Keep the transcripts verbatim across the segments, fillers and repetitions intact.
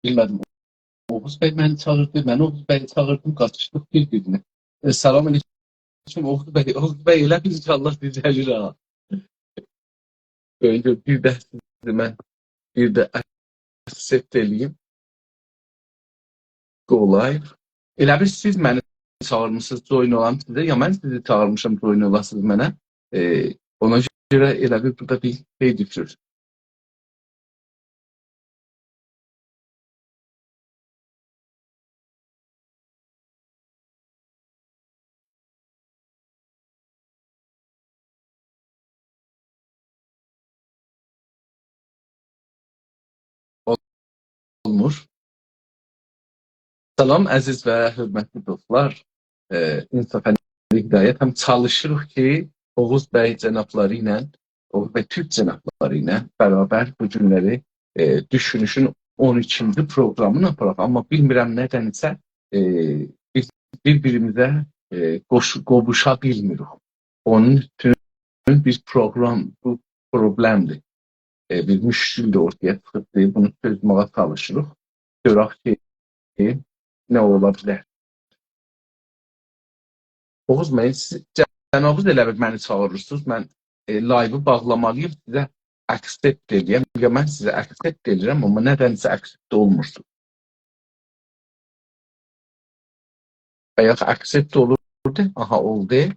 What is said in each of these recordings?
بیلمه‌دیم. اوغوز بی منی چاغیردی، من اوغوز بیی چاغیردیم، قاتیشدیق بیر-بیرینه. ائ، سلام علیکم اوغوز بی. اوغوز بی، ائله بیل کی الله دیجلیر ها. بؤیله بیر ده سیزی من بیر ده accept ائله‌ییم. Go live. ائله بیل سیز منی چاغیرمیسینیز join اولام سیزه، یا من سیزی چاغیرمیشام join اولاسینیز منه. ائ، اونا گؤره ائله بیل بورادا بیر شئی دوشور. اولمور. سلام، عزیز و حؤرمتلی دوستلار. ائ، انصافا هدایت هم چالیشیریق کی، اوغوز بی جنابلاری ایله، اوغوز بی تورک جنابلاری ایله برابر بو گونلری، ائ، دوشونوشون اون ایکینجی پروگرامینی آپاراق. آمما بیلمیرم ندنسه، ائ، بیز بیر-بیریمیزه، ائ، قوش-، قوووشا بیلمیریک. اونون اوچون بیر پروگرام، بو پروبلئمدیر. ائ، بیر مشکل ده اورتایا چیخیبدیر. بونو چؤزمه‌یه چالیشیریق. گؤرک کی، نه اولا بیلر. اوغوز بی، سیز، جنابینیز ائله بیل منی چاغیریرسینیز. من، ائ، live-ی باغلامالی‌یام، سیزه accept ائله‌یم. یا من سیزه accept ائله‌ییرم، آمما ندنسه accept اولمورسونوز. بایاق accept اولوردو. آها، اولدو.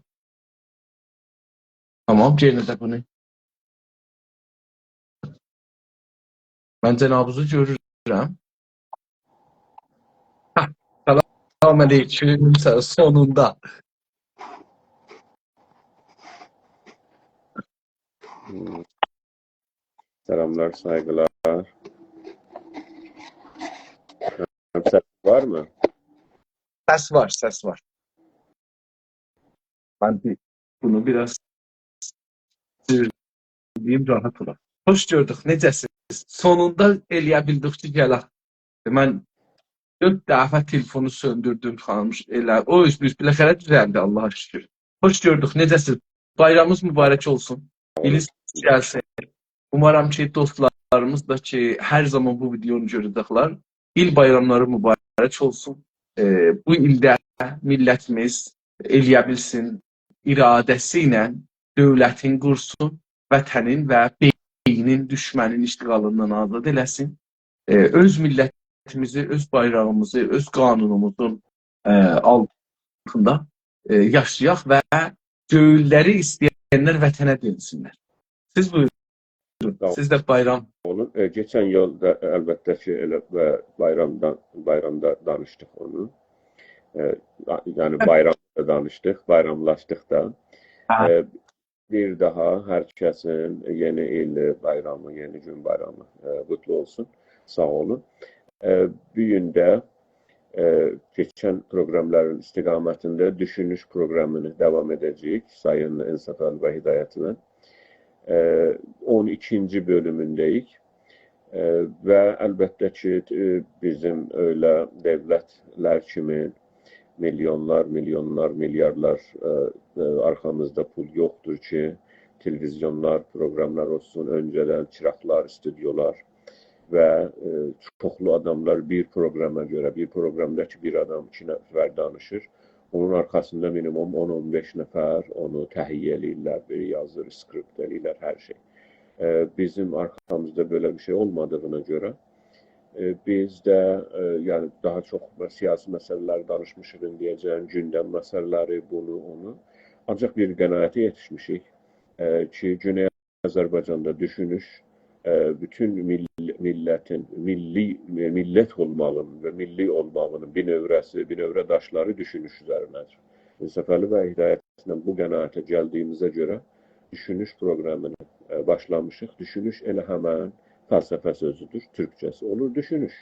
تامام، یئنه ده بونو. من جنابینیزی گؤرورم. هه، سلام علیکم، سونوندا. Hmm. Selamlar, saygılar. Ses var mı? سس وار، سس وار. من بیر، بونو بیر آز سیردیییم، راحت اولاق. خوش گؤردوک، نئجه‌سینیز؟ سونوندا ائله‌یه بیلدیک کی، گلک. من دؤرد دفعه تلفونو سؤندوردوم، خانیم. ائله، او اوز بیر، بالاخره دوزلدی، آللاها شوکور. خوش گؤردوک، نئجه‌سینیز؟ بایرامینیز مبارک اولسون. ایلینیز گلسین. اومارام کی، دوستلاریمیز دا کی، هر زامان بو ویدئونو گؤره‌جکلر، ایل بایراملاری مبارک اولسون. ائ، بو ایلده میللتیمیز ائله‌یه بیلسین، اراده‌سی ایله دؤولتین قورسون، وطنین و بئینین دوشمنین اشتغالیندان آزاد ائله‌سین. ائ، اؤز میللتیمیزی، اؤز بایراغیمیزی، اؤز قانونوموزون، ائ، آلتیندا، ائ، یاشایاق و گؤیوللری ایسته‌ینلر وطنه دؤنسونلر. سیز بویورون. ساغ اولون. سیز ده بایرام. اولون. ائ، کئچن یول دا، ائ، البته کی، ائله و بایرامدا، بایرامدا دانیشدیق اونو. ائ، یا-، یعنی هه. بایرامدا دانیشدیق، بایراملاشدیق دا. هه. ائ، بیر داها هر کسین یئنی ایل بایرامی، یئنی گون بایرامی، ائ، قوتلو اولسون. ساغ اولون. ائ، بو گون ده، ائ، کئچن پروگراملارین استقامتینده دوشونوش پروگرامینی داوام ائده‌جه‌ییک سایین انصافعلی بی هدایتله. ائ، اون ایکینجی بؤلومونده‌ییک. ائ، و البته کی، ائ، بیزیم ائله دؤولتلر کیمی میلیونلار، میلیونلار، میلیاردلار، ائ، ائ، آرخامیزدا پول یوخدور کی، تلویزیونلار پروگراملار اولسون، اؤنجه‌دن چیراقلار، استودیولار و، ائ، چوخلو آداملار بیر پروگراما گؤره، بیر پروگرامدا کی، بیر آدام ایکی نفر دانیشیر، اونون آرخاسیندا مینیموم اون، اون بئش نفر اونو تهیه ائله‌ییرلر، بیری یازیر، اسکریپت ائله‌ییرلر، هر شئی. ائ، بیزیم آرخامیزدا بئله بیر شئی اولمادیغینا گؤره، ائ، بیز ده، ائ، یعنی داها چوخ سیاسی مسئله‌لری دانیشمیشیق، ایندیه‌جن گوندم مسئله‌لری، بونو، اونو. آنجاق بیر قناعته یئتیشمیشیک، ائ، کی، گونئی آذربایجاندا دوشونوش، ائ، بوتون میل-، میللتین، میللی، میللت اولماغینین و میللی اولماغینین بینؤوره‌سی، بینؤوره داشلاری دوشونوش اوزرینه‌دیر. انصافعلی بی هدایتله بو قناعته گلدیییمیزه گؤره دوشونوش پروگرامینی، ائ، باشلامیشیق. دوشونوش ائله همن فلسفه سؤزودور، تورکجه‌سی اولور دوشونوش.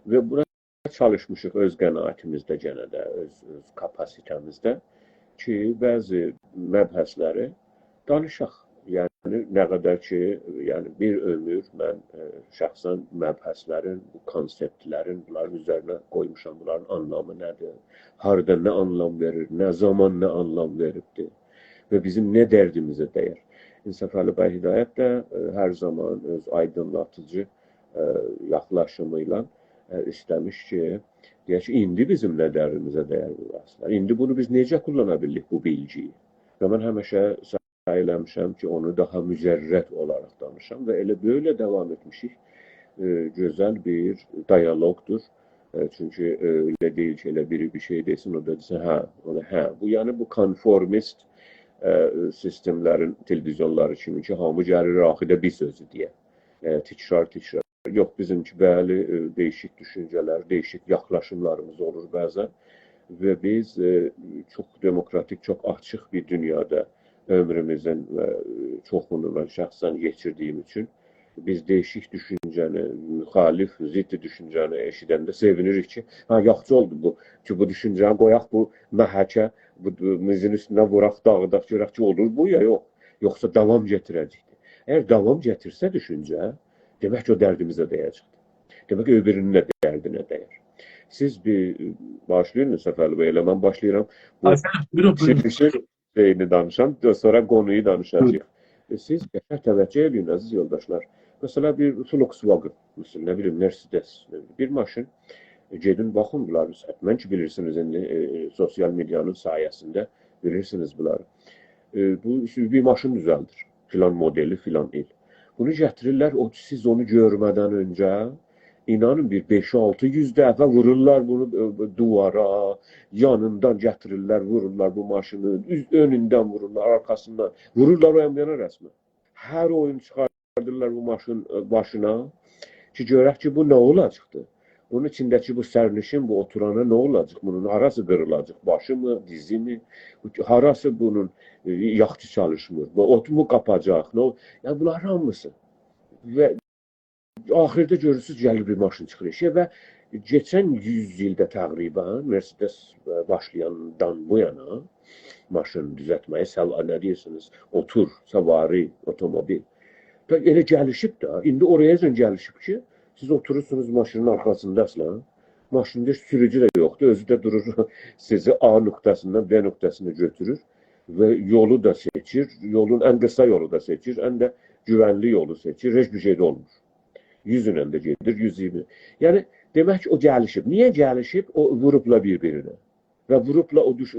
و بونا چالیشمیشیق اؤز قناعتیمیزده، گئنه ده اؤز، اؤز کاپاسیته‌میزده کی، بعضی مبحثلری دانیشاق. یعنی، نه قدر کی، یعنی، بیر عؤمور من، ائ، شخصاً مبحثلرین، بو کانسپتلرین، بونلارین اوزرینه قویموشام، بونلارین آنلامی نه‌دیر، هاردا نه آنلام وئریر، نه زامان نه آنلام وئریبدیر و بیزیم نه دردیمیزه دَیر. انصافعلی بی هدایت ده، ائ، هر زامان اؤز آیدینلادیجی ائ، یاخلاشیمی ایله، ائ، ایسته‌میش کی، دئیک کی، ایندی بیزیم نه دردیمیزه دَیر بو بحثلر؟ ایندی بونو بیز نئجه کوللانا بیللیک، بو بیلگینی؟ و من همیشه سعی ائله‌میشم کی، اونو داها مجرد اولاراق دانیشام و ائله بئله داوام ائتمیشیک. ائ، گؤزل بیر دیالوقدور. ائ، چونکی، ائ، ائله دئییل کی، ائله بیری بیر شئی دئسین، او دا دئسین، «هه، اونو، هه.» بو، یعنی، بو کونفورمیست، ائ، سیستملرین تلویزیونلاری کیمی کی، هامی گلیر آخیردا بیر سؤزو دئیه. ائ، تکرار، تکرار. یوخ، بیزیمکی، بلی، ائ، دییشیک دوشونجه‌لر، دییشیک یاخلاشیملاریمیز اولور بعضا و بیز، ائ، چوخ دموکراتیک، چوخ آچیق بیر دونیادا عؤمروموزون و، ائ، چوخونو من شخصا کئچیردیگیم اوچون بیز دییشیک دوشونجه‌نی، مخالف، ضد دوشونجه‌نی ائشیدنده سئوینیریک کی، «ها، یاخشی اولدو بو، کی بو دوشونجه‌نی قویاق بو محکه، بو، بو میزین اوستونه ووراق، داغیداق، گؤرک کی، اولور بو یا یوخ. یوخسا داوام گتیره‌جکدیر.» اگر داوام گتیرسه دوشونجه، دئمک کی، او دردیمیزه دَیه‌جکدیر. دئمک کی، او بیرینین ده دردینه دَیر. سیز بیر، باغیشلایین، صفولی بی، ائله من باشلاییرام. بو آی، سن، بویورون، بویورون. چیلیشین شئیینی دانیشام، سونرا قونویو دانیشاجاغیق. بویورون. ائ، سیز قشنگ توجه ائدین، عزیز یولداشلار. مثلا، بیر Volkswagen، مثلا، نه بیلیم، Mercedes، نه بیلیم، بیر ماشین. ائ، گئدین، باخین بونلاری. حتما کی، بیلیرسینیز ایندی، ائ، سوسیال مئدیانین سایه‌سینده بیلیرسینیز بونلاری. ائ، بو، بیر ماشین دوزلدیر. فلان مدلی، فلان ایل. بونو گتیریرلر، او، سیز اونو گؤرمه‌دن اؤنجه، اینانین، بیر بئش، آلتی یوز دفعه وورورلار بونو، ائ، دیوارا، یانیندان گتیریرلر، وورورلار بو ماشینین، اوز، اؤنوندن وورورلار، آرخاسیندان. وورورلار او یان بو یانا رسماً. هر اویون چیخاردیرلار بو ماشین، ائ، باشینا کی، گؤرک کی، بو نه اولاجاقدیر؟ بونون ایچینده‌کی بو سرنشین، بو اوتورانا نه اولاجاق؟ بونون هاراسی قیریلاجاق؟ باشی‌می، دیزی‌می؟ بو، هاراسی بونون، ائ، یاخشی چالیشمیر؟ بو اوتومو قاپاجاق؟ نه او-، یعنی، بونلار هامیسی. و آخیردا گؤرورسونوز، گلیر بیر ماشین چیخیر ائشییه و کئچن یوز ایلده تقریباً Mercedes، ائ، باشلایاندان بو یانا ماشین دوزلتمه‌یه، سل-، نه دئییرسینیز، اوتور، سواری، اوتوموبیل. دا ائله گلیشیب ده، ایندی اورایا گلیشیب کی، سیز اوتورورسونوز ماشینین آرخاسیندا اصلاً. ماشیندا هئچ سوروجو ده یوخدور، اؤزو ده دورور، سیزی A نقطه‌سیندن B نقطه‌سینه گؤتورور و یولو دا سئچیر، یولون ان قیسا یولو دا سئچیر، ان ده گوونلی یولو سئچیر، هئچ بیر شئی ده اولمور. یوز ایله ده گئدیر، یوز اییرمی. یعنی، دئمک کی، او گلیشیب. نییه گلیشیب؟ او ووروبلا بیر-بیرینه. و ووروبلا او دوش-،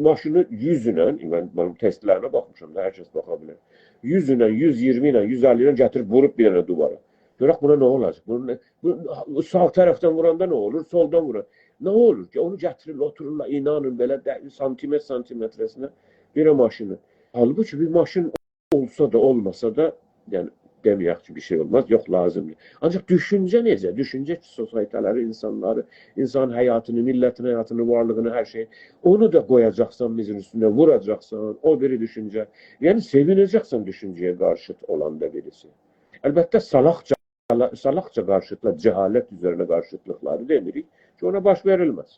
ماشینی یوز ایله، من، من تستلرینه باخمیشام دا، هر کس باخا بیلر. یوز ایله، یوز اییرمی ایله، یوز اللی ایله گتیریب ووروب بیر دنه دیوارا. گؤرک بونا نه اولاجاق؟ بونون نه، بو، ساغ طرفدن ووراندا نه اولور؟ سولدان ووراندا نه اولور کی، اونو گتیریرلر، اوتورورلار، اینانین، بئله ده، سانتیمتر سانتیمتره‌سینه بیر ماشینی. حالبوکی بیر ماشین اولسا دا، اولماسا دا، یعنی، دئمه‌یک کی، بیر شئی اولماز، یوخ، لازیمدیر. آنجاق دوشونجه نئجه؟ دوشونجه کی، سوسیئته‌لری، اینسانلاری، اینسان حیاتینی، میللتین حیاتینی، وارلیغینی، هر شئیی، اونو دا قویاجاقسان میزین اوستونه، ووراجاقسان، او بیری دوشونجه. یعنی، سئوینه‌جکسن دوشونجه‌یه قارشیت اولاندا بیریسی. البته، سالاقجا، سالاقجا قارشیتلار، جهالت اوزرینه قارشیتلیقلاری دئمیریک کی، اونا باش وئریلمز.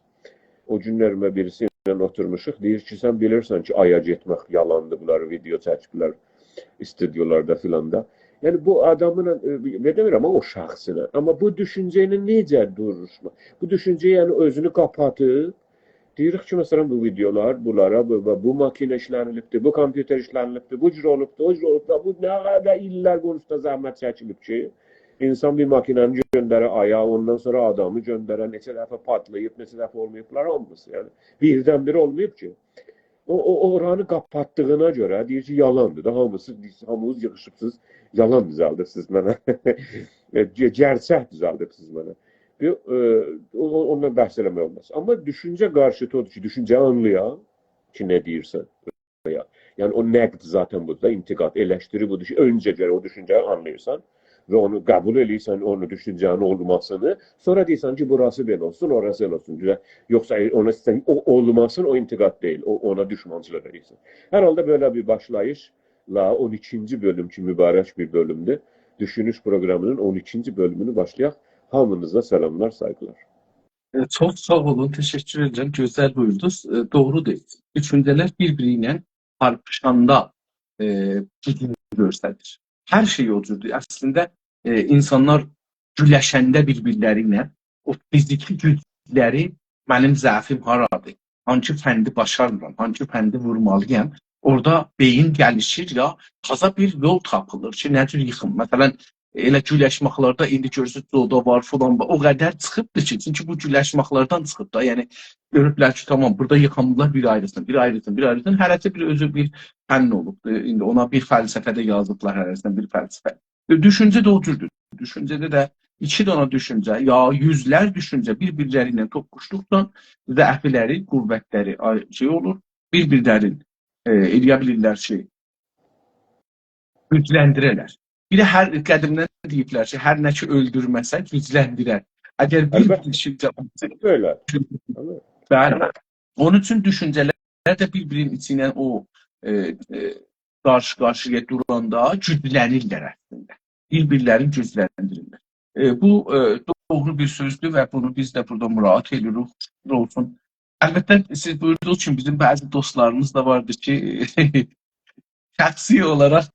او گونلر من بیریسی ایله اوتورموشوق، دئییر کی، سن بیلیرسن کی، آیا گئتمک یالاندیر، بونلاری ویدئو چکیبلر استودیولاردا فیلاندا. یعنی، بو آدامینان، ائ، بیر، دئمیرم، آمما او شخصینن. آمما بو دوشونجه ایله نئجه دوروشما؟ بو دوشونجه، یعنی، اؤزونو قاپاتیب، دئییریک کی، مثلا، بو ویدئولار، بونلارا، بو، بو، بو ماکینه ایشله‌نیلیبدیر، بو کامپیوتر ایشله‌نیلیبدیر، بو جور اولوبدور، او جور اولوبدور. بو نه قدر ایللر بونون اوسته زحمت چکیلیب کی، اینسان بیر ماکینه‌نی گؤندره آیا، اوندان سونرا آدامی گؤندره، نئچه دفعه پاتلاییب، نئچه دفعه اولماییب، بونلار هامیسی، یعنی، بیردن-بیر اولماییب کی. او، او، اورانی قاپاتدیغینا گؤره دئییر کی، یالاندیر دا، هامیسی، هامیز ییغیشیبسیز، یالان دوزلدیبسیز منه. ائ، گ-، گئرچک دوزلدیبسیز منه. یو، ائ، او، او، اوندان بحث ائله‌مک اولماز. آمما دوشونجه قارشیتی اودور کی، دوشونجه‌نی آنلایاق کی، نه دئییرسن. یعنی، او نقد ذاتاً بودور دا، انتقاد، ائلشتیری بودور کی، اؤنجه گرک او دوشونجه‌نی آنلاییرسان و اونو قبول ائله‌ییرسن، اونو دوشونجه‌نین اولماسینی، سونرا دئییرسن کی، بوراسی بئله اولسون، اوراسی ائله اولسون. دوزه، یوخسا اونا سن، او اولماسین، او انتقاد دئییل، او، اونا دوشمانچیلیق ائله‌ییرسن. هر حالدا بئله بیر باشلاییشلا اون ایکینجی بؤلوم کی، مبارک بیر بؤلومدور. دوشونوش پروقرامی‌نین اون ایکینجی بؤلومونو باشلایاق. هامینیزا سلاملار، سایغیلار. ائ، چوخ ساغ اولون، تشکر ائدیرم. گؤزل بویوردونوز. ائ، دوغرودور. دوشونجه‌لر بیر-بیری ایله چارپیشاندا، ائ، گوجونو گؤستریر. هر شئی او جوردور. اصلینده، ائ، اینسانلار گولشنده بیر-بیرلری ایله او فیزیکی گوجلری، منیم ضعفیم هارادیر، هانسی فندی باشارمیرام، هانسی فندی وورمالی‌یام، اورادا بئیین گلیشیر یا، تازا بیر یول تاپیلیر کی، نه جور ییخیم. مثلا، ائله گولشمکلرده ایندی گؤرورسونوز، جودا وار، فلان وار. او قدر چیخیبدیر کی، چونکی بو گولشمکلردن چیخیب دا. یعنی، گؤروبلر کی، تامام، بورادا ییخانیرلار، بیری آیریلسین، بیری آیریلسین، بیری آیریلسین. هره‌سی بیر اؤزو بیر فن اولوبدور. ایندی اونا بیر فلسفه ده یازیبلار، هره‌سینه بیر فلسفه. ائ، دوشونجه ده او جوردور. دوشونجه‌ده ده ایکی دنه دوشونجه، یا یوزلر دوشونجه بیر-بیرلری ایله توققوشدوقدا ضعفلری، قوتلری آی-، شئی اولور، بیر-بیرلرین، ائ، ائلیه بیلیرلر کی، گوجلندیره‌لر. بیر ده هر، قدیمدن دئییبلر کی، هر نه کی اؤلدورمه‌سه، گوجلندیرر. اگر بیر البته. دوشونجه بئله. بلی. اونون اوچون دوشونجه‌لر ده بیر-بیرینین ایچی ایله او، ائ، ائ، قارشی-قارشییا دوراندا گوجلنیرلر اصلینده. بیر-بیرلرینی گوجلندیریرلر. ائ، بو، ائ، دوغرو بیر سؤزدور و بونو بیز ده بورادا مراعات ائدیریک. اولسون. البته، سیز بویوردوغونوز کیمی بیزیم بعضی دوستلاریمیز دا واردیر کی، شخصی اولاراق،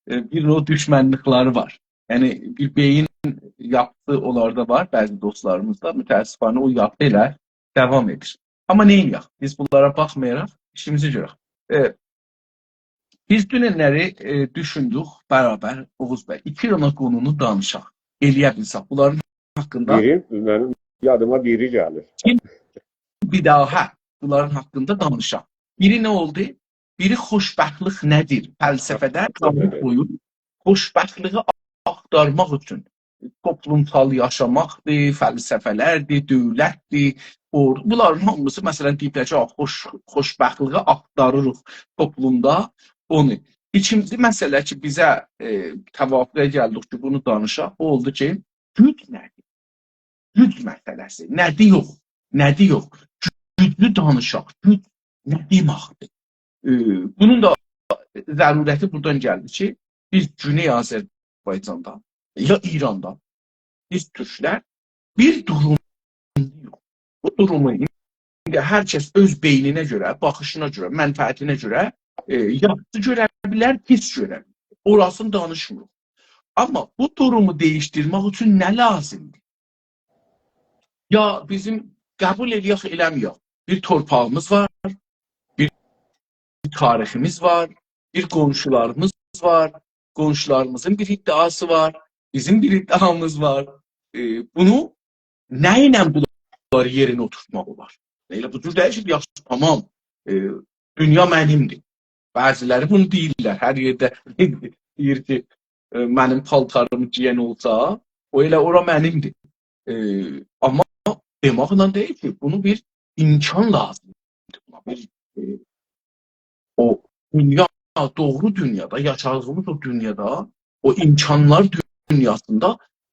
ائ، بیر نوع دوشمنلیکلری وار. یعنی، بیر بئیین یاپیسی اونلاردا وار، بعضی دوستلاریمیزدا. متأسفانه او یاپی ائله داوام ائدیر. آمما نئینیه‌ک؟ بیز بونلارا باخمایاراق، ایشیمیزی گؤرک. ائ، بیز دوننلری، ائ، دوشوندوک برابر، اوغوز بی. ایکی دنه قونونو دانیشاق. ائلیه بیلسک، بونلارین حاقیندا بیری، منیم یادیما بیری گلیر. بیر داها بونلارین حاقیندا دانیشاق. بیری نه اولدو؟ بیری خوشبختلیک نه‌دیر؟ فلسفه‌ده، بلی، قانون بویو خوشبختلیگی آختارماق اوچون توپلومسال یاشاماقدیر، فلسفه‌لردیر، دؤولتدیر، اور-، بونلارین هامیسی، مثلا، دئییبلر کی، «آ، خوش-، خوشبختلیگی آختاریریق توپلومدا.» اونو. ایکینجی مسئله کی، بیزه، ائ، توافقه گلدیک کی، بونو دانیشاق، او اولدو کی، گوج نه‌دیر؟ گوج مسئله‌سی. نه‌دیر یوخ؟ نه‌دیر یوخ؟ گوجلو دانیشاق. گوج نه دئمکدیر؟ ائ، بونون دا ضرورتی بورادان گلدی کی، بیز گونئی آذربایجاندا، یا ایراندا، بیز تورکلر بیر دوروم، بو دورومو ایندی هر کس اؤز بئینینه گؤره، باخیشینا گؤره، منفعتینه گؤره، ائ، یاخشی گؤره بیلر، پیس گؤره بیلر. اوراسینی دانیشمیریق. آمما بو دورومو دییشدیرمک اوچون نه لازیمدیر؟ یا بیزیم، قبول ائلیک، ائله‌مه‌یک، بیر تورپاغیمیز وار، بیر تاریخیمیز وار، بیر قونشولاریمیز وار، قونشولاریمیزین بیر ادعاسی وار، بیزیم بیر ادعامیز وار. ائ، بونو نه ایله بونلاری یئرینه اوتورتماق اولار؟ ائله بو جور دئییل کی، یاخشی، تامام، ائ، دونیا منیمدیر. بعضیلری بونو دئییرلر، هر یئرده دئییر کی، ائ، منیم پالتاریمی گئین اولسا، او ائله اورا منیمدیر. ائ، آمما دئمکله دئییل کی، بونو بیر امکان لازیمدیر. بونا بیر، ائ، او دونیا، دوغرو دونیادا، یاشادیغیمیز او دونیادا، او امکانلار دونیاسیندا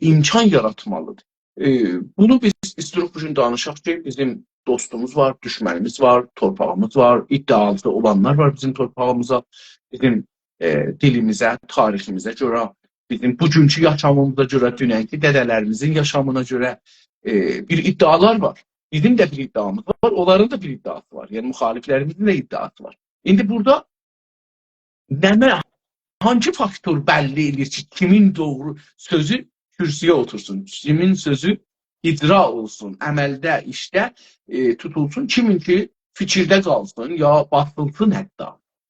امکان یاراتمالیدیر. ائ، بونو بیز ایستیروخ بو گون دانیشاق کی، بیزیم دوستوموز وار، دوشمنیمیز وار، تورپاغیمیز وار، ادعاسی اولانلار وار بیزیم تورپاغیمیزا، بیزیم، ائ، دیلیمیزه، تاریخیمیزه گؤره، بیزیم بوگونکو یاشامیمیزا گؤره، دوننکی دده‌لریمیزین یاشامینا گؤره، ائ، بیر ادعالار وار. بیزیم ده بیر ادعامیز وار، اونلارین دا بیر ادعاسی وار. یعنی، مخالفلریمیزین ده ادعاسی وار. ایندی بورادا نمنه، هانسی فاکتور بللی ائله‌ییر کی، کیمین دوغرو سؤزو کرسی‌یه اوتورسون، کیمین سؤزو اجرا اولسون، عملده، ایشده، ائ، توتولسون، کیمین کی، فیکیرده قالسین، یا باسیلسین حتی.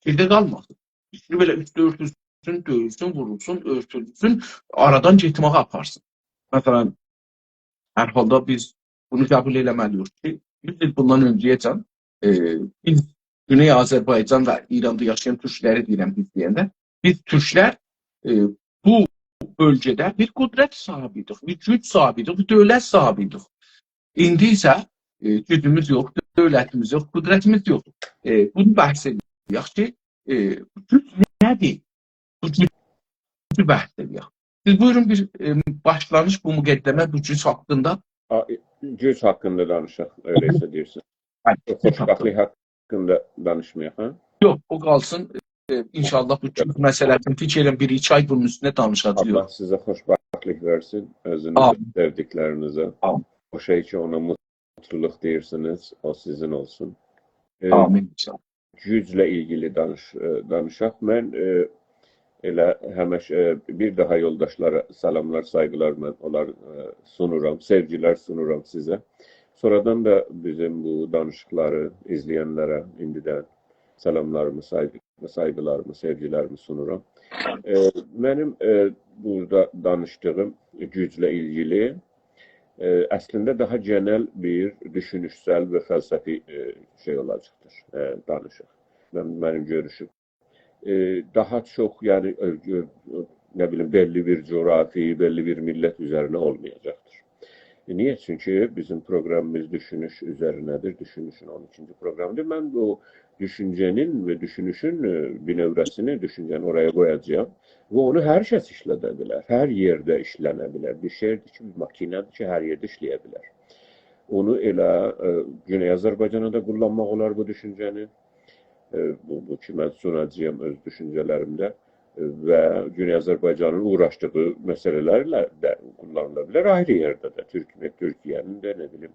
فیکیرده قالماسین. فیکری بئله اوسته اؤرتولسون، دؤیولسون، وورولسون، اؤرتولسون، آرادان گئتمه‌یه آپارسین. مثلا، هر حالدا بیز بونو قبول ائله‌مه‌لی‌ییک کی، یوز ایل بوندان اؤنجه‌یه‌جن، ائ، بیز گونئی آذربایجان و ایراندا یاشایان تورکلری دئییرم بیز دئینده، بیز تورکلر، ائ، بو بؤلگه‌ده بیر قدرت صاحیبی ایدیک، بیر گوج صاحیبی ایدیک، بیر دؤولت صاحیبی ایدیک. ایندی ایسه، ائ، گوجوموز یوخ، دؤولتیمیز یوخ، قدرتیمیز یوخ. ائ، بونو بحث ائدیریک کی، ائ، گوج نه‌دیر؟ بو گوجو بحث ائدیریک. سیز بویورون بیر، ائ، باشلانیش بو مقدمه، بو گوج حاقیندا. آ، ائ، گوج حاقیندا دانیشاق، ائله ایسه دئییرسن. بلی، گوج حاقیندا. خوشبختلیک حاقیندا دانیشمایاق، هه؟ یوخ، او قالسین. ائ، ان‌شاءالله بو گوج مسئله‌سینی فیکر ائلیرم بیر ایکی آی بونون اوستونده دانیشاجاغیق. الله سیزه خوشبختلیک وئرسین، اؤزونوزه، آمین. سئودیکلرینیزه. آمین. او شئی کی، اونا موتلولوق دئییرسینیز، او سیزین اولسون. ائ، آمین، ان‌شاءالله. گوجله ایلگیلی دانیش-، ائ، دانیشاق. من، ائ، ائله همیشه، ائ، بیر داها یولداشلارا سلاملار، سایغیلار من اونلار، ائ، سونورام، سئوگیلر سونورام سیزه. سونرادان دا بیزیم بو دانیشیقلاری ایزله‌ینلره ایندیدن سلاملاریمی، سایغی-، سایغیلاریمی، سئوگیلریمی سونورام. ائ، منیم، ائ، بورادا دانیشدیغیم گوجله ایلگیلی، ائ، اصلینده داها گئنل بیر دوشونوشسل و فلسفی، ائ، شئی اولاجاقدیر، ائ، دانیشیق. من، منیم گؤروشوم. ائ، داها چوخ، یعنی، ائ، ائ، نه بیلیم، بللی بیر جغرافی، بللی بیر میللت اوزرینه اولمایاجاقدیر. ائ، نییه؟ چونکی بیزیم پروقرامیمیز دوشونوش اوزرینه‌دیر، دوشونوشون اون ایکینجی پروقرامیدیر. من بو دوشونجه‌نین و دوشونوشون، ائ، بینؤوره‌سینی، دوشونجه‌نی اورایا قویاجاغام. و اونو هر کس ایشلده بیلر، هر یئرده ایشلنه بیلر. بیر شئیدیر کی، بیر ماکینه‌دیر کی، هر یئرده ایشله‌یه بیلر. اونو ائله، ائ، گونئی آذربایجاندا دا قوللانماق اولار بو دوشونجه‌نی. ائ، بو، بو کی، من سوناجاغام اؤز دوشونجه‌لریمده. ائ، و گونئی آذربایجانین اوغراشدیغی مسئله‌لرله ده قوللانیلا بیلر. آیری یئرده ده، تورک-، تورکیه‌نین ده، نه بیلیم،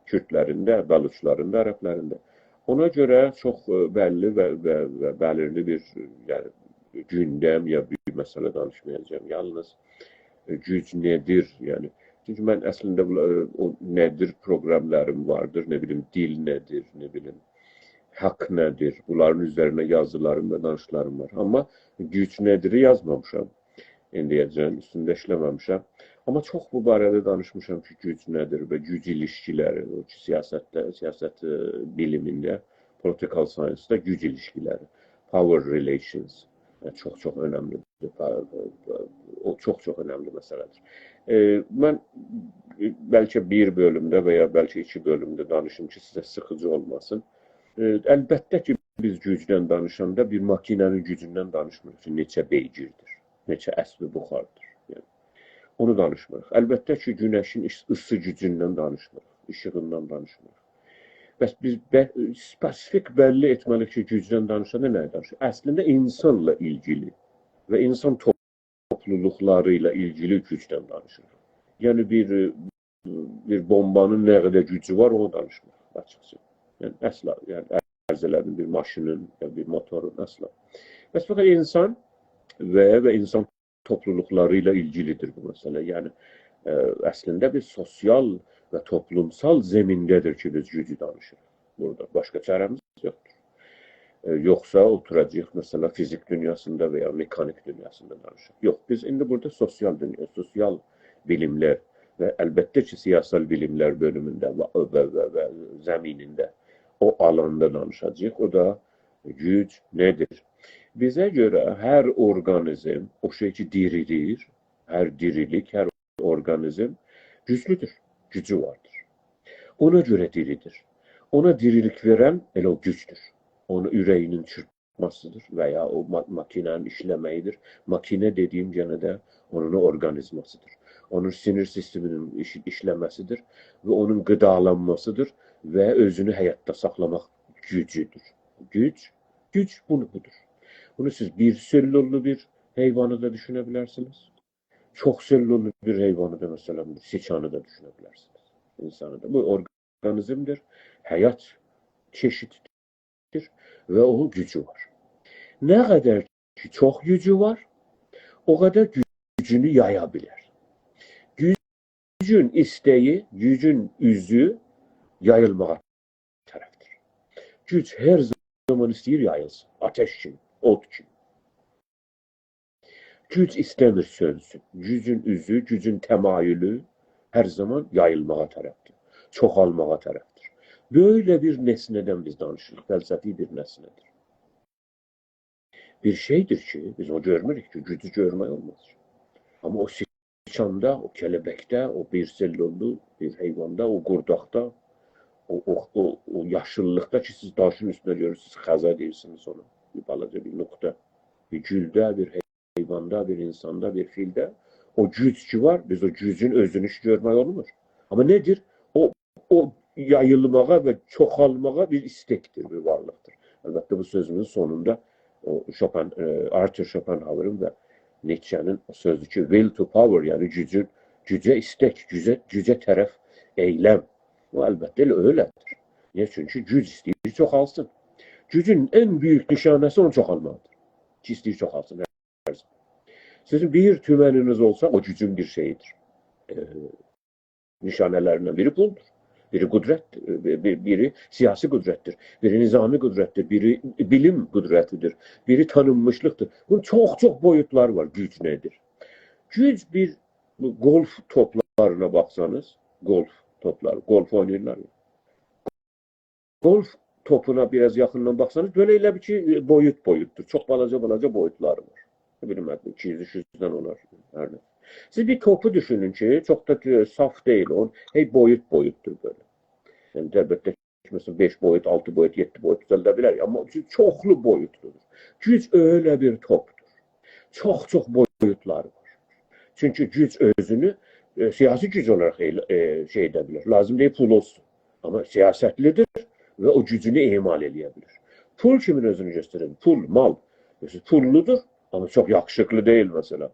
کوردلرین ده، بلوچلارین دا، عربلرین ده. اونا گؤره چوخ، ائ، بللی و، و، و بلیرلی بیر، یعنی، گوندم یا بیر مسئله دانیشمایاجاغام. یالنیز، ائ، گوج نه‌دیر، یعنی. چونکی من اصلینده بو، ائ، او نه‌دیر پروقراملاریم واردیر، نه بیلیم، دیل نه‌دیر، نه بیلیم، حاق نه‌دیر. بونلارین اوزرینه یازیلاریم و دانیشیقلاریم وار. آمما گوج نه‌دیری یازمامیشام. ایندییه‌جن اوستونده ایشله‌مه‌میشم. آمما چوخ بو باره‌ده دانیشمیشام کی، گوج نه‌دیر و گوج ایلیشکیلری، او کی، سیاستده، سیاست، ائ، بیلیمینده، political science-دا گوج ایلیشکیلری، power relations، ائ، چوخ-چوخ اؤنملیدیر. او چوخ-چوخ اؤنملی مسئله‌دیر. ائ، من، ائ، بلکه بیر بؤلومده و یا بلکه ایکی بؤلومده دانیشیم کی، سیزه سیخیجی اولماسین. ائ، البته کی، بیز گوجدن دانیشاندا بیر ماکینه‌نین گوجوندن دانیشمیریق کی، نئچه بئیگیردیر، نئچه اسب بخاردیر. یعنی، اونو دانیشمیریق. البته کی، گونشین ایس-، ایسی گوجوندن دانیشمیریق، ایشیغیندان دانیشمیریق. بس بیز به-، اسپسیفیک بللی ائتمه‌لی‌ییک کی، گوجدن دانیشاندا نه دانیشیریق؟ اصلینده اینسانلا ایلگیلی و اینسان توپلولوقلاری ایله ایلگیلی گوجدن دانیشیریق. یعنی بیر، بیر بومبانین نه قدر گوجو وار، اونو دانیشمیریق آچیقجا. یعنی اصلا، یعنی عرض ائله‌دیم، بیر ماشینین، یا بیر موتورون، اصلا. بس فقط اینسان و، و اینسان توپلولوقلاری ایله ایلگیلیدیر بو مسئله. یعنی، ائ، اصلینده بیر سوسیال و توپلومسال زمینده‌دیر کی، بیز گوجو دانیشیریق بورادا. باشقا چاره‌میز یوخدور. ائ، یوخسا اوتوراجاغیق، مثلا، فیزیک دونیاسیندا و یا مکانیک دونیاسیندا دانیشاق. یوخ، بیز ایندی بورادا سوسیال دونیا، سوسیال بیلیملر و البته کی، سیاسال بیلیملر بؤلومونده و، و، و، و زمینینده، او آلاندا دانیشاجاغیق. او دا گوج نه‌دیر؟ بیزه گؤره هر اورقانیزم، او شئی کی، دیری‌دیر، هر دیریلیک، هر اورقانیزم گوجلودور، گوجو واردیر. اونا گؤره دیری‌دیر. اونا دیریلیک وئرن ائله او گوجدور. اونون اوره‌یینین چیرپماسیدیر و یا او ما-، ماکینه‌نین ایشله‌مه‌ییدیر. ماکینه دئدیییم یئنه ده اونون اورقانیزماسیدیر. اونون سینیر سیستمینین ایش-، ایشله‌مه‌سیدیر و اونون قیدالانماسیدیر و اؤزونو حیاتدا ساخلاماق گوجودور. گوج، گوج بونو، بودور. بونو سیز بیر سلوللو بیر حیوانی دا دوشونه بیلرسینیز. چوخ سلوللو بیر حیوانی دا، مثلا، سیچانی دا دوشونه بیلرسینیز. اینسانی دا. بو اورقانیزمدیر، حیات چئشیدیدیر و اونون گوجو وار. نه قدر کی، چوخ گوجو وار، او قدر گوجونو یایا بیلر. گوجون ایسته‌یی، گوجون اوزو یاییلماغا طرفدیر. گوج هر زامان ایسته‌ییر یاییلسین. آتش کیمی، اود کیمی. گوج ایسته‌میر سؤنسون. گوجون اوزو، گوجون تمایلو هر زامان یاییلماغا طرفدیر. چوخالماغا طرفدیر. بئله بیر نسنه‌دن بیز دانیشیریق. فلسفی بیر نسنه‌دیر. بیر شئیدیر کی، بیز اونو گؤرموروک کی، گوجو گؤرمک اولماز. آمما او سیچاندا، او کله‌بکده، او بیر سلوللو بیر حیواندا، او قورداقدا، او، او، او، او یاشیللیقدا کی، سیز داشین اوستونده گؤرورسونوز، خزه دئییرسینیز اونا. بیر بالاجا بیر نقطه. بیر گولده، بیر حیواندا، بیر اینساندا، بیر فیلده او گوج کی وار، بیز او گوجون اؤزونو هئچ گؤرمک اولمور. آمما نه‌دیر؟ او، او یاییلماغا و چوخالماغا بیر ایستکدیر، بیر وارلیقدیر. البته، بو سؤزومون سونوندا او شوپن-، ائ، آرتور شوپنهاورین و نیتشه‌نین سؤزو کی، will to power، یعنی گوجون، گوجه ایستک، گوجه، گوجه طرف ائیلم. او، البته، ائله اؤیله‌دیر. نییه؟ چونکی گوج ایسته‌ییر چوخالسین. گوجون ان بؤیوک نیشانه‌سی اونون چوخالماغیدیر. کی، ایسته‌ییر چوخالسین. سیزین بیر تومنینیز اولسا، او گوجون بیر شئییدیر. ائ، نیشانه‌لریندن بیری پولدور. بیری قدرتدیر، بی-، بی-، بیری سیاسی قدرتدیر، بیری نظامی قدرتدیر، بیری بیلیم قدرتیدیر، بیری تانینمیشلیقدیر. بونون چوخ-چوخ بویوتلاری وار، گوج نه‌دیر؟ گوج بیر گلف توپلارینا باخسانیز، گلف توپلاری، گلف اویناییرلار یا. گلف توپونا بیر آز یاخیندان باخسانیز، بئله ائله بیل کی، بویوت-بویوتدور. چوخ بالاجا-بالاجا بویوتلاری وار. نه بیلیم، ایکی یوز، اوچ یوزدن اولار، هر نه. سیز بیر توپو دوشونون کی، چوخ دا، ائ، صاف دئییل، اونون هئی بویوت-بویوتدور بئله. یعنی، البته کی، مثلا، بئش بویوت، آلتی بویوت، یئددی بویوت دوزلده بیلر، آمما چوخلو بویوتلودور. گوج ائله بیر توپدور. چوخ-چوخ بویوتلاری وار. چونکی گوج اؤزونو، ائ، سیاسی گوج اولاراق ائله، ائ، شئی ائده بیلر. لازیم دئییل پول اولسون. آمما سیاستلیدیر و او گوجونو اعمال ائله‌یه بیلیر. پول کیمین اؤزونو گؤستریر؟ پول، مال. مثلا، پوللودور، آمما چوخ یاخشیلیقلی دئییل، مثلا.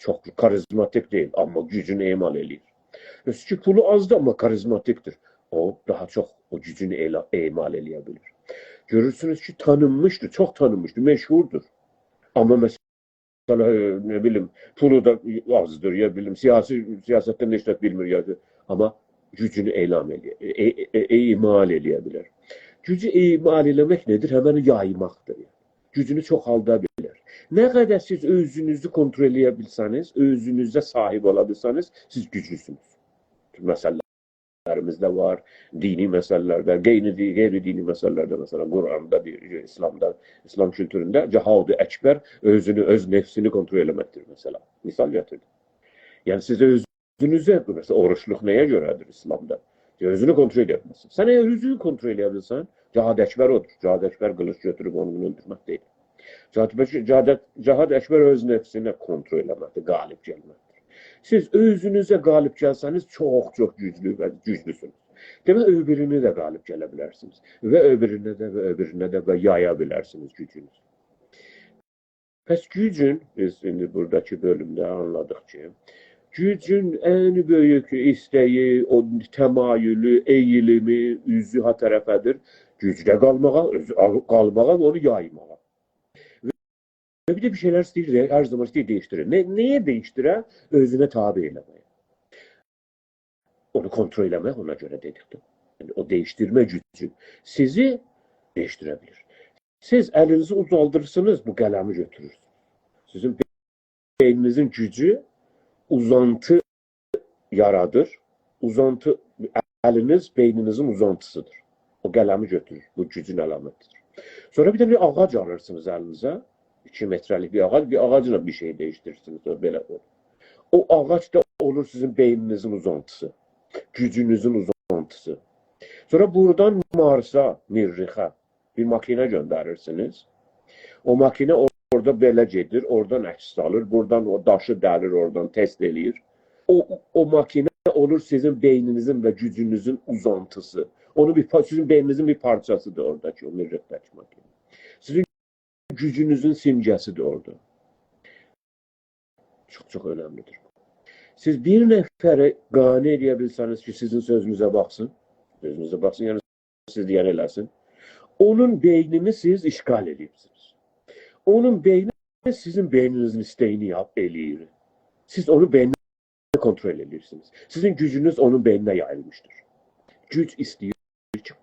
چوخ کاریزماتیک دئییل، آمما گوجونو اعمال ائله‌ییر. اؤزو کی، پولو آزدیر، آمما کاریزماتیکدیر. او، داها چوخ او گوجونو ائله-، اعمال ائله‌یه بیلیر. گؤرورسونوز کی، تانینمیشدیر، چوخ تانینمیشدیر، مشهوردور. آمما مثلا، ائ، نه بیلیم، پولو دا آزدیر، یا بیلیم، سیاسی، سیاستدن هئچ زاد بیلمیر، یا، آمما گوجونو اعلام ائله‌یه، ائ-، ائ-، ائ-، اعمال ائله‌یه بیلر. گوجو اعمال ائله‌مک نه‌دیر؟ همن یایماقدیر، یعنی. گوجونو چوخالدا بیلر. نه قدر سیز اؤزونوزو کنترل ائله‌یه بیلسه‌نیز، اؤزونوزه صاحیب اولا بیلسه‌نیز، سیز گوجلوسونوز. مسئله‌لریمیز ده وار، دینی مسئله‌لرده، غیر دی-، غیر دینی مسئله‌لرده، مثلا، قرآندا دئییر، ایسلامدا، ایسلام کولتورونده جهاد اکبر اؤزونو، اؤز نفسینی کنترل ائله‌مکدیر، مثلا. مثال گتیردیم. یعنی، سیز اؤز اؤزونوزه، مثلا، اوروجلوق نه‌یه گؤره‌دیر ایسلامدا؟ اؤزونو کنترل ائده بیلمه‌سن. سن اگر اؤزونو کنترل ائده بیلسن، جهاد اکبر اودور. جهاد اکبر قیلیج گؤتوروب اونو اؤلدورمک دئییل. جهاد، جهاد، جهاد اکبر اؤز نفسینه کنترل ائله‌مکدیر، غالب گلمکدیر. سیز اؤزونوزه غالب گلسه‌نیز، چوخ-چوخ گوجلو و گوجلوسونوز. دئمک، او بیرینه ده غالب گله بیلرسینیز. و او بیرینه ده، و او بیرینه ده، و یایا بیلرسینیز گوجونوزو. پس گوجون، بیز ایندی بوراداکی بؤلومده آنلادیق کی، گوجون ان بؤیوک ایسته‌یی، او تمایلو، ائییلیمی، اوزو ها طرفه‌دیر؟ گوجده قالماغا، اؤز-، قالماغا و اونو یایماغا. و بیر ده بیر شئیلر ایسته‌ییر، هر زامان ایسته‌ییر دَییشدیره. نه، نه‌یه دَییشدیره؟ اؤزونه تابع ائله‌مه‌یه. اونو کنترل ائله‌مک، اونا گؤره دئدیک ده. یعنی، او دَییشدیرمه گوجو سیزی دَییشدیره بیلیر. سیز الینیزی اوزالدیرسینیز، بو قلمی گؤتورورسونوز. سیزین بئینینیزین گوجو اوزانتی یارادیر. اوزانتی، الینیز بئینینیزین اوزانتیسیدیر. او قلمی گؤتورور، بو گوجون علامتیدیر. سونرا بیر دنه آغاج آلیرسینیز الینیزه، ایکی متره‌لیک بیر آغاج، بیر آغاجلا بیر شئی دَییشدیریرسینیز، او بئله قویون. او آغاج دا اولور سیزین بئینینیزین اوزانتیسی، گوجونوزون اوزانتیسی. سونرا بورادان مارسا، مریخه بیر ماکینه گؤندریرسینیز. او ماکینه اورادا بئله گئدیر، اورادان عکس آلیر، بورادان او داشی دلیر، اورادان تست ائله‌ییر. او، او ماکینه اولور سیزین بئینینیزین و گوجونوزون اوزانتیسی. اونو بیر پا-، سیزین بئینینیزین بیر پارچاسیدیر اوراداکی، او مریخده‌کی ماکینه. سیزین گوجونوزون سیمگه‌سیدیر اورادا. چوخ-چوخ اؤنملیدیر. سیز بیر نفری قانع ائده بیلسه‌نیز کی، سیزین سؤزونوزه باخسین، سؤزونوزه باخسین، یعنی سیز دئینی ائله‌سین، اونون بئینینی سیز اشغال ائدیبسینیز. اونون بئینی سیزین بئینینیزین ایسته‌یینی یاپ-، ائله‌ییر. سیز اونون بئینینی کنترل ائدیرسینیز. سیزین گوجونوز اونون بئینینه یاییلمیشدیر. گوج ایسته‌ییر کی،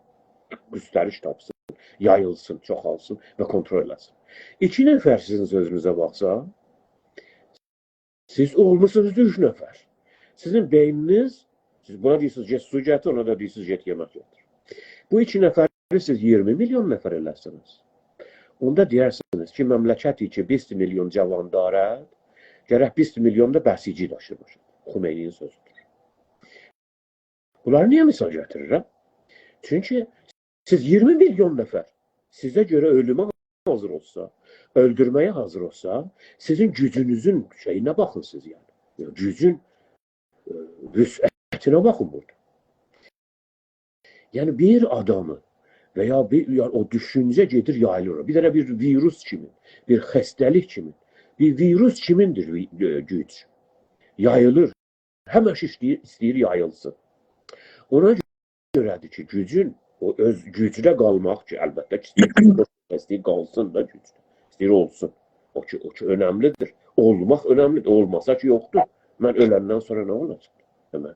گسترش تاپسین، یاییلسین، چوخالسین و کنترل ائله‌سین. ایکی نفر سیزین سؤزونوزه باخسا، سیز اولموسونوز اوچ نفر. سیزین بئینینیز، سیز بونا دئییرسینیز، «گئت سو گتیر»، اونا دا دئییرسینیز، «گئت یئمک گتیر». بو ایکی نفری سیز اییرمی میلیون نفر ائله‌سه‌نیز، اوندا دئیرسینیز کی، مملکتی که بیست میلیون جوان دارد، گرک بیست میلیون دا بسیجی داشیر باشیندا. خمینی‌نین سؤزودور. بونلاری نییه مثال گتیریرم؟ چونکی سیز اییرمی میلیون نفر سیزه گؤره اؤلومه حاضر اولسا، اؤلدورمه‌یه حاضر اولسا، سیزین گوجونوزون شئیینه باخین سیز، یعنی. یعنی، گوجون، ائ، وسعتینه باخین بورادا. یعنی، بیر آدامی و یا بیر، یعنی، او دوشونجه گئدیر، یاییلیر. بیر دنه بیر ویروس کیمی، بیر خسته‌لیک کیمی، بیر ویروس کیمین‌دیر وی-، ائ، گوج. یاییلیر. همیشه ایسته‌ییر، ایسته‌ییر یاییلسین. اونا گؤره‌دیر کی، گوجون، او اؤز گوجده قالماق کی، البته کی، ایسته‌ییر، ایسته‌ییر قالسین دا گوجده. ایسته‌ییر اولسون. او کی، او کی، اؤنملیدیر. اولماق اؤنملیدیر. اولماسا کی، یوخدور. من اؤلندن سونرا نه اولاجاق؟ دئمک.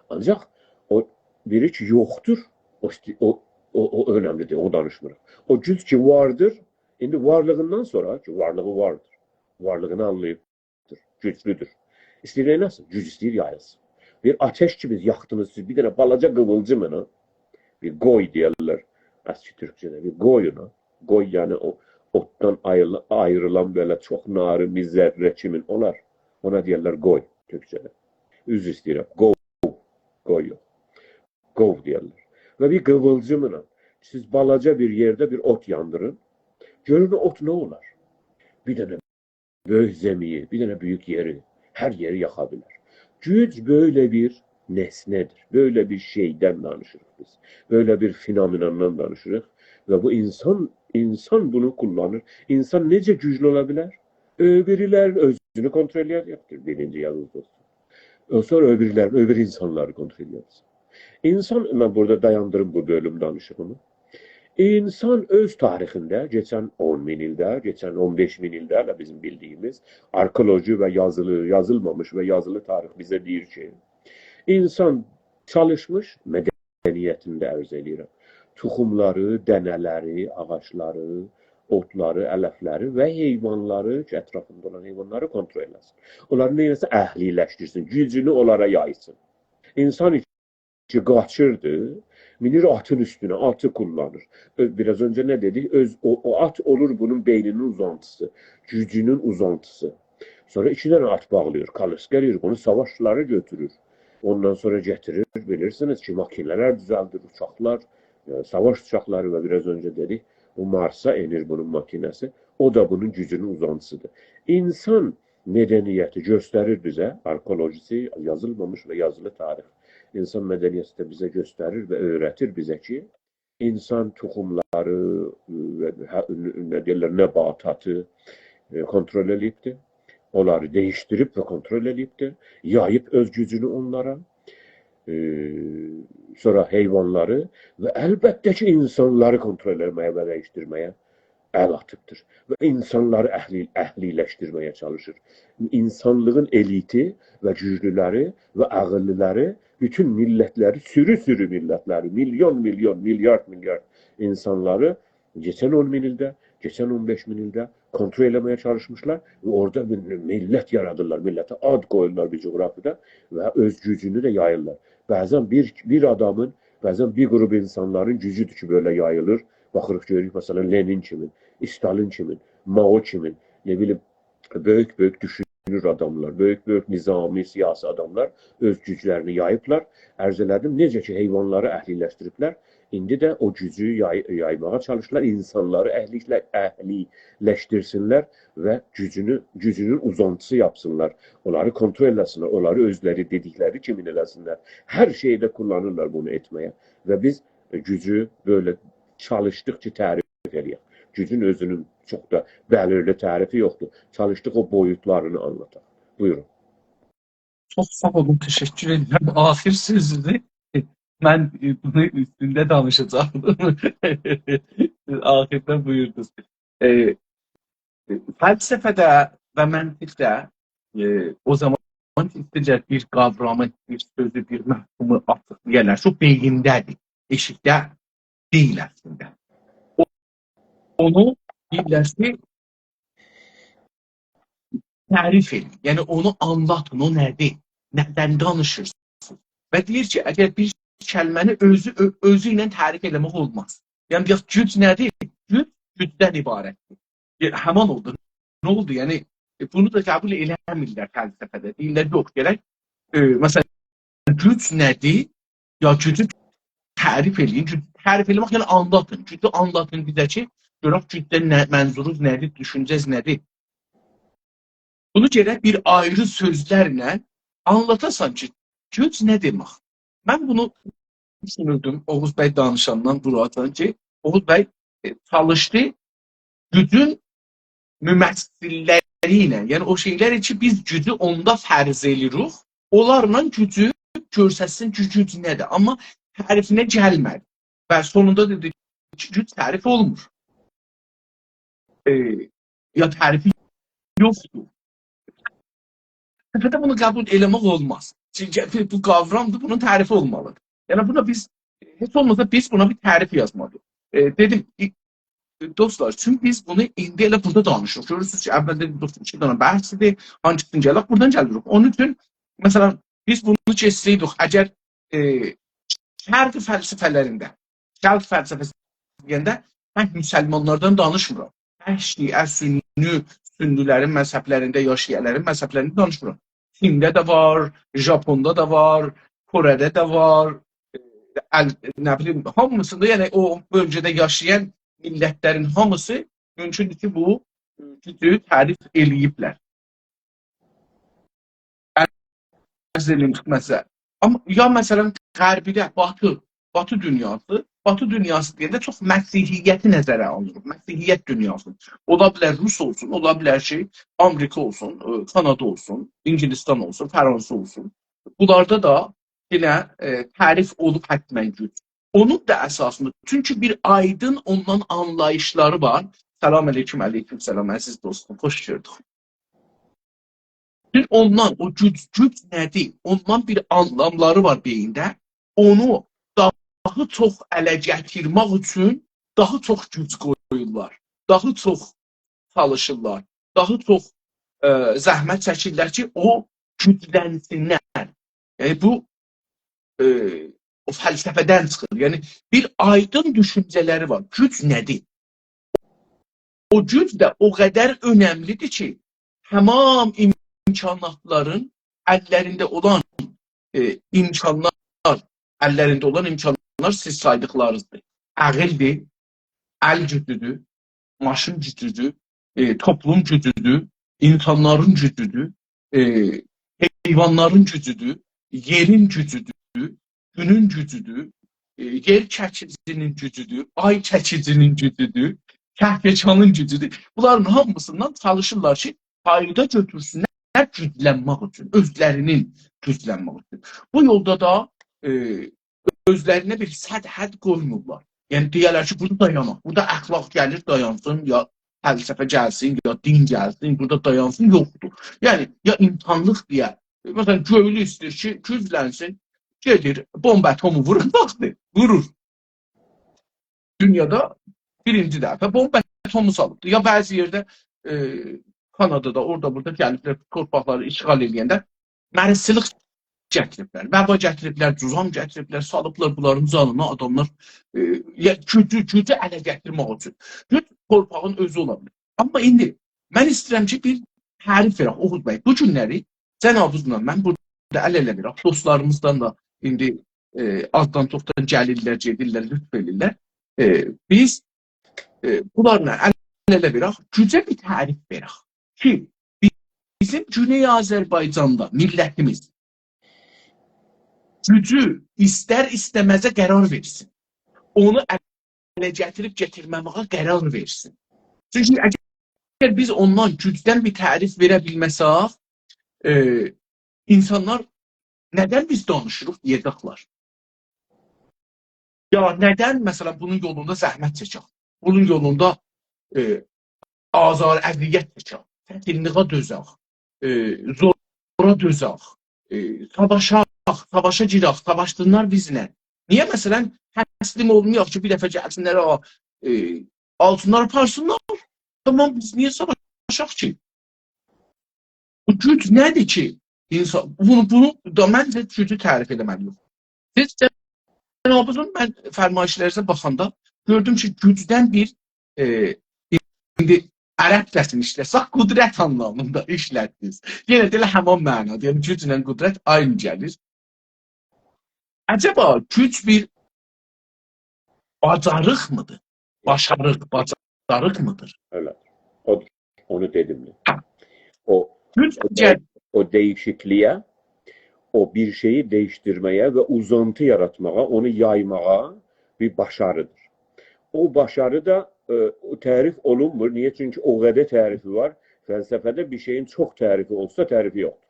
آنجاق او بیری کی یوخدور، او، او، او، او اؤنملی‌دیر، او دانیشمیریق. او گوج کی واردیر، ایندی وارلیغیندان سونرا کی، وارلیغی واردیر، وارلیغینی آنلاییبدیر، گوجلودور. ایسته‌ییر نئینه‌سین؟ گوج ایسته‌ییر یاییلسین. بیر آتش کی بیز یاخدیغیمیز اوچون بیر دنه بالاجا قیویلجیم ایله، بیر قوی دئیرلر اسکی تورکجه‌ده، بیر قوی اونا. قوی، یعنی او اوتدان آیریل-، آیریلان بئله چوخ نارین بیر ذره کیمین اولار. اونا دئیرلر قوی تورکجه‌ده. عذر ایسته‌ییرم، قوو، قوی یوخ. قوو دئیرلر. و بیر قیویلجیملا سیز بالاجا بیر یئرده بیر اوت یاندیرین. گؤرون او اوت نه اولار؟ بیر دنه بؤیوک زمی‌یی، بیر دنه بؤیوک یئری، هر یئری یاخا بیلر. گوج بئله بیر نسنه‌دیر. بئله بیر شئیدن دانیشیریق بیز. بئله بیر فنومناندان دانیشیریق. و بو اینسان، اینسان بونو قوللانیر. اینسان نئجه گوجلو اولا بیلر؟ او بیری‌لرین اؤزونو کنترل ائله‌یه‌جکدیر، بیرینجی یادینیزدا اولسون. او، سونرا او بیری‌لرین، او بیری اینسانلاری کنترل ائله‌یه‌جک. اینسان، من بورادا دایاندیریم بو بؤلوم دانیشیغیمی. اینسان اؤز تاریخینده، کئچن اون مین ایلده، کئچن اون بئش مین ایلده، هله بیزیم بیلدیگیمیز، آرخئولوژی و یازیلی، یازیلمامیش و یازیلی تاریخ بیزه دئییر کی، اینسان چالیشمیش، مدنیتینی ده عرض ائله‌ییرم، توخوملاری، دنه‌لری، آغاجلاری، اوتلاری، علفلری و حیوانلاری کی، اطرافیندا اولان حیوانلاری کنترل ائله‌سین. اونلاری نه ائله‌سین؟ اهلی‌لشدیرسین، گوجونو اونلارا یایسین. اینسان کی قاچیردی، مینیر آتین اوستونه، آتی قوللانیر. اؤ-، بیر آز اؤنجه نه دئدیک؟ اؤز، او، او آت اولور بونون بئینینین اوزانتیسی، گوجونون اوزانتیسی. سونرا ایکی دنه آت باغلاییر، کالسک ائله‌ییر، بونو ساواشلارا گؤتورور. اوندان سونرا گتیریر، بیلیرسینیز کی، ماکینه‌لر دوزلدیر، اوچاقلار، ائ، ساواش اوچاقلاری و بیر آز اؤنجه دئدیک، او مارسا ائنیر بونون ماکینه‌سی. او دا بونون گوجونون اوزانتیسیدیر. اینسان مدنیتی گؤستریر بیزه، آرخئولوژیسی، یازیلمامیش و یازیلی تاریخ. اینسان مدنیتی ده بیزه گؤستریر و اؤیره‌تیر بیزه کی، اینسان توخوملاری، ائ، هه، نه دئییرلر، نباتاتی، ائ، کنترل ائله‌ییبدیر. اونلاری دییشدیریب و کنترل ائله‌ییبدیر. یاییب اؤز گوجونو اونلارا. ائ، سونرا حیوانلاری و البته کی، اینسانلاری کنترل ائله‌مه‌یه و دییشدیرمه‌یه ال آتیبدیر. و اینسانلاری اهلی-، اهلی‌لشدیرمه‌یه چالیشیر. اینسانلیغین الیتی و گوجلولری و عاغیللی‌لری، بوتون میللتلری، سورو-سورو میللتلری، میلیون-میلیون، میلیارد-میلیارد اینسانلاری کئچن اون مین ایلده، کئچن اون بئش مین ایلده کنترل ائله‌مه‌یه چالیشمیشلار و اورادا بیر میللت یارادیرلار، میللته آد قویورلار بیر جغرافیادا و اؤز گوجونو ده یاییرلار. بعضا بیر، بیر آدامین، بعضا بیر قروپ اینسانلارین گوجودور کی، بئله یاییلیر. باخیریق، گؤروروک، مثلا، لنین کیمین، استالین کیمین، مائو کیمین، نه بیلیم، بؤیوک-بؤیوک دوشونور آداملار، بؤیوک-بؤیوک نظامی، سیاسی آداملار اؤز گوجلرینی یاییبلار. عرض ائله‌دیم، نئجه کی، حیوانلاری اهلی‌لشدیریبلر، ایندی ده او گوجو یای-، یایماغا چالیشیرلار، اینسانلاری اهلی‌لشدیرسینلر و گوجونو، گوجونون اوزانتیسی یاپسینلار. اونلاری کنترل ائله‌سینلر، اونلاری اؤزلری دئدیکلری کیمین ائله‌سینلر. هر شئیده قوللانیرلار بونو ائتمه‌یه. و بیز، ائ، گوجو بئله چالیشدیق کی، تعریف ائله‌یک. گوجون اؤزونون چوخ دا بلیرلی تعریفی یوخدور. چالیشدیق او بویوتلارینی آنلاتاق. بویورون. چوخ ساغ اولون، تشکر ائدیرم. آخیر سؤزونوزو من، ائ، بونون اوستونده دانیشاجاقدیم. آخیردا بویوردونوز. ائ، ائ، فلسفه‌ده و منطقده، ائ، او زامان ایسته‌ییرلر بیر قاورامی، بیر سؤزو، بیر مفهومو آچیقلایالار. چوخ بئیینده‌دیر، ائشیکده دئییل اصلینده. او، اونو دئییرلر کی، تعریف ائدین. یعنی اونو آنلاتین، او نه‌دیر؟ نه‌دن دانیشیرسینیز؟ و دئییر کی، اگر بیر کلمه‌نی اؤزو، اؤ-، اؤزو ایله تعریف ائله‌مک اولماز. یعنی، دئیک، گوج نه‌دیر؟ گوج گوجدن عبارتدیر. ائ، همان اولدو. نه اولدو؟ یعنی، ائ، بونو دا قبول ائله‌میرلر فلسفه‌ده. دئییرلر، یوخ، گرک، ائ، مثلا، گوج نه‌دیر؟ یا گوجو تعریف ائله‌یین. گوج تعریف ائله‌مک، یعنی آنلاتین. گوجو آنلاتین بیزه کی، گؤرک گوجدن نه، منظورونوز نه‌دیر، دوشونجه‌ز نه‌دیر؟ بونو گرک بیر آیری سؤزلرله آنلاتاسان کی، گوج نه دئمک؟ من بونو دوشونوردوم اوغوز بی دانیشاندان بوراجان کی، اوغوز بی، ائ، چالیشدی گوجون ممثل‌لری ایله، یعنی او شئیلر کی، بیز گوجو اوندا فرض ائله‌ییریک، اونلارلا گوجو گؤرستسین کی، گوج نه‌دیر. آمما تعریفینه گلمه‌دی. و سونوندا دئدی کی، گوج تعریف اولمور. ائ، یا تعریفی یوخدور. فلسفه‌ده بونو قبول ائله‌مک اولماز. چونکی بو قاورامدیر، بونون تعریفی اولمالیدیر. یعنی، بونا بیز، هئچ اولماسا بیز بونا بیر تعریف یازمالی‌ییق. ائ، دئدیم، ای-، دوستلار، چونکی بیز بونو ایندی ائله بورادا دانیشیریق. گؤرورسونوز کی، اولده دئدیم، دوستلار، ایکی دنه بحث ایدی. هانگیسینی گلک، بورادان گلیریک. اونون اوچون، مثلا، بیز بونو کئچسه‌یدیک، اگر، ائ، شرق فلسفه‌لرینده، شرق فلسفه‌سی دئینده، تک مسلمانلاردان دانیشمیرام. تک شیعه، سنی، سنی‌لرین مذهبلرینده، یا شیعه‌لرین مذهبلرینده دانیشمیرام. چینده ده وار، ژاپوندا دا وار، کره‌ده ده وار، ال-، نه بیلیم، هامیسیندا، یعنی او بؤلگه‌ده یاشایان میللتلرین هامیسی مومکوندور کی، بو گوجو تعریف ائله‌ییبلر. عرض ائدیم خدمتینیزه. آمما یا، مثلا، غربیده، باتی، باتی دونیاسی، باتی دونیاسی دئینده چوخ مسیحیتی نظره آلیریق. مسیحیت دونیاسی. اولا بیلر روس اولسون، اولا بیلر کی، آمریکا اولسون، ائ، کانادا اولسون، انگلستان اولسون، فرانسه اولسون. بونلاردا دا یئنه، ائ، تعریف اولوب حتما گوج. اونون دا اساسیندا، چونکی بیر آیدین اوندان آنلاییشلاری وار. سلام علیکم، علیکم سلام، عزیز دوستوم، خوش گؤردوک. بیر اوندان، او گوج، گوج نه‌دیر؟ اوندان بیر آنلاملاری وار بئیینده. اونو داها چوخ اله گتیرمک اوچون داها چوخ گوج قویورلار. داها چوخ چالیشیرلار. داها چوخ، ائ، زحمت چکیرلر کی، او گوجلنسینلر. یعنی، بو، ائ، او فلسفه‌دن چیخیر. یعنی، بیر آیدین دوشونجه‌لری وار. گوج نه‌دیر؟ او گوج ده او قدر اؤنملی‌دیر کی، تمام امکاناتلارین، اللرینده اولان، ائ، امکانلار، اللرینده اولان امکانلار سیز سایدیقلارینیزدیر. عقل‌دیر، ال گوجودور، ماشین گوجودور، ائ، توپلوم گوجودور، اینسانلارین گوجودور، ائ، حیوانلارین گوجودور، یئرین گوجودور، گونون گوجودور، ائ، یئر چکیجی‌نین گوجودور، آی چکیجی‌نین گوجودور، کهکشانین گوجودور. بونلارین هامیسیندان چالیشیرلار کی، فایدا گؤتورسونلر گوجلنمک اوچون، اؤزلرینین گوجلنمک اوچون. بو یولدا دا، ائ، اؤزلرینه بیر سد حد قویمورلار. یعنی، دئیرلر کی، بورادا دایاناق، بورادا اخلاق گلیر، دایانسین، یا فلسفه گلسین، یا دین گلسین، بورادا دایانسین، یوخدور. یعنی، یا اینسانلیق دئیه، مثلا، گؤیلو ایسته‌ییر کی، گوجلنسین، گئدیر، بمب اتمی وورور، باخدی، وورور. دونیادا بیرینجی دفعه بمب اتمی سالیبدیر. یا بعضی یئرده، ائ، کانادادا، اورادا، بورادا گلیبلر، تورپاقلاری اشغال ائله‌ینده مریضچیلیک گتیریبلر، وبا گتیریبلر، جذام گتیریبلر، سالیبلار بونلارین جانینا آداملار، ائ، یا، گوجو، گوجو اله گتیرمک اوچون. گوج تورپاغین اؤزو اولا بیلیر. آمما ایندی من ایسته‌ییرم کی، بیر تعریف وئرک، اوغوز بی. بو گونلری جنابینیزلا من بورادا ال-اله وئرک، دوستلاریمیزدان دا ایندی، ائ، آزدان چوخدان گلیرلر، گئدیرلر، لطف ائدیرلر. ائ، بیز، ائ، بونلارلا ال-اله وئرک، گوجه بیر تعریف وئرک کی، بیزیم گونئی آذربایجاندا میللتیمیز گوجو ایستر-ایسته‌مزه قرار وئرسین. اونو اله گتیریب گتیرمه‌مه‌یه قرار وئرسین. چونکی اگر بیز اوندان، گوجدن بیر تعریف وئره بیلمه‌سک، ائ، اینسانلار ندن بیز دانیشیریق دئیه‌جکلر. یا ندن، مثلا، بونون یولوندا زحمت چکک؟ بونون یولوندا، ائ، آزار، اذیت چکک، چتینلیگه دؤزک، ائ، زورا دؤزک، ائ، ساواشاق، ساواشا گیرک، ساواشسینلار بیزله. نییه، مثلا، تسلیم اولمایاق کی، بیر دفعه گلسینلر، آ، ائ، آلسینلار، آپارسینلار؟ تامام، بیز نییه ساواشاق کی؟ بو گوج نه‌دیر کی، اینسان، بونو، بونو دا منجه گوجو تعریف ائله‌مه‌لی‌ییک. سیز جنابینیزین، من فرمایشلرینیزه باخاندا گؤردوم کی، گوجدن بیر، ائ، ایندی عربجه‌سینی ایشلتسک، قدرت آنلامیندا ایشلتدینیز. یئنه ده ائله همان معنادا، یعنی گوجله قدرت عینی گلیر. عجبا گوج بیر باجاریقمی‌دیر؟ باشاریق، باجاریقمی‌دیر؟ Öyle. Odur. Onu dedim. Ha. O, Gül o, gel- de- o değişikliğe, o bir şeyi değiştirmeye ve uzantı yaratmaya, onu yaymaya bir başarıdır. O başarı da e, o tarif olunmur. Niye? Çünkü o kadar tarifi var. Felsefede bir şeyin çok tarifi olsa tarifi yoktur.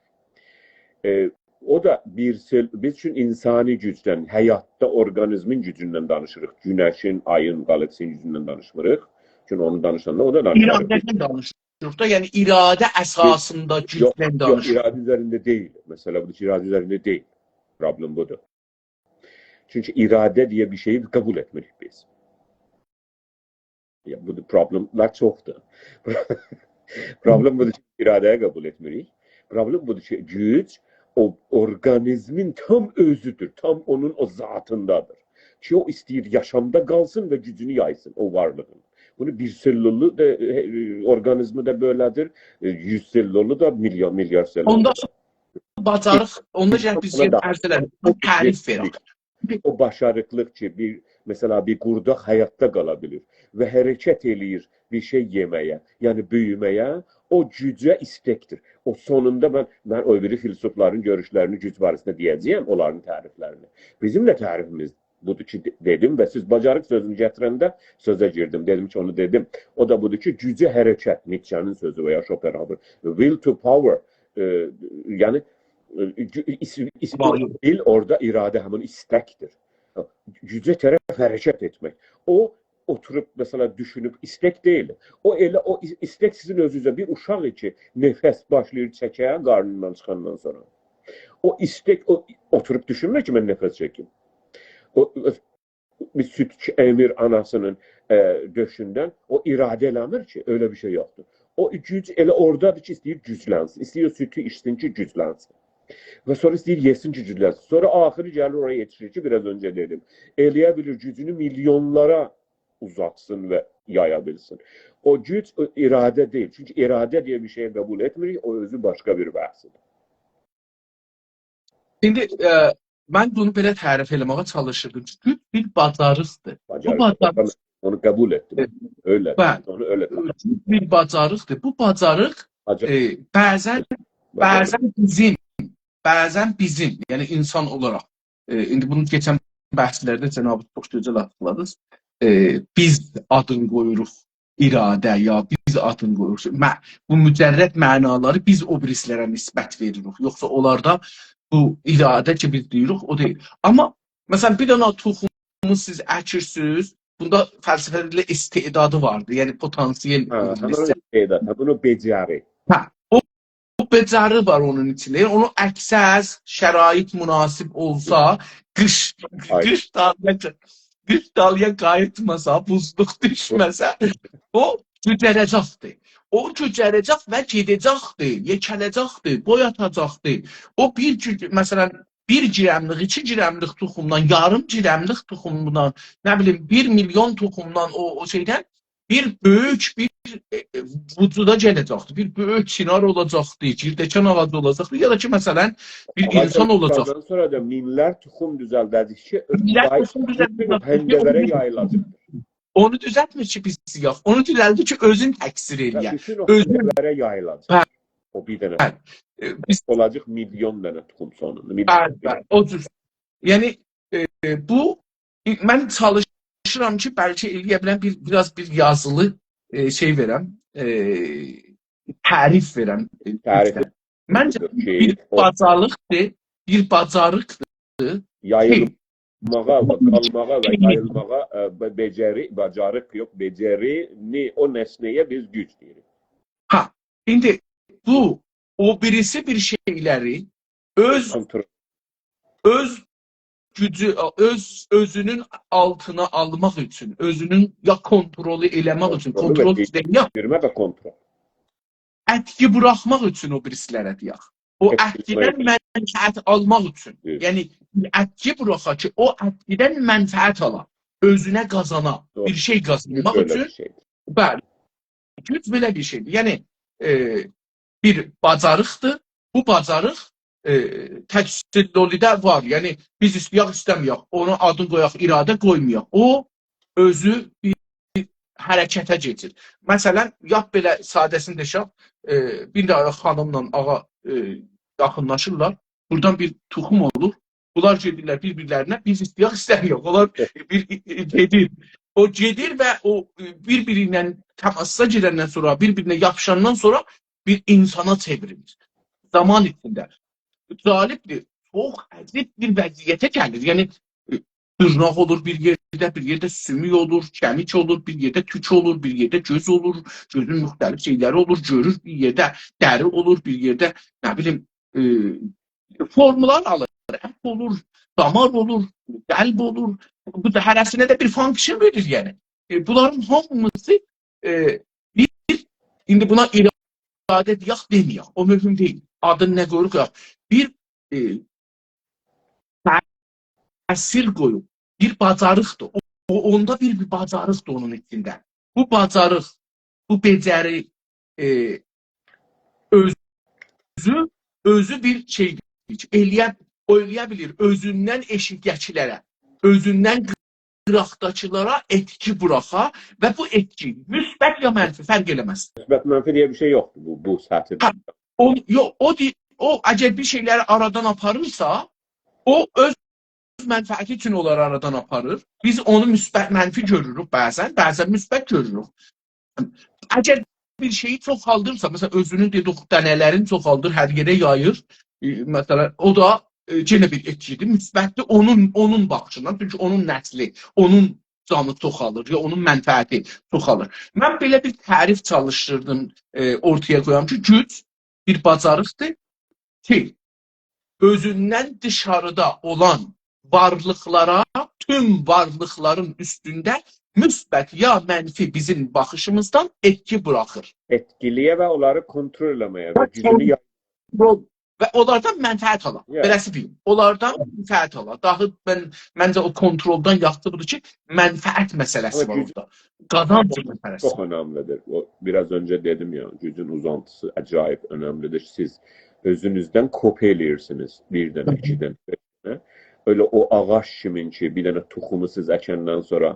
E, o da bir sel, biz için insani güçten, hayatta organizmin gücünden danışırıq. Güneşin, ayın, galaksinin gücünden danışmırıq. Çünkü onu danışanda o da danışarıq. ایراده‌دن دانیشیریق دا، یعنی ایراده اساسیندا Yok, گوجدن yok, دانیشیریق. irade üzerinde değil. Mesela bu irade üzerinde değil. Problem budur. چونکی اراده دئیه بیر شئیی قبول ائتمیریک بیز. یا، بو دا پروبلئملر چوخدور. پروبلئم بودور کی، اراده‌یی قبول ائتمیریک. پروبلئم بودور کی، گوج او اورقانیزمین تام اؤزودور، تام اونون او ذاتیندادیر. کی، او ایسته‌ییر یاشامدا قالسین و گوجونو یایسین او وارلیغین. بونو بیر سلوللو دا، ائ، اورقانیزمی ده بئله‌دیر، ائ، یوز سلوللو دا، میلیون، میلیارد سلوللو اوندا دا. باجاریق، اوندا گل بیز بونا دا عرض ائله‌دیک، او تعریف وئرک. او باشاریقلیق کی، بیر، مثلا، بیر قورداق حیاتدا قالا بیلیر و حرکت ائله‌ییر بیر شئی یئمه‌یه، یعنی بؤیومه‌یه، او گوجه ایستکدیر. او سونوندا من، من او بیری فیلسوفلارین گؤروشلرینی گوج باره‌سینده دئیه‌جه‌یم، اونلارین تعریفلرینی. بیزیم ده تعریفیمیز بودور کی، دئ-، دئدیم و سیز باجاریق سؤزونو گتیرنده سؤزه گیردیم. دئدیم کی، اونو دئدیم. او دا بودور کی، گوجه حرکت، نیتچه‌نین سؤزو و یا شوپنهاور. Will to power. ائ، یعنی، ائ، گو-، ایس-، ایس-، ویل اورادا اراده، همین ایستکدیر. گوجه طرف حرکت ائتمک. او اوتوروب، مثلا، دوشونوب، ایستک دئییل. او ائله، او ایس-، ایستک سیزین اؤزونوزه بیر اوشاق کی، نفس باشلاییر چکمه‌یه قارنیندان چیخاندان سونرا. او ایستک، او اوتوروب دوشونمور کی، من نفس چکیم. او، بیر سود کی، امیر آناسینین، ائ، دؤشوندن، او اراده ائله‌میر کی، ائله بیر شئی یوخدور. او گوج ائله اورادادیر کی، ایسته‌ییر گوجلنسین، ایسته‌ییر او سودو ایچسین کی، گوجلنسین. و سونرا ایسته‌ییر یئسین کی، گوجلنسین. سونرا آخیری گلیر اورایا یئتیشیر کی، بیر آز اؤنجه دئدیم. ائله‌یه بیلیر گوجونو میلیونلارا اوزاتسین و یایا بیلسین. او گوج، او اراده دئییل. چونکی اراده دئیه بیر شئیی قبول ائتمیریک، او اؤزو باشقا بیر بحثدیر. ایندی، ائ، من بونو بئله تعریف ائله‌مه‌یه چالیشیردیم کی، گوج بیر باجاریقدیر. بو باجاریق. باجاریق، اونو قبول ائتدیم. ائ، ائله، بلی. اونو ائله گوج بیر باجاریقدیر. بو باجاریق، باجاریق. ائ، بعضا، باجاریق. بعضا بیزیم، بعضا بیزیم، یعنی اینسان اولاراق، ائ، ایندی بونو کئچن بحثلرده جناب چوخ گؤزل آچیقلادینیز. ائ، بیز آدین قویوروق اراده، یا بیز آدین قویوروق. مع-، بو مجرد معنالاری بیز او بیریسی‌لره نسبت وئریریک. یوخسا اونلاردا بو اراده کی، بیز دئییریک، او دئییل. آمما، مثلا، بیر دنه توخومو سیز اکیرسینیز، بوندا فلسفه‌ده دئییرلر استعدادی واردیر، یعنی پتانسیل. هه، دئییرلر. همین او استعداد، همین او بئجری. هه، او او بئجری وار اونون ایچینده. یعنی اونو اکسز، شرایط مناسب اولسا، قیش، آی. قیش دالییا، قیش دالییا قاییتماسا، بوزلوق دوشمه‌سه، او جوجره‌جکدیر. او جوجره‌جک و گئده‌جکدیر، یئکه‌له‌جکدیر، بوی آتاجاقدیر. او بیر جوج-، مثلا، بیر گرملیک، ایکی گرملیک توخومدان، یاریم گرملیک توخومدان، نه بیلیم، بیر میلیون توخومدان، او، او شئیدن بیر بؤیوک بیر، ائ، ائ، وجودا گله‌جکدیر. بیر بؤیوک چینار اولاجاقدیر، گیردکان آغاجی اولاجاقدیر، یا دا کی، مثلا، بیر آغاج اینسان اولاجاق. اولاندان سونرا دا مینلر توخوم دوزلده‌جک کی، مینلر توخوم دوزلده‌جک کی، او پنجه‌لره یاییلاجاقدیر. اونو دوزلتمیر کی، بیز یییاق. اونو دوزلدیر کی، اؤزون تکثیر ائله‌یه. بوتون اؤزون، پنجه‌لره یاییلاجاق. بلی. او بیر دنه. بلی. ائ، بیز اولاجاق میلیون دنه توخوم سونوندا. میلیون. بلی، بلی. او جور. یعنی، ائ، بو، من چالیشیرام کی، بلکه ائله‌یه بیلم بیر، بیر آز بیر یازیلی، ائ، شئی وئرم، ائ، تعریف وئرم، ائ، تعریف. منجه، بیر، شئی، بیر او باجاریقدیر، بیر باجاریقدیر. یاییلماغا و قالماغا و یاییلماغا، ائ، بئ-، بئجری، باجاریق یوخ، بئجرینی، او نسنه‌یه بیز گوج دئییریک. هه، ایندی بو، او بیریسی بیر شئیلری اؤز، کونترول. اؤز گوجو، اؤز، اؤزونون آلتینا آلماق اوچون، اؤزونون یا کونترولو ائله‌مک اوچون، کونترولو و کونترول دئییل، یا دئییرمه و کونترول. ائتکی بوراخماق اوچون او بیریسی‌لره دئیک. او ائتکی ائتکیدن بوراخماق. منفعت آلماق اوچون. دوز. یعنی، ائتکی بوراخا کی، او ائتکیدن منفعت آلا، اؤزونه قازانا، دوغرو. بیر شئی قازانماق اوچون. بئله بیر شئیدیر. بلی. گوج بئله بیر شئیدیر. یعنی، ائ، بیر باجاریقدیر. بو باجاریق، ائ، تک‌سلولی‌ده وار. یعنی، بیز ایسته‌یک، ایسته‌مه‌یک، اونون آدینی قویاق اراده، قویمایاق. او، اؤزو بیر حرکته کئچیر. مثلا، لاپ بئله ساده‌سینی دئسک، ائ، بیر دنه خانیملا آغا، ائ، یاخینلاشیرلار. بورادان بیر توخوم اولور. بونلار گئدیرلر بیر-بیرلرینه، بیز ایسته‌یک، ایسته‌مه‌یک. اونلار بیر، ائ، گئدیر. او گئدیر و او، ائ، بیر-بیری ایله تماسا گیرندن سونرا، بیر-بیرینه یاپیشاندان سونرا بیر اینسانا چئوریلیر. زامان ایچینده. جالبدیر. چوخ عجیب بیر وضعیته گلیر. یعنی، ائ، دیرناق اولور بیر یئرده، بیر یئرده سوموک اولور، کمیک اولور، بیر یئرده توک اولور، بیر یئرده گؤز اولور، گؤزون مختلف شئیلری اولور، گؤرور، بیر یئرده دری اولور، بیر یئرده، نه بیلیم، ائ، فورمولار آلیر. ات اولور، دامار اولور، قلب اولور. بو دا هره‌سینه ده بیر function وئریر، یعنی. ائ، بونلارین هامیسی، ائ، بیر، ایندی بونا اراده دئیک، دئمه‌یک. او مهم دئییل. آدینی نه قویوروق، قویاق. بیر، ائ، تأثیر قویوب، بیر باجاریقدیر. او، او، اوندا بیر، بیر باجاریقدیر اونون ایچینده. بو باجاریق، بو بئجری، ائ، اؤزو، اؤزو بیر شئیدیر. ائلیه، او ائلیه بیلیر اؤزوندن ائشیکده‌کیلره، اؤزوندن قیراقداکیلارا ائتکی بوراخا و بو ائتکی مثبت یا منفی فرق ائله‌مز. مثبت، منفی دئیه بیر شئی یوخدور بو، بو سطحده. هه، او، یوخ، او دی-، او اگر بیر شئیلری آرادان آپاریرسا، او اؤز منفعتی اوچون اونلاری آرادان آپاریر. بیز اونو مثبت، منفی گؤروروک بعضا، بعضا مثبت گؤروروک. اگر بیر شئیی چوخالدیرسا، مثلا، اؤزونون، دئدیک، دنه‌لرینی چوخالدیر، هر یئره یاییر. ائ، مثلا، او دا، ائ، یئنه بیر ائتکیدیر، مثبتدیر اونون، اونون باخیشیندان. چونکی اونون نسلی، اونون جانی چوخالیر، یا اونون منفعتی چوخالیر. من بئله بیر تعریف چالیشدیردیم، ائ، اورتایا قویام کی، گوج بیر باجاریقدیر کی، اؤزوندن دیشاریدا اولان وارلیقلارا، توم وارلیقلارین اوستونده مثبت یا منفی بیزیم باخیشیمیزدان ائتکی بوراخیر. ائتکیله‌یه و اونلاری کنترل ائله‌مه‌یه و و گوجونو یای- کنترل و اونلاردان منفعت آلا. یا. بئله‌سی دئییم. اونلاردان منفعت آلا. داها من، منجه او کنترلدان یاخشی بودور کی، منفعت مسئله‌سی آمما وار گوج اورادا. قازانج چوخ، مسئله‌سی. چوخ اؤنملیدیر. او، بیر آز اؤنجه دئدیم یا، گوجون اوزانتیسی عجایب اؤنملیدیر. سیز اؤزونوزدن کپی ائله‌ییرسینیز. بیر دنه، هی هی. ایکی دنه، بئش دنه. ائله او آغاج کیمین کی، بیر دنه توخومو سیز اکندن سونرا،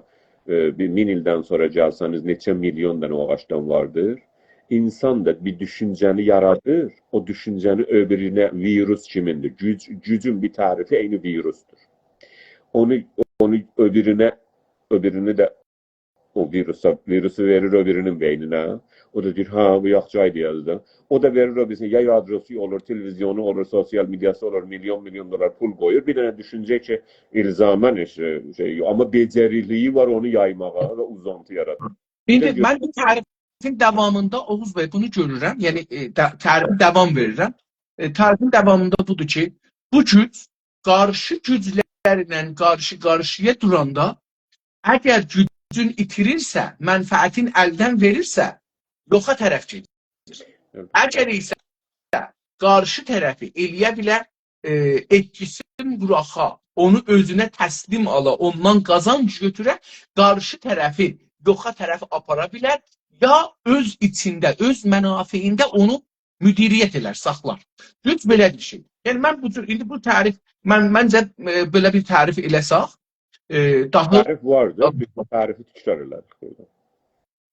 ائ، بیر مین ایلدن سونرا گلسه‌نیز، نئچه میلیون دنه او آغاجدان واردیر. اینسان دا بیر دوشونجه‌نی یارادیر، او دوشونجه‌نی او بیرینه ویروس کیمین‌دیر. گوج، گوجون بیر تعریفی عینی ویروسدور. اونو، اونو او بیرینه، او بیرینی ده او ویروسا، ویروسو وئریر او بیرینین بئینینه. او دا دئییر، «هه، بو یاخشی آیدیادیر دا.» او دا وئریر او بیرینه، یا یادروسو اولور، تلویزیونو اولور، سوسیال مئدیاسی اولور، میلیون میلیون دلار پول قویور. بیر دنه دوشونجه کی، الزاما شئی، شئی یوخ. آمما بئجریلیگی وار اونو یایماغا و اوزانتی یاراتماغا. ایندی بیر گؤز- من بو تعریفین داوامیندا، اوغوز بی، بونو گؤرورم. یعنی، ائ، دا-، تعریفین داوام وئریرم. ائ، تعریفین داوامیندا بودور کی، بو گوج قارشی گوجلرله قارشی-قارشییا دوراندا، اگر گوجون ایتیریرسه، منفعتین الدن وئریرسه، یوخا طرف گئدیر. هی. اگر ایسه قارشی طرفی ائلیه بیله، ائ، ائتکیسین بوراخا، اونو اؤزونه تسلیم آلا، اوندان قازانج گؤتوره، قارشی طرفی یوخا طرفه آپارا بیلر، یا اؤز ایچینده، اؤز منافعینده اونو مدیریت ائلر، ساخلار. گوج بئله بیر شئی. یعنی، من بو جور، ایندی بو تعریف، من، منجه، ائ، بئله بیر تعریف ائله‌سک، ائ، داها تعریف وار دا، بیز بو تعریفی تکرار ائله‌دیک بورادا.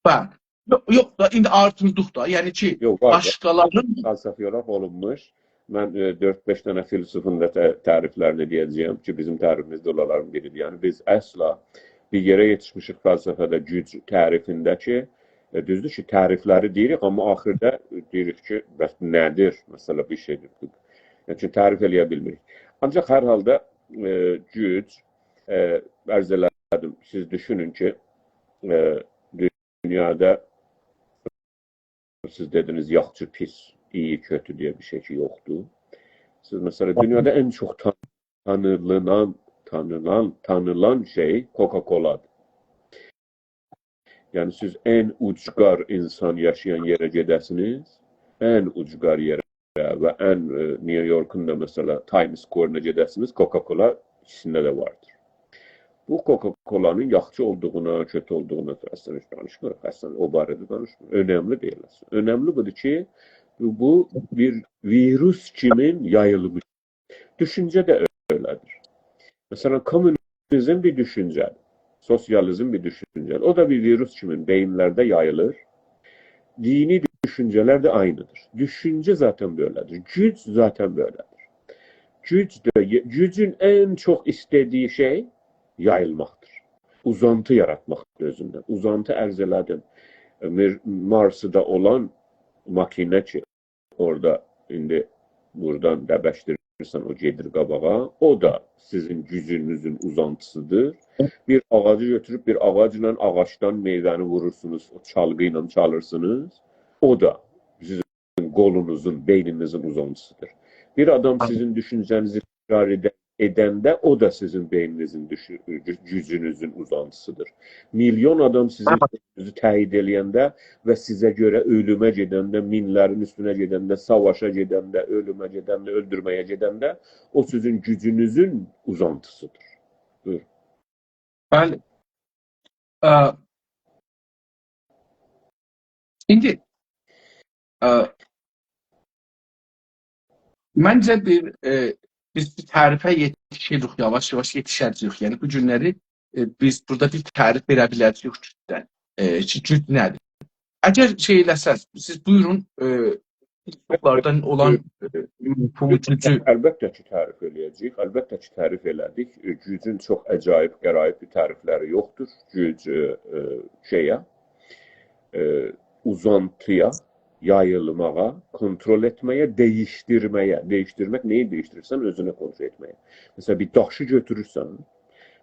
بلی. یوخ، یوخ دا، ایندی آرتیردیق دا. یعنی کی، یوخ، وار دا. باشقالارین فلسفی اولاراق اولونموش. من، ائ، دؤرد-بئش دنه فیلسوفون دا تع-، تعریفلرینی دئیه‌جه‌یم کی، بیزیم تعریفیمیز ده اونلارین بیریدیر. یعنی، بیز اصلا بیر یئره یئتیشمیشیک فلسفه‌ده گوج تعریفینده کی، ائ، دوزدور کی، تعریفلری دئییریک، آمما آخیردا دئییریک کی، بس نه‌دیر؟ مثلا، بیر شئیدیر. یعنی کی، تعریف ائلیه بیلمیریک. آنجاق هر حالدا، ائ، گوج، ائ، عرض ائله‌دیم، سیز دوشونون کی، ائ، دونیادا سیز دئدینیز، یاخشی، پیس، ایی، کؤتو دئیه بیر شئی کی، یوخدور. سیز، مثلا، دونیادا ان چوخ تان-، تانیلان، تانیلان، تانیلان شئی کوکاکولادیر. یعنی، سیز ان اوجقار اینسان یاشایان یئره گئده‌سینیز، ان اوجقار یئره و ان، ائ، نیویورکون دا، مثلا، تایمز اسکوئرینه گئده‌سینیز، کوکاکولا ایکیسینده ده واردیر. بو کوکاکولانین یاخشی اولدوغونا، کؤتو اولدوغونا اصلا هئچ دانیشمیریق. اصلا او باره‌ده دانیشمیریق. اؤنملی دئییل اصلا. اؤنملی بودور کی، بو، بو بیر ویروس کیمین یاییلمیش. دوشونجه ده ائله‌دیر. مثلا، کومونیزم بیر دوشونجه‌دیر. سوسیالیزم بیر دوشونجه‌دیر. او دا بیر ویروس کیمین بئیینلرده یاییلیر. دینی دوشونجه‌لر ده عینیدیر. دوشونجه ذاتا بئله‌دیر. گوج ذاتا بئله‌دیر. گوج ده، گوجون ان چوخ ایسته‌دیگی شئی یاییلماقدیر. اوزانتی یاراتماقدیر اؤزوندن. اوزانتی، عرض ائله‌دیم، میر-، مارسدا اولان ماکینه کی، اورادا ایندی بورادان دبشدیریرسن، او گئدیر قاباغا. او دا سیزین گوجونوزون اوزانتیسیدیر. بیر آغاجی گؤتوروب، بیر آغاجلا، آغاجدان میوه‌نی وورورسونوز، او چالغی ایله چالیرسینیز. او دا سیزین قولونوزون، بئینینیزین اوزانتیسیدیر. بیر آدام سیزین دوشونجه‌نیزی تکرار ائده-، ائدنده او دا سیزین بئینینیزین دوشو-، گو-، گوجونوزون اوزانتیسیدیر. میلیون آدام سیزین، هه، سؤزونوزو تأیید ائله‌ینده و سیزه گؤره اؤلومه گئدنده، مینلرین اوستونه گئدنده، ساواشا گئدنده، اؤلومه گئدنده، اؤلدورمه‌یه گئدنده، او سیزین گوجونوزون اوزانتیسیدیر. بویورون. بلی. ا، ایندی، ا، منجه بیر، ائ، بیز بیر تعریفه یئتیشیریک، یاواش-یاواش یئتیشه‌جه‌ییک. یعنی، بو گونلری، ائ، بیز بورادا بیر تعریف وئره بیله‌جه‌ییک، ائ، کی، گوج نه‌دیر؟ اگر شئی ائله‌سز، سیز بویورون، ائ، چوخلاردان اولان، ائ، مفهومو گوجو. البته کی، تعریف ائله‌یه‌جه‌ییک. البته کی، تعریف ائله‌دیک. ائ، گوجون چوخ عجایب، غرایب بیر تعریفلری یوخدور. گوج، ائ، ائ، شئیه، ائ، اوزانتییا، یاییلماغا، کنترل ائتمه‌یه، دییشدیرمه‌یه. دییشدیرمک، نه‌یی دییشدیریرسن؟ اؤزونه کنترل ائتمه‌یه. مثلا، بیر داشی گؤتورورسن،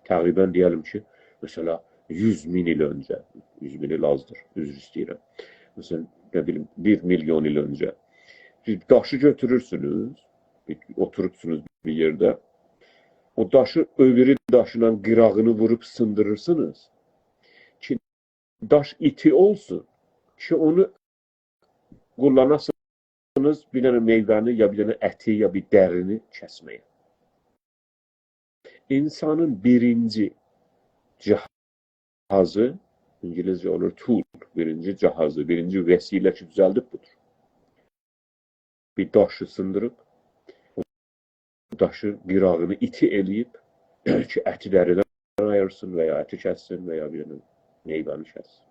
تقریبا دئیه‌لیم کی، مثلا، یوز مین ایل اؤنجه، یوز مین ایل آزدیر، عذر ایسته‌ییرم. مثلا، نه بیلیم، بیر میلیون ایل اؤنجه. سیز داشی گؤتورورسونوز، بیر، اوتوروبسونوز بیر یئرده. او داشی او بیری داشینان قیراغینی ووروب سیندیریرسینیز کی، داش ایتی اولسون کی، اونو قوللاناسینیز بیر دنه میوه‌نی، یا بیر دنه اتی، یا بیر درینی کسمه‌یه. اینسانین بیرینجی جهازی، اینگیلیسجه اولور tool، بیرینجی جهازی، بیرینجی وسیله کی، دوزلدیب بودور. بیر داشی سیندیریب، او داشی قیراغینی ایتی ائله‌ییب کی، اتی دریدن آییرسین و یا اتی کسسین و یا بیر دنه میوه‌نی کسسین.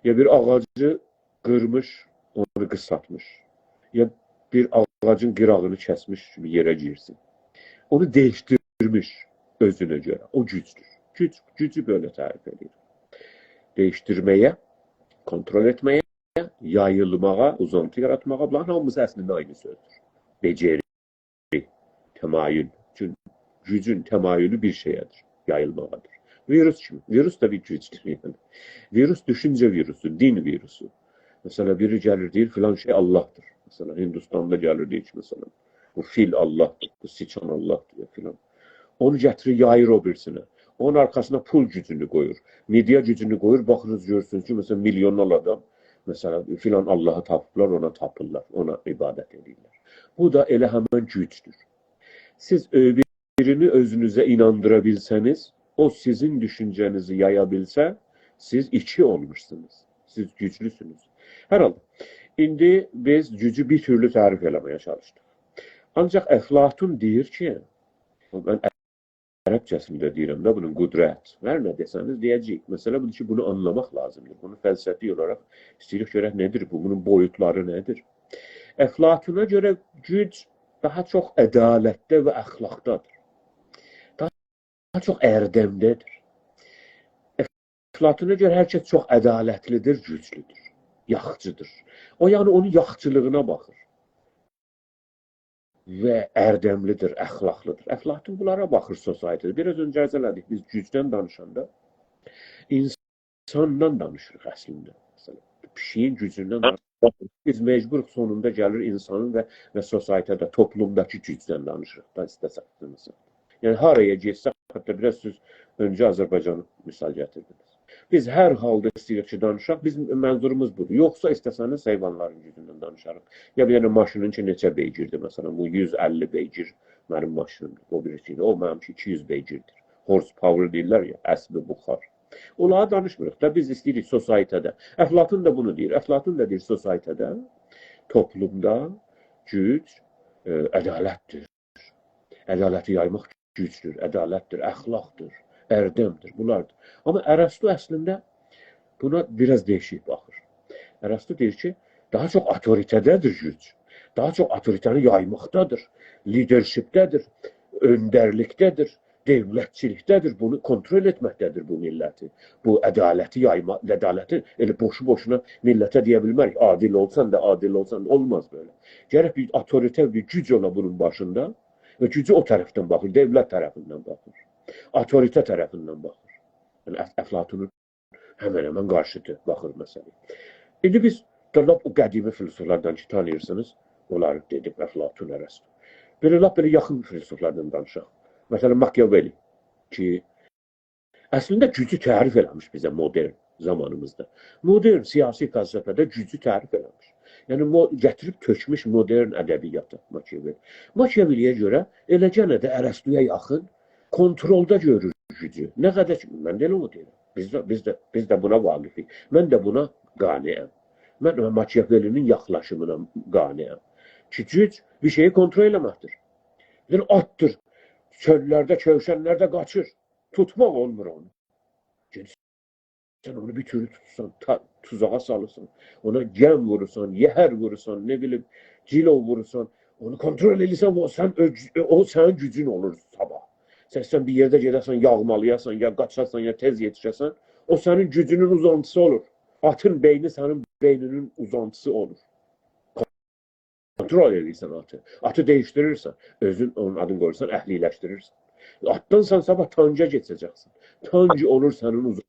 یا بیر آغاجی قیرمیش، اونو قیسالتمیش. یا بیر آغاجین قیراغینی کسمیش کی، بیر یئره گیرسین. اونو دییشدیرمیش اؤزونه گؤره. او گوجدور. گوج، گوجو بئله تعریف ائدیر. دییشدیرمه‌یه، کنترل ائتمه‌یه، یاییلماغا، اوزانتی یاراتماغا، بونلارین هامیسی اصلینده عینی سؤزدور. بئجری، تمایل. چونکی گوجون تمایلو بیر شئیه‌دیر، یاییلماغادیر. ویروس کیمی. ویروس دا بیر گوجدور، یعنی. ویروس دوشونجه ویروسو، دین ویروسو. مثلا، بیری گلیر، دئییر، فلان شئی آللاهدیر. مثلا، هندوستاندا گلیر، دئییر کی، مثلا، بو فیل آللاهدیر، بو سیچان آللاهدیر، فلان. اونو گتیریر، یاییر او بیریسینه. اونون آرخاسینا پول گوجونو قویور، مئدیا گوجونو قویور. باخیرسینیز، گؤرورسونوز کی، مثلا، میلیونلار آدام، مثلا، فلان آللاهی تاپیبلار، اونا تاپیرلار، اونا عبادت ائدیرلر. بو دا ائله همین گوجدور. سیز او بیرینی اؤزونوزه ایناندیرا بیلسه‌نیز، او سیزین دوشونجه‌نیزی یایا بیلسه، سیز ایکی اولموشسونوز. سیز گوجلوسونوز. هر حالدا، ایندی بیز گوجو بیر تورلو تعریف ائله‌مه‌یه چالیشدیق. آنجاق افلاطون دئییر کی، من عربجه‌سینده دئییرم ده بونون، قدرت. هر نه دئسه‌نیز دئیه‌جه‌ییک. مسئله بودور کی، بونو آنلاماق لازیمدیر. بونو فلسفی اولاراق ایسته‌ییریک گؤرک نه‌دیر بو، بونون بویوتلاری نه‌دیر؟ افلاطونا گؤره گوج داها چوخ عدالتده و اخلاقدادیر. داها چوخ اردمده‌دیر. افلاطونا گؤره هر کس چوخ عدالتلیدیر، گوجلودور، یاخچیدیر. او، یعنی، اونون یاخچیلیغینا باخیر. و اردملیدیر، اخلاقلیدیر. افلاطون بونلارا باخیر society-ده. بیر آز اؤنجه عرض ائله‌دیک، بیز گوجدن دانیشاندا اینساندان دانیشیریق اصلینده. مثلا، پیشیگین گوجوندن دانیشیریق. بیز مجبوروق سونوندا گلیر اینسانین و، و society-ده، توپلومداکی گوجدن دانیشیریق دا، ایسته‌سک، مثلا. یعنی، هارایا گئتسک، حتی بیر آز سیز اؤنجه آذربایجانی مثال گتیردینیز. بیز هر حالدا ایسته‌ییریک کی، دانیشاق، بیز منظوروموز بودور. یوخسا ایسته‌سه‌نیز حیوانلارین گوجوندن دانیشاریق. یا بیر دنه ماشینین کی، نئچه بیگیردیر، مثلا، بو یوز اللی بیگیر منیم ماشینیمدیر، او بیریسی‌دیر، او منیمکی ایکی یوز بیگیردیر. Horse power دئییرلر یا، اسب بخار. اونلاری دانیشمیریق دا، بیز ایسته‌ییریک society-ده. افلاطون دا بونو دئییر. افلاطون دا دئییر society-ده، توپلومدا گوج، ائ، عدالتدیر. عدالتی یایماق گوجدور، عدالتدیر، اخلاقدیر، اردمدیر، بونلاردیر. آمما ارسطو اصلینده بونا بیر آز دییشیک باخیر. ارسطو دئییر کی، داها چوخ اوتوریته‌ده‌دیر گوج. داها چوخ اوتوریته‌نی یایماقدادیر، leadership-ده‌دیر، اؤندرلیکده‌دیر، دؤولتچیلیکده‌دیر، بونو کنترل ائتمکده‌دیر بو میللتی. بو عدالتی یایما، عدالتی ائله بوشو-بوشونا میللته دئیه بیلمه‌ریک، عادل اولسان دا، عادل اولسان دا، اولماز بئله. گرک بیر اوتوریته، بیر گوج اولا بونون باشیندا و گوجو او طرفدن باخیر، دؤولت طرفیندن باخیر، اوتوریته طرفیندن باخیر. یعنی، اف-، افلاطونون همن-همن قارشیدیر، باخیر مسئله‌یه. ایندی بیز ده لاپ او قدیمی فیلسوفلاردان کی، تانیییرسینیز، اونلاری دئدیم، افلاطون، ارسطو. بئله لاپ بئله یاخین فیلسوفلاردان دانیشاق. مثلا، ماکیاولی کی، اصلینده گوجو تعریف ائله‌میش بیزه مدرن زامانیمیزدا. مدرن سیاسی فلسفه‌ده گوجو تعریف ائله‌میش. یعنی، مو-، گتیریب تؤکموش مدرن ادبیاتا ماکیاولی. ماکیاولی‌یه گؤره ائله گئنه ده ارسطویا یاخین، کنترلدا گؤرور گوجو. نه قدر کی، من ده ائله اونو دئییرم. بیز ده، بیز ده، بیز ده بونا واقفیک. من ده بونا قانعم. من ماکیاولی‌نین یاخلاشیمینا قانعم. کی، گوج بیر شئیی کنترل ائله‌مکدیر. بیر آتدیر. چؤللرده، کؤوشنلرده قاچیر. توتماق اولمور اونو. گئدیرسن اونو بیر تورلو توتورسان، تا-، توزاغا سالیرسان. اونا یم وورورسان، یهر وورورسان، نه بیلیم، جیلوو وورورسان. اونو کنترل ائدیرسن، او سن اؤ-، او سنین گوجون اولور صاباح. سن، سن بیر یئرده گئده‌سن، یاغمالایاسان، یا قاچاسان، یا تئز یئتیشه‌سن، او سنین گوجونون اوزانتیسی اولور. آتین بئینی سنین بئینینین اوزانتیسی اولور. کنترل ائدیرسن آتی. آتی دییشدیریرسن. اؤزون اونون آدینی قویورسان، اهلی‌لشدیریرسن. آتدان سن صاباح تانکا کئچه‌جکسن. تانک اولور سنین اوز-،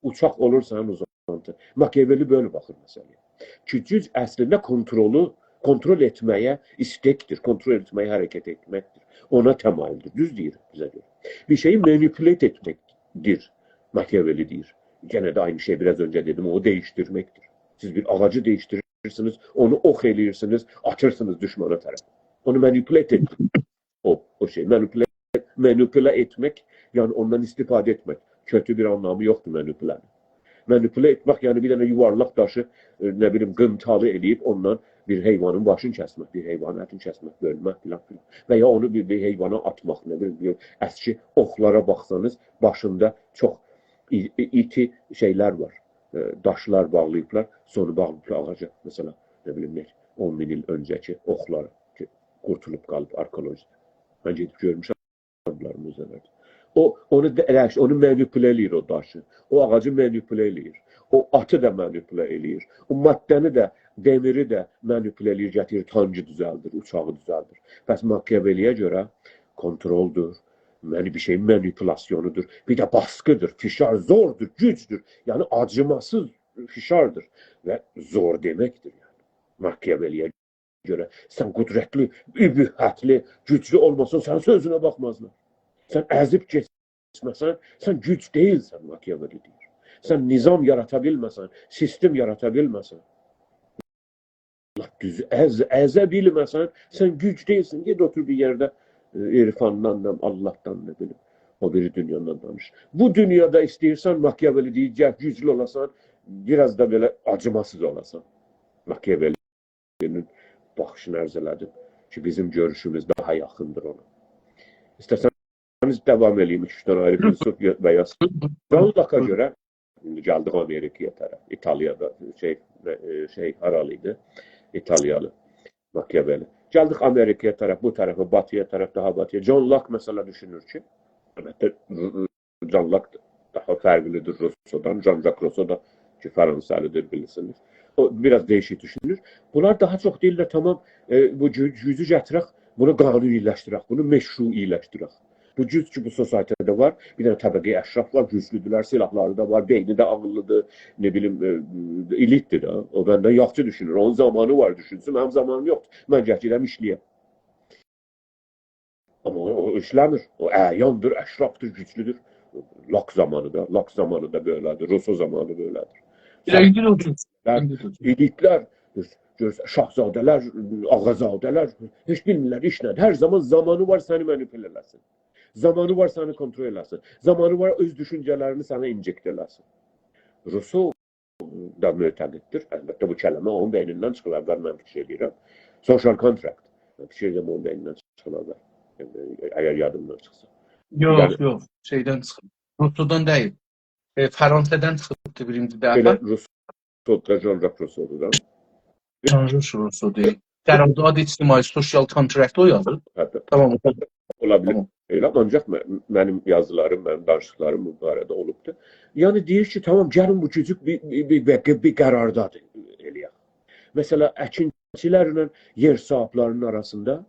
اوچاق اولور سنین اوزانتین. ماکیاولی بئله باخیر مسئله‌یه. کی، گوج اصلینده کنترلو، کنترل ائتمه‌یه ایستکدیر، کنترل ائتمه‌یه حرکت ائتمکدیر. اونا تمایلدیر. دوز دئییر بیزه گؤره. بیر شئیی manipulate ائتمکدیر. ماکیاولی دئییر. یئنه ده عینی شئی، بیر آز اؤنجه دئدیم، اونو دییشدیرمکدیر. سیز بیر آغاجی دییشدیریرسینیز، اونو اوخ ائله‌ییرسینیز، آتیرسینیز دوشمانا طرف. اونو manipulate ائدیر. او، او شئی، manipulate، manipule ائتمک، یعنی اوندان استفاده ائتمک. کؤتو بیر آنلامی یوخدور manipule-نین. Manipule ائتمک، یعنی بیر دنه یووارلاق داشی، ائ، نه بیلیم، قینتالی ائله‌ییب اوندان بیر حیوانین باشینی کسمک، بیر حیوانین اتینی کسمک، بؤلمک فلان فلان. و یا اونو بیر، بیر حیوانا آتماق، نه بیلیم، بیر اسکی اوخلارا باخسانیز، باشیندا چوخ ای-، ای-، ایتی شئیلر وار. ائ، داشلار باغلاییبلار، سونو باغلاییبلار آغاجا. مثلا، نه بیلیم، نه، اون مین ایل اؤنجه‌کی اوخلار کی، قورتولوب قالیب آرکئولوژیده. من گئدیب گؤرموشم بونلارین موزه‌لرده. او، اونو ده-، ائله‌ییر، اونو manipule ائله‌ییر او داشی. او آغاجی manipule ائله‌ییر. او آتی دا manipule ائله‌ییر. او ماده‌نی ده، دمیری ده manipule ائله‌ییر، گتیریر، تانکی دوزلدیر، اوچاغی دوزلدیر. پس ماکیاولی‌یه گؤره کنترلدور، یعنی بیر شئیین مانیپولاسیونودور، بیر ده باسقیدیر، فشار، زوردور، گوجدور. یعنی آجیماسیز فشاردیر و زور دئمکدیر، یعنی. ماکیاولی‌یه گؤره سن قدرتلی، ابهتلی، گوجلو اولماسان، سنین سؤزونه باخمازلار. سن ازیب گئتمه‌سن، سن گوج دئییلسن، ماکیاولی دئییر. سن نظام یارادا بیلمه‌سن، سیستم یارادا بیلمه‌سن، لاپ دوزو، ازه، ازه بیلمه‌سن، سن گوج دئییلسن. گئت اوتور بیر یئرده، ائ، عرفاندان دا، آللاهدان دا، بیلیم، او بیری دونیادان دانیش. بو دونیادا ایسته‌ییرسن، ماکیاولی دئییر، گل گوجلو اولاسان، بیر آز دا بئله آجیماسیز اولاسان. ماکیاولی‌نین باخیشینی عرض ائله‌دیم کی، بیزیم گؤروشوموز داها یاخیندیر اونا. ایسته‌سن بیز داوام ائله‌ییم، ایکی-اوچ دنه آیری فیلسوف یا-، و یا جان لاکا گؤره ایندی گلدیک آمریکایا طرف، ایتالیادا، شئی، ائ، شئی، هارالی ایدی؟ ایتالیالی، ماکیاولی. گلدیک آمریکایا طرف، بو طرفه، باتی‌یا طرف، داها باتی‌یا. جان لاک، مثلا، دوشونور کی، البته، جان لاک داها فرقلیدیر روسودان. جان ژاک روسو دا کی، فرانسه‌لیدیر، بیلیرسینیز. او، بیر آز دییشیک دوشونور. بونلار داها چوخ دئییرلر، تامام، ائ، بو گو-، گوجو گتیرک، بونو قانونی‌لشدیرک، بونو مشروعی‌لشدیرک. بو گوج کی، بو سوسایتی‌ده وار، بیر دنه طبقه‌ی اشراف وار، گوجلودورلر، سلاحلاری دا وار، بئینی ده عاغیللیدیر، نه بیلیم، ائ، ائلیتدیر ده. او مندن یاخشی دوشونور، اونون زامانی وار دوشونسون، منیم زامانیم یوخدور. من گرک گئدم ایشله‌یم. آمما او، او ایشله‌میر. او اعیاندیر، اشرافدیر، گوجلودور. لاک زامانی دا، لاک زامانی دا بئله‌دیر، روسو زامانی بئله‌دیر. بیر ده ایندی ده او جور. سرکرده‌لر، ایندی ده او جور. ائلیتلر، گؤرورسن، شاهزاده‌لر، آغازاده‌لر، هئچ بیلمیرلر ایش نه‌دیر. هر زامان زامانی وار سنی مانیپوله ائله‌سین. زامانی وار سنی کنترل ائله‌سین. زامانی وار اؤز دوشونجه‌لرینی سنه اینجکته ائله‌سین. روسو دا معتقددیر. البته، بو کلمه اونون بئینیندن چیخیر، اول من فیکیر ائدیرم. Social contract. من فیکیر ائدیرم، اونون بئینیندن چیخیر اول. یعنی، اگر یادیمدان چیخسا. یوخ، یعنی یوخ، شئیدن چیخیر. روسودان دئییل. ائ، فرانسه‌دن چیخیبدی بیرینجی دفعه. ائله روسو، جان ژاک روسودور دا. جان ژاک روسو دئییل. قرارداد اجتماعی، social contract او یازیر. هه، هه. تامام. اولا بیلیر. تامام. ائله، آنجاق م-، منیم یازیلاریم، منیم دانیشیقلاریم بو باره‌ده اولوبدور. یعنی دئییر کی، تامام، گلین بو گوجو بیر، بیر، بیر، بیر، بیر قرارداد ائله‌یک. مثلا، اکینچیلرله یئر صاحیبلرینین آراسیندا،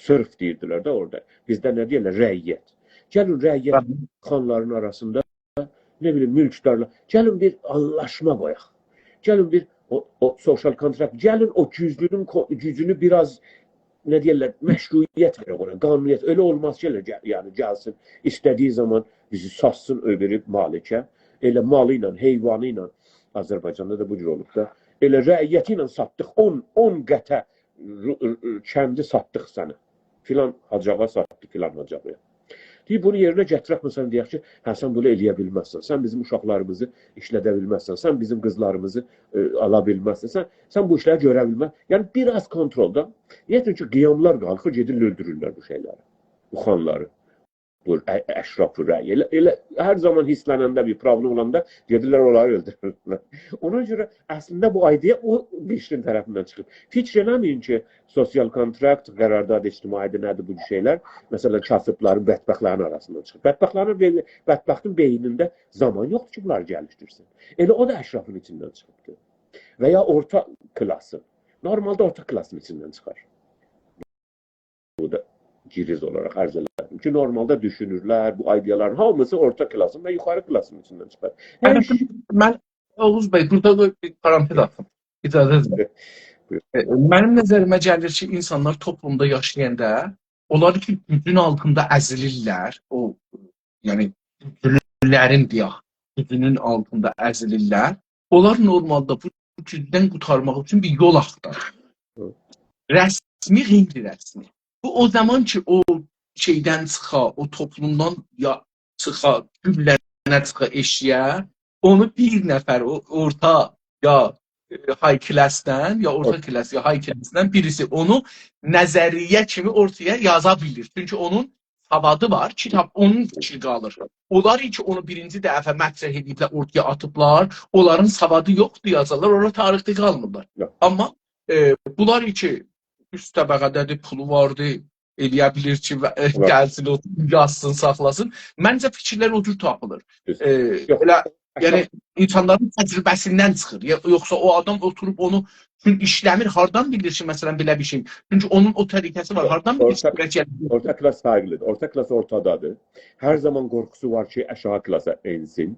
سرف دئییردیلر ده اورادا. بیزده نه دئییرلر؟ رعیت. گلین رعیت، هه، خانلارین آراسیندا، نه بیلیم، مولکدارلار. گلین بیر آنلاشما قویاق. گلین بیر او، او social contract، گلین او گوجلونون کو-، گوجونو بیر آز نه دئییرلر، مشروعیت وئرک اونا، قانونیت. ائله اولماز کی، ائله گل-، یعنی گلسین، ایسته‌دیگی زامان بیزی ساتسین او بیری مالکه. ائله مالی ایله، حیوانی ایله، آذربایجاندا دا بو جور اولوب دا. ائله رعیتی ایله ساتدیق، اون، اون قطعه رو-، رو-، کندی ساتدیق سنه. فلان حاجی آغا ساتدی فلان حاجی آغایا. دئییر، بونو یئرینه گتیرک، مثلا، دئیک کی، هه، سن بونو ائله‌یه بیلمزسن، سن بیزیم اوشاقلاریمیزی ایشلده بیلمزسن، سن بیزیم قیزلاریمیزی، ائ، آلا بیلمزسن، سن، سن بو ایشلری گؤره بیلمز. یعنی، بیر آز کنترلدا، یئتین کی، قیاملار قالخیر، گئدیرلر اؤلدورورلر بو شئیلری، بو خانلاری، بو ا-، اشراف رعیه. ائله، ائله هر زامان هیرسلننده، بیر پروبلئم اولاندا گئدیرلر، اونلاری اؤلدورورلر. اونا گؤره اصلینده بو ایده‌یا او بیرینجی طرفیندن چیخیب. فیکیر ائله‌مه‌یین کی، سوسیال کونترکت، قرارداد اجتماعی‌دیر، نه‌دیر بو جور شئیلر، مثلا، کاسیبلارین، بدبختلرین آراسیندان چیخیب. بدبختلرین بئ-، بدبختین بئینینده زامان یوخدور کی، بونلاری گلیشدیرسین. ائله او دا اشرافین ایچیندن چیخیبدیر. و یا اورتا کلاسین. نورمالدا اورتا کلاسین ایچیندن چیخار. بو دا گیریز اولاراق عرض ائله‌دیم کی، نورمالدا دوشونورلر، بو ایده‌یالارین هامیسی اورتا کلاسین و یوخاری کلاسین ایچیندن چیخار. هر ایش من، اوغوز بی، بورادا دا بیر پارانتز آچیم. اجازه وئرین. بویور. ائ، منیم نظریمه گلیر کی، اینسانلار توپلومدا یاشایاندا، اونلار کی، گوجون آلتیندا ازیلیرلر، او، یعنی، گوجلولرین، دئیک، گوجونون آلتیندا ازیلیرلر. اونلار نورمالدا بو گوجدن قورتارماق اوچون بیر یول آختاریر. هی. رسمی، غیر رسمی. بو او زامان کی، او شئیدن چیخا، او توپلومدان یا چیخا، گوللنه چیخا ائشییه، اونو بیر نفر، او اورتا یا، ائ، های کلاسدان، یا اورتا اورتا. کلاس، یا های کلاسدان بیریسی اونو نظریه کیمی اورتایا یازا بیلیر. چونکی اونون سوادی وار، کیتاب اونون فیکری قالیر. اونلار کی، اونو بیرینجی دفعه مطرح ائدیبلر، اورتایا آتیبلار، اونلارین سوادی یوخدور، یازارلار، اونلار تاریخده قالمیرلار. یوخ. آمما، ائ، بونلار کی، اوست طبقه‌ده‌دیر، پولو واردی، ائلیه بیلیر کی، و، ائ، وار. گلسین، اوتورسون، یازسین، ساخلاسین. منجه، فیکیرلر او جور تاپیلیر. دوز. ائ، یوخ. ائله، یعنی، اساس اینسانلارین تجربه‌سیندن چیخیر. یا-، یوخسا او آدام اوتوروب اونو چون ایشله‌میر، هاردان بیلیر کی، مثلا، بئله بیر شئی؟ چونکی اونون او طریقه‌سی وار. هاردان بیلیر کی، اورتا، بئله گلیر؟ اورتا کلاس فرقلیدیر. اورتا کلاس اورتادادیر. هر زامان قورخوسو وار کی، آشاغی کلاسا ائنسین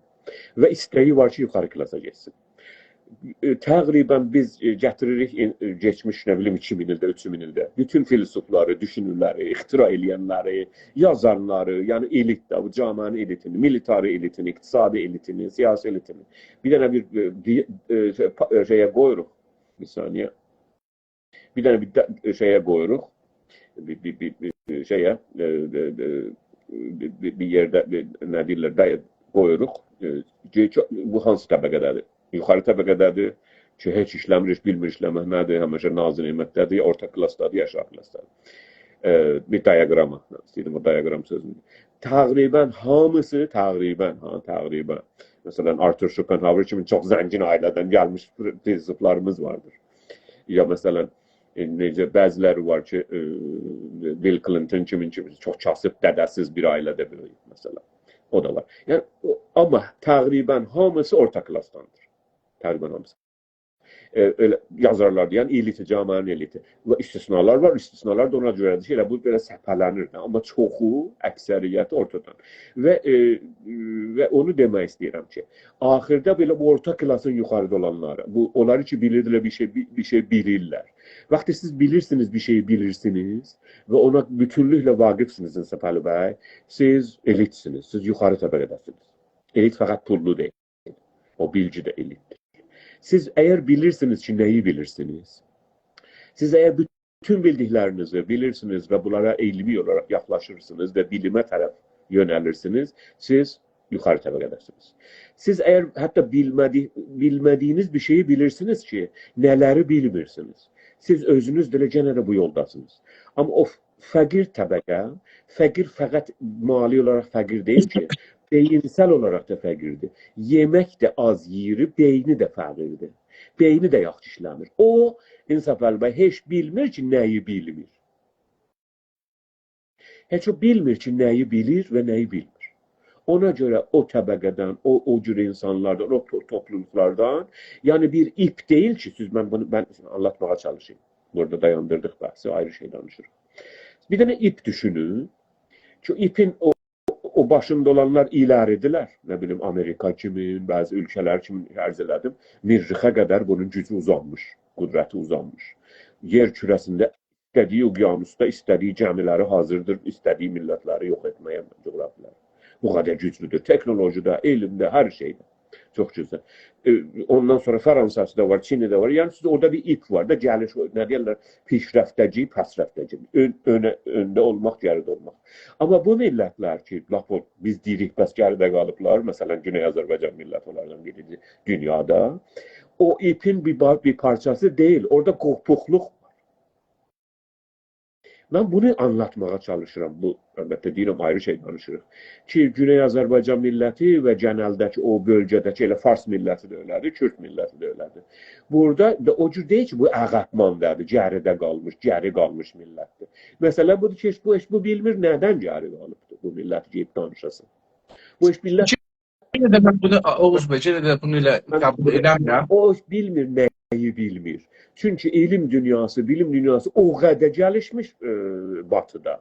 و ایسته‌یی وار کی، یوخاری کلاسا گئتسین. ائ، تقریبا بیز، ائ، گتیریریک، ائ، ائ، کئچمیش، نه بیلیم، ایکی مین ایلده، اوچ مین ایلده بوتون فیلسوفلاری، دوشونورلری، اختراع ائله‌ینلری، یازانلاری، یعنی ائلیت ده، بو جامعه‌نین ائلیتینی، میلیتاری ائلیتینی، اقتصادی ائلیتینی، سیاسی ائلیتینی. بیر دنه بیر، ائ، دی-، ائ، شئی، پا-، ائ، شئیه قویوروق. بیر ثانیه. بیر دنه بیر ده-، شئیه قویوروق. بیر، بیر، بیر، بیر شئیه، ائ، ائ، ائ، بیر، بیر، بیر یئرده، بیر، نه دئییرلر، ده-، قویوروق. ائ، کی، چو-، بو هانسی طبقه‌ده‌دیر؟ یوخاری طبقه‌ده‌دیر کی، هئچ ایشله‌میر، هئچ بیلمیر ایشله‌مک نه‌دیر، همیشه نازی نعمتده‌دیر، یا اورتا کلاسدادیر، یا آشاغی کلاسدادیر. ائ، بیر دیاگراما، ایسته‌ییردیم او دیاگرام سؤزونو. تقریبا هامیسی، تقریبا، ها، تقریبا. مثلا، آرتور شوپنهاور کیمی چوخ زنگین عائله‌دن گلمیش فیلسوفلاریمیز واردیر. یا، مثلا، ائ، نئجه بعضیلری وار کی، ائ، بیل کلینتون کیمین، کیمین چوخ کاسیب، دده‌سیز بیر عائله‌ده بؤیویوب، مثلا. او دا وار. یعنی، او، آمما تقریبا هامیسی اورتا کلاسداندیر. تقریبا هامیسی. ائ، ائله یازارلار دئین ائلیتی، جامعه‌نین ائلیتی. و استثنالار وار، استثنالار دا اونا گؤره‌دیر کی، ائله بو بئله سپه‌لنیر ده. آمما چوخو، اکثریتی اورتادان. و، ائ، و اونو دئمک ایسته‌ییرم کی، آخیردا بئله بو اورتا کلاسین یوخاریدا اولانلاری، بو، اونلاری کی، بیلیرلر، بیر شئی، بیر، بیر شئی بیلیرلر. وقتی سیز بیلیرسینیز، بیر شئی بیلیرسینیز و اونا بوتونلوکله واقفسینیز، انصافعلی بی، سیز ائلیتسینیز، سیز یوخاری طبقه‌ده‌سینیز. ائلیت فقط پوللو دئییل. او بیلگی ده ائلیتدیر. سیز اگر بیلیرسینیز کی، نه‌یی بیلیرسینیز، سیز اگر بوتون بیلدیکلرینیزی بیلیرسینیز و بونلارا علمی اولاراق یاخلاشیرسینیز و بیلیمه طرف یؤنه‌لیرسینیز، سیز یوخاری طبقه‌ده‌سینیز. سیز اگر حتی بیلمه‌دی-، بیلمه‌دیگینیز بیر شئیی بیلیرسینیز کی، نه‌لری بیلمیرسینیز، سیز اؤزونوز ده ائله گئنه ده بو یولداسینیز. آمما او فقیر طبقه، فقیر فقط مالی اولاراق فقیر دئییل کی، بئیینسل اولاراق دا فقیردیر. یئمک ده آز یئییر، بئینی ده فقیردیر. بئینی ده یاخشی ایشله‌میر. او، انصافعلی بی، هئچ بیلمیر کی، نه‌یی بیلمیر. هئچ او بیلمیر کی، نه‌یی بیلیر و نه‌یی بیلمیر. اونا گؤره او طبقه‌دن، او، او جور انسانلاردان، او تو-، توپلوملاردان، یعنی بیر ایپ دئییل کی، سیز، من بونو، من آنلاتماغا چالیشاییم. بورادا دایاندیردیق بحثی، آیری شئی دانیشیریق. بیر دنه ایپ دوشونون کی، ایپین او، او باشیندا اولانلار ایلری‌دیرلر. نه بیلیم، آمریکا کیمی، بعضی اؤلکه‌لر کیمی عرض ائله‌دیم. مریخه قدر بونون گوجو اوزانمیش، قدرتی اوزانمیش. یئر کوره‌سینده ایسته‌دیگی اقیانوسدا ایسته‌دیگی گمی‌لری حاضردیر، ایسته‌دیگی میللت‌لری یوخ ائتمه‌یه، جغرافیالاری. بو قدر گوجلودور. تکنولوژی‌ده، علمده، هر شئیده. چوخ گؤزل. ائ، اوندان سونرا فرانسه‌سی ده وار، چینی ده وار. یعنی سیز اورادا بیر ایپ وار دا، گلیش، او، نه دئیرلر، پیشرفته‌جی، پس‌رفته‌جی. اؤن، اؤنه، اؤنده اولماق، گریده اولماق. آمما بو میللت‌لر کی، لاپ او، بیز دئییریک، بس گریده قالیبلار، مثلا، گونئی آذربایجان میللتی اونلاردان بیریدیر دونیادا. او ایپین بیر با-، بیر پارچاسی دئییل، اورادا قوپوقلوق وار. من بونو آنلاتماغا چالیشیرام. بو، البته، دئییرم، آیری شئی دانیشیریق. کی، گونئی آذربایجان میللتی و گئنلده‌کی او بؤلگه‌ده‌کی ائله فارس میللتی ده ائله‌دیر، کورد میللتی ده ائله‌دیر. بورادا دا او جور دئییل کی، بو عقب‌مانده‌دیر، گریده قالمیش، گری قالمیش میللت‌دیر. مسئله بودور کی، هئچ بو، هئچ بو بیلمیر، ندن گری قالیبدیر بو میللت، گئدیب دانیشاسین. بو هئچ میللت یئنه ده من بونو، اوغوز بی، یئنه ده بونو ائله من قبول بونو ائله‌میرم. او بیلمیر، نه‌یی بیلمیر. چونکی علم دونیاسی، بیلیم دونیاسی او قدر گلیشمیش، ائ، باتیدا.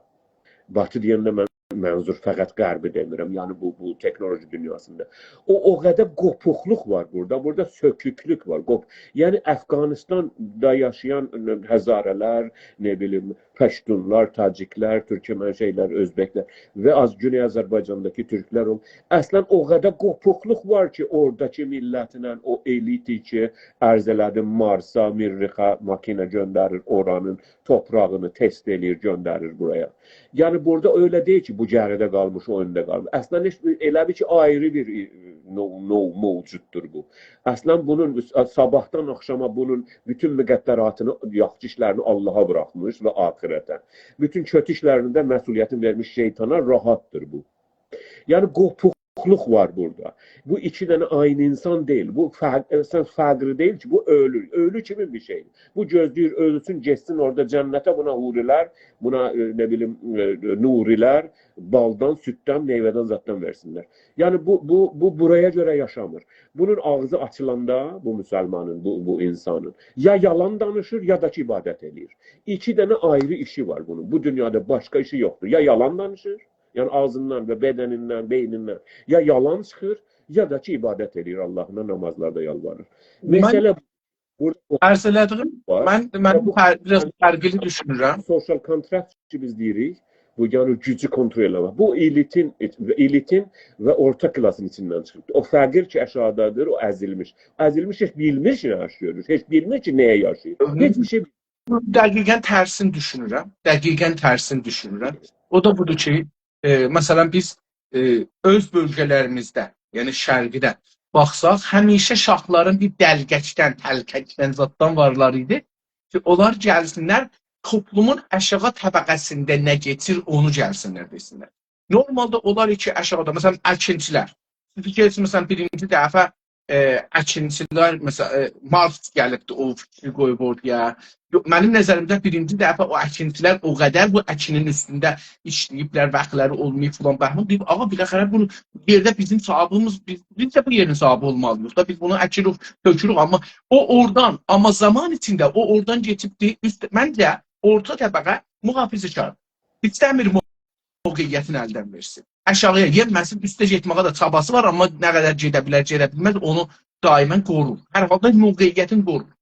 باتی دئینده من منظور فقط غربی دئمیرم، یعنی بو، بو تکنولوژی دونیاسیندا. او، او قدر قوپوقلوق وار بورادا، بورادا سؤکوکلوک وار. قوپ-، یعنی افغانستاندا یاشایان هزاره‌لر، نه بیلیم، پشتونلار، تاجیکلر، تورکمن شئیلر، اؤزبکلر و آز گونئی آذربایجانداکی تورکلر اول-، اصلا او قدر قوپوقلوق وار کی، اوراداکی میللتله او الیتی کی، عرض ائله‌دیم، مارسا، مریخه ماکینا گؤندریر، اورانین توپراغینی تست ائله‌ییر، گؤندریر بورایا. یعنی بورادا ائله دئییل کی، بو گریده قالمیش، او اؤنده قالمیش. اصلا هئچ بیر، ائله بیل کی، آیری بیر، ائ، نوع، نوع موجوددور بو. اصلا بونون، صاباحدان آخشاما بونون بوتون مقدراتینی، یاخشی ایشلرینی آللاها بوراخمیش و آخرته. بوتون کؤتو ایشلرینین ده مسئولیتینی وئرمیش شیطانا، راحتدیر بو. یعنی قوپوقلوق وار بورادا. بو ایکی دنه عینی اینسان دئییل. بو فق-، اصلا فقر دئییل کی، بو اؤلو. اؤلو کیمین بیر شئیدیر. بو گؤزله‌ییر، اؤلسون، گئتسین اورادا جنته، بونا حوری‌لر، بونا، ائ، نه بیلیم، ائ، نوری‌لر بالدان، سوددن، میوه‌دن، زاددان وئرسینلر. یعنی بو، بو، بو بورایا گؤره یاشامیر. بونون آغزی آچیلاندا بو مسلمانین، بو، بو اینسانین یا یالان دانیشیر، یا دا کی، عبادت ائله‌ییر. ایکی دنه آیری ایشی وار بونون. بو دونیادا باشقا ایشی یوخدور. یا یالان دانیشیر، یعنی آغزیندان و بدنیندن، بئینیندن یا یالان چیخیر، یا دا کی، عبادت ائله‌ییر آللاهینا، نامازلاردا یالواریر. من مسئله بورادا عرض ائله‌دیگیم، وار. من، و من بو فر-، بیر آز فرقلی دوشونورم. سوشال کونتراکت کی، بیز دئییریک، بو، یعنی گوجو کنترل ائله‌مک. بو الیتین، الیتین و اورتا کلاسین ایچیندن چیخیب. او فقیر کی، آشاغیدادیر، او ازیلمیش. ازیلمیش هئچ بیلمیر کی، نه ایش گؤرور، هئچ بیلمیر کی، نه‌یه یاشاییر. هئچ بیر شئی دقیقا ترسین دوشونورم. دقیقا ترسین دوشونورم. او دا بودور کی، ائ، مثلا، بیز، ائ، اؤز بؤلگه‌لریمیزده، یعنی شرقده باخساق، همیشه شاهلارین بیر دلقکدن، تلککدن، زاددان وارلاری ایدی کی، اونلار گلسینلر، توپلومون آشاغی طبقه‌سینده نه کئچیر، اونو گلسینلر دئسینلر. نورمالدا اونلار کی، آشاغیدا، مثلا، اکینچیلر. سیز فیکیر ائدین، مثلا، بیرینجی دفعه، ائ، اکینچیلر، مثلا، ائ، مارکس گلیبدی، او فیکری قویوب اورتایا. یوخ، منیم نظریمده بیرینجی دفعه او اکینچیلر او قدر بو اکینین اوستونده ایشله‌ییبلر، واختلاری اولماییب فلان، بهمان دئییب، «آغا، بالاخره بو یئرده بیزیم صاحابیمیز، بیز، بیز ده بو یئرین صاحابی اولمالی‌ییق دا، بیز بونو اکیریک، تؤکوروک.» آمما او اورادان، آمما زامان ایچینده او اورادان کئچیبدی، اوست، منجه، اورتا طبقه محافظه‌کار. ایسته‌میر مو-، موقعیتینی الدن وئرسین. آشاغییا یئنمه‌سین، اوسته گئتمه‌یه ده چاباسی وار، آمما نه قدر گئده بیلر، گئده بیلمز، اونو دائما قورور. هر حالدا موقعیتینی قورور.